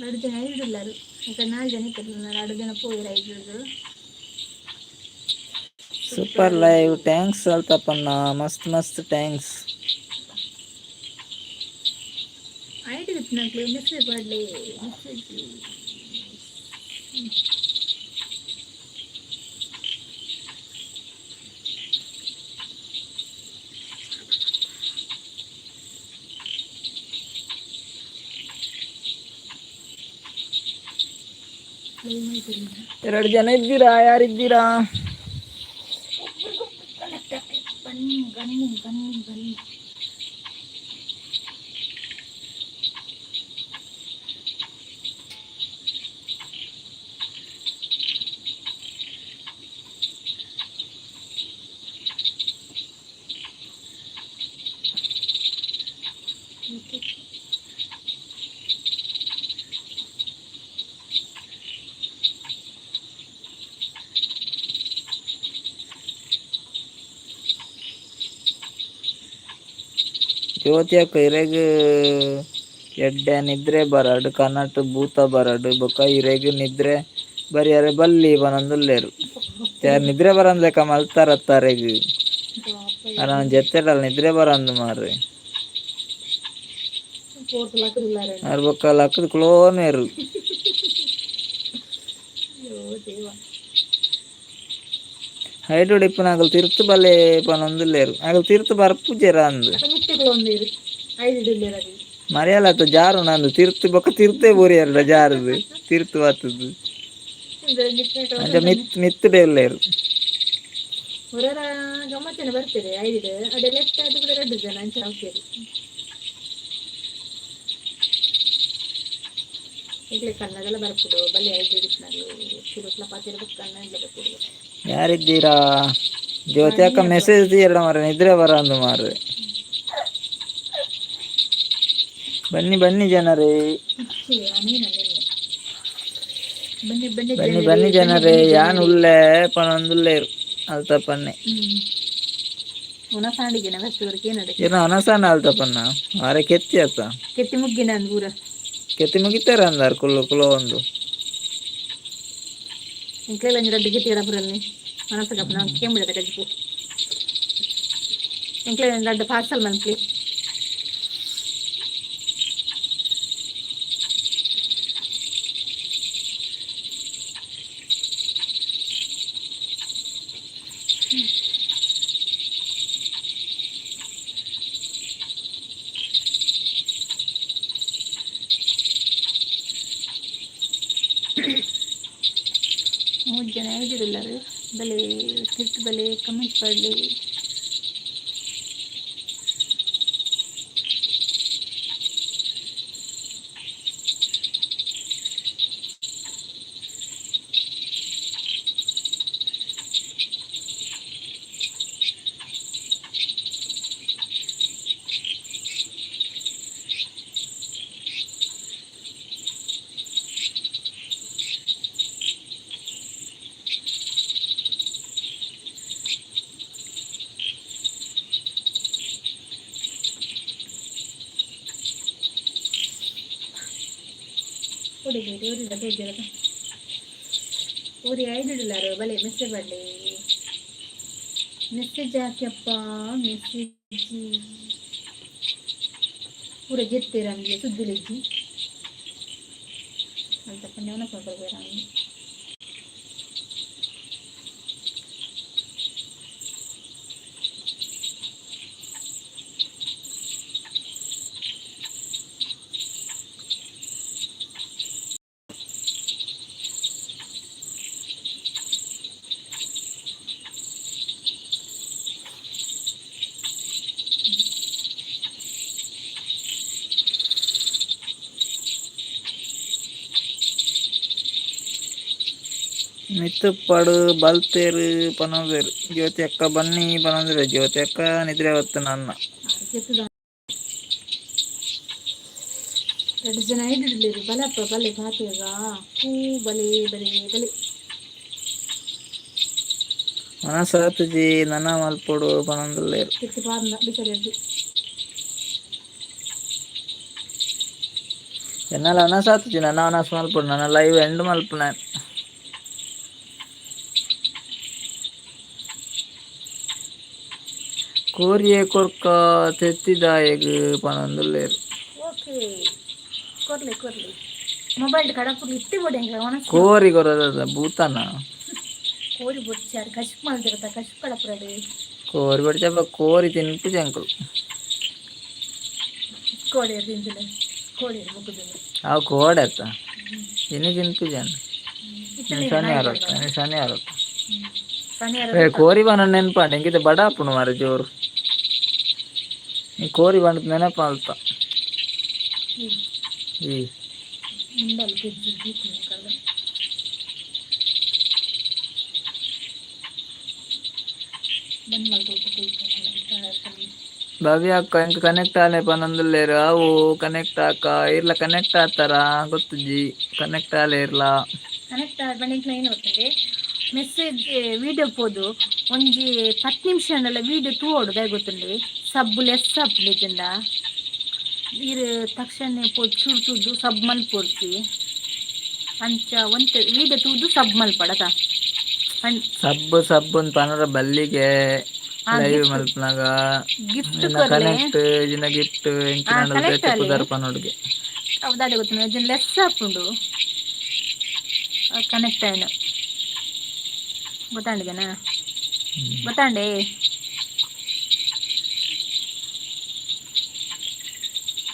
ರಡ್ಡ್ ಜನ ಐಡುಲ್ಲರು. ಈಗ ನಾಲ್ ಜನ ಇತ್ತಲ್ಲ, ಎರಡು ಜನ ಪೋಯಿರ ಐದು. ಸೂಪರ್ ಲೈವ್, thanks ಅಲ್ತಪ್ಪಣ್ಣ, ಮಸ್ತ್ ಮಸ್ತ್ thanks. ID ಇತ್ತಿನಕ್ಲು ಮೆಸೇಜ್ ಪಾಡ್ಲಿ, ಮೆಸೇಜ್. ಎರಡು ಜನ ಇದ್ದೀರಾ? ಯಾರಿದ್ದೀರಾ? ಬನ್ನಿ ಬನ್ನಿ ಬನ್ನಿ ಬನ್ನಿ. ಜ್ಯೋತಿ ಅಕ್ಕ, ಇರೆಗ್ ಎಡ್ಡೆ ನಿದ್ರೆ ಬರಡ್, ಕನಟ್ ಭೂತ ಬರಡ್, ಬೊಕ ಇರೆಗ್ ನಿದ್ರೆ ಬರಿಯರೆ ಬಲ್ಲಿ ಪನೊಂದುಲ್ಲೆರ್. ನಿದ್ರೆ ಬರಂದ್ಲೆಕ ಮಲ್ತಾರತ್ತ ಅರೆಗ್. ಅರೆನ ಜೆತ್ತೆಡಲ ನಿದ್ರೆ ಬರಂದ್ ಮಾರ್ರೆ. ಅರ್ ಬೊಕ ಲಕ್ಕುದು ಕುಲೋನೇರು. ಅಯ್ಯೋ ದೇವ. ಹೈಡ್ರೋಡ್ ಇಪ್ಪುನ ಅಗಲ್ ತಿರ್ತು ಬಲೆ ಪನೊಂದುಲ್ಲೆರ್. ಅಗಲ್ ತಿರ್ತು ಬರ್ಪುಜೆರ ಅಂದ್. ಮಿತ್ತುಗಳು ಒಂದೇರು ಐದು ಡುಲ್ಲೇರು ಅದು. ಮರ್ಯಾಲತ್ತ ಜಾರುನ ಅಂದ್, ತಿರ್ತು ಬೊಕ ತಿರ್ತೇ ಬೂರಿಯೆರ್ಡ ಜಾರುದು ತಿರ್ತು ಬತ್ತುದು. ಅಂಚ ಮಿತ್ ಮಿತ್ತು ಉಲ್ಲೆರ್. ಹೊರರ ಗಮ್ಮತ್ತಿನ ಬರ್ತದೆ ಐದು ಅಡೆ ಲೆಫ್ಟ್ ಅದು ಕೂಡ ಎರಡು ಜನ ಅಂಚ ಹೋಗ್ತೀರಿ. ಈಗಲೇ ಕನ್ನಡಲ್ಲ ಬರ್ಪುಡು ಬಲ್ಲೆ ಐದು ಇಡಿಸ್ನಾಗ ಸುರುಟ್ಲ ಪಾತಿರ್ಬೇಕು, ಕನ್ನಡ ಬರ್ಪುಡು. ಯಾರಿದ್ದೀರಾ? ಜ್ಯೋತಿ ಅಕ್ಕ, ಮೆಸೇಜ್ ಎರಡು ಮಾರ್ರೆ, ನಿದ್ರೆ ಬರಂದು ಮಾರ್ರೆ. ಬನ್ನಿ ಬನ್ನಿ ಜನರೇ. ಬನ್ನಿ ಬನ್ನಿ. ಬನ್ನಿ ಬನ್ನಿ ಜನರೇ. ಯಾನ್ ಉಲ್ಲೆ ಪನೊಂದುಲ್ಲೆರ್ ಅಲ್ತಪ್ಪನ್ನೆ. ಉನಸಾಂಡಿಗೆನ ಬರ್ತವರ್ಗೆ ಏನಡೆ. ಇರ್ನ ಅನಸಾನ ಅಲ್ತಪ್ಪನ್ನ ಆರೆ ಕೆತ್ತಿ ಅತ್ತ. ಕೆತ್ತಿ ಮುಗ್ಗಿನ ಅಂದ್ ಊರ. ಕೆತ್ತಿ ಮುಗಿತಾರ ಅಂದಾರ್ ಕುಲ್ಲು ಕುಲೋ ಒಂದು. ಎಂಕ್ಲೆಲ್ಲ ಒಂಜಿ ರಡ್ಡ್ ಗೆತ್ತಿ ಎಡಪುರಲ್ಲಿ ಮನಸ್ಸು ನಾವು ಕೇಂಬಿಡದ ಕಜಿಪು. ಎಂಕ್ಲೆ ರಡ್ಡ್ ಪಾರ್ಸಲ್ ಮನ್ಪ್ಲಿ. ಮೂರು ಜನ ಇದ್ದಿರಲ್ಲರು. ಬಲೆ ತಿರ್ತು ಬಲೆ, ಕಮೆಂಟ್ ಪಡ್ಲಿ. ಕೊಡಿ. ತೋಜರ ಊರಿ ಐದುಡುಲಾರು. ಬಲೆ, ಮೆಸೇಜ್ ಬರಲಿ. ಮೆಸೇಜ್ ಹಾಕ್ಯಪ್ಪ, ಮೆಸೇಜ್. ಪೂರ ಜೆತ್ತೆರಂಗೆ ಸುದ್ದಿಲಿಜ್ಜಿ ಅಂತ ಪಂಡ್ಯವನ ಸ್ವಲ್ಪ. ಮಿತ್ತುಪ್ಪಡು ಬಲ್ತೇರು ಪನೊಂದೇರು. ಜ್ಯೋತಿ ಅಕ್ಕ ಬನ್ನಿ ಪನೊಂದಿರು. ಜ್ಯೋತಿ ಅಕ್ಕ ನಿದ್ರೆ ಹೊತ್ತು ನನ್ನ. ಜೆತ್ತದ. ಎರಡು ಜನ ಐದಿಡ್ಲಿರಿ. ಬಲಪ್ಪ, ಬಲೆ ಪಾತೆಗ ಹೂ. ಬಲೆ ಬಲೆ ಬಲೆ. ಮನಸಾತುಜಿ, ನನ ಮಲ್ಪೊಡು ಪನೊಂದುಲ್ಲೆರ್. ತಿರ್ತು ಪಾರ್ನ ಬಿಸಲೆರ್ದು. ಎನ್ನಲ ವನಸಾತುಜಿ, ನನ ವನಸ್ ಮಲ್ಪೊಡು. ನನ್ನ ಲೈವ್ ಎಂಡ್ ಮಲ್ಪುನ. ಕೋರಿಯೇ ಕೊರ್ಕ ತೆತ್ತಿದಾಯಗ್ ಪನೊಂದುಲ್ಲೆರ್. ಓಕೆ, ಕೊರ್ಲಿ ಕೊರ್ಲಿ. ಮೊಬೈಲ್ ಕಡಪುರ್ಲಿ ಇತ್ತಿ ಬೋಡಿ ಎಂಕ್ಲ ಒಣಸ್. ಕೋರಿ ಕೊರದ ಭೂತನ. ಕೋರಿ ಬೊಚ್ಚಾರ್ ಕಶ್ ಮಲ್ದಿರತ ಕಶ್ ಕಡಪುರಡು. ಕೋರಿ ಬಡಿಚಪ್ಪ, ಕೋರಿ ತಿನ್ಪು ಎಂಕುಲು. ಕೋಳಿ ತಿಂದಿಲ್ಲ, ಕೋಳಿ ಮುಗ್ಗುದಿಲ್ಲ. ಅವು ಕೋಡೆ ಅತ್ತ, ಇನ್ನು ತಿನ್ಪುಜಾನ. ಶನಿವಾರ ಹೊತ್ತು, ಶನಿವಾರ ಹೊತ್ತು. ಶನಿವಾರ. ಏ, ಕೋರಿ ಬನ ನೆನ್ಪಾಂಡ. ಎಂಕಿತ ಬಡ ಆಪುಂಡು ಮಾರೆ ಜೋರು. ಈ ಕೋರಿ ಬಂಡ ನೆನಪಾಲ್ತ ಈ. ಮುಂಡಲ್ ಗೆಜ್ಜಿ ಗೀತು ಕಡದ. ಬಂದ್ ಮಲ್ತು. ಭವ್ಯ ಅಕ್ಕ ಎಂಕ್ ಕನೆಕ್ಟ್ ಆಲೆ ಪನೊಂದುಲ್ಲೆರ್. ಅವು ಕನೆಕ್ಟ್ ಆಕ ಇರ್ಲ. ಕನೆಕ್ಟ್ ಆತಾರ ಗೊತ್ತುಜ್ಜಿ, ಕನೆಕ್ಟ್ ಆಲೆ ಇರ್ಲ. ಕನೆಕ್ಟ್ ಆದ್ ಎಂಕ್ಲ ಏನು ಗೊತ್ತುಂಡೆ, ಮೆಸೇಜ್ ವಿಡಿಯೋ ಪೋದು ಒಂಜಿ 10 ನಿಮಿಷ ಅಂಡಲ ವಿಡಿಯೋ ತೂವೊಡು. ದಾಯೆ ಗೊತ್ತುಂಡೆ, ಸಬ್ಬು ಲೆಸ್ ಆಪುಂಡು. ಇಜ್ಜಿಂಡ ಈರ್ ತಕ್ಷಣ ಪೋದು ಚೂರು ತೂದು ಸಬ್ ಮಲ್ಪೊಡ್ಚಿ. ಅಂಚ ಒಂತೆ ವಿಡಿಯೋ ತೂದು ಸಬ್ ಮಲ್ಪಡತ. ಸಬ್ಬು ಸಬ್ಬು ಅಂತ ಪನರ ಬಲ್ಲಿಗೆ ಲೈವ್ ಮಲ್ಪನಾಗ. ಗಿಫ್ಟ್ ಇನ್ನ ಕೊರ್ಲೆ. ಕನೆಕ್ಟ್ ಇನ್ನ ಗಿಫ್ಟ್ ಎಂಚಿನ connect ಬೇತೆ ಆಲೆ. ಪುದರ್ ಪನೊಡುಗೆ. ಅವು ದಾಡೆ ಗೊತ್ತುಂಡು, ಅಜ್ಜನ್ ಲೆಸ್ ಆಪುಂಡು ಕನೆಕ್ಟ್ ಆಯ್ನ. ಗೊತ್ತಾಂಡಿಗೆನಾ? ಗೊತ್ತಾಂಡೆ.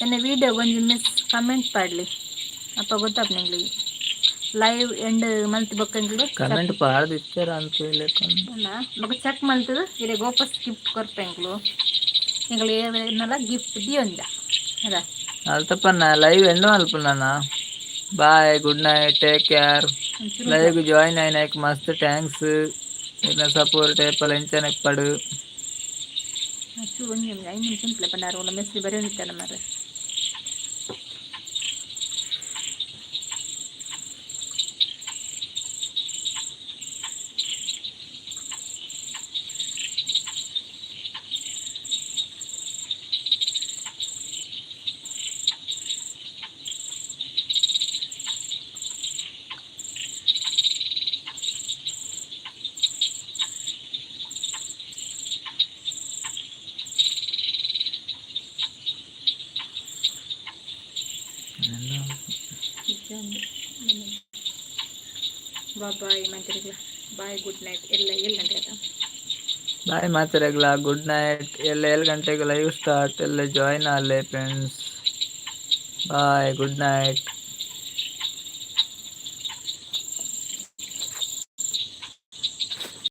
ಎನ್ನ ವಿಡಿಯೋ ಒಂಜಿ ಮಿಸ್ ಕಮೆಂಟ್ ಪಾಡ್ಲಿ. ಅಪ್ಪ ಗೊತ್ತಾಪ್ ನಿಂಗ್ಲಿಗೆ. ಲೈವ್ ಎಂಡ್ ಮಲ್ತ್ ಬೊಕ್ಕ ಎಂಕ್ಲು ಕಮೆಂಟ್ ಪಾಡ್ದು ಇತ್ತೆರ ಅಂತ ಲೆಕ್ಕ. ಅಲ್ಲ, ಬೊಕ ಚೆಕ್ ಮಲ್ತದು ಇರೆಗ್ ವಾಪಸ್ ಗಿಫ್ಟ್ ಕೊರ್ಪೆ ಎಂಕ್ಲು. ಎಂಕ್ಲು ಏರೆನಲ ಗಿಫ್ಟ್ ದಿಯೊಂಜ ಅದ. ಅಲ್ತಪ್ಪನ ಲೈವ್ ಎಂಡ್ ಮಲ್ಪುನನ. Bye, good night, take care. ಒಂಚೂರು. ಲೈವ್ ಜಾಯಿನ್ అయినాక ಮಸ್ತ್ thanks. ಇನ್ನ ಸಪೋರ್ಟ್ ಏಪಲ ಎಂಚನೆ ಇಪ್ಪಡು. ಚೂರು ಒಂಜಿ ಒಂಜಿ 5 ನಿಮಿಷ ಉಂಟುಲೆ ಪಂಡಾರ ಉಲ್ಲ ಮೆಸ್ಸಿ ಬರೆಯೊಂದಿತ್ತೆಲ್ಲ ಮಾರ್ರೆ. ಬಾಯ್ ಮಂತ್ರಿಗಳ, ಬಾಯ್, ಗುಡ್ ನೈಟ್. ಎಲ್ಲ 7 ಗಂಟೆ ಆಯ್ತಾ? ಬಾಯ್ ಮಾತೆರೆಗ್ಲ, ಗುಡ್ ನೈಟ್. ಎಲ್ಲ 7 ಗಂಟೆಗೆ ಲೈವ್ ಸ್ಟಾರ್ಟ್. ಎಲ್ಲ ಜಾಯಿನ್ ಆಲೆ ಫ್ರೆಂಡ್ಸ್. Bye, good night.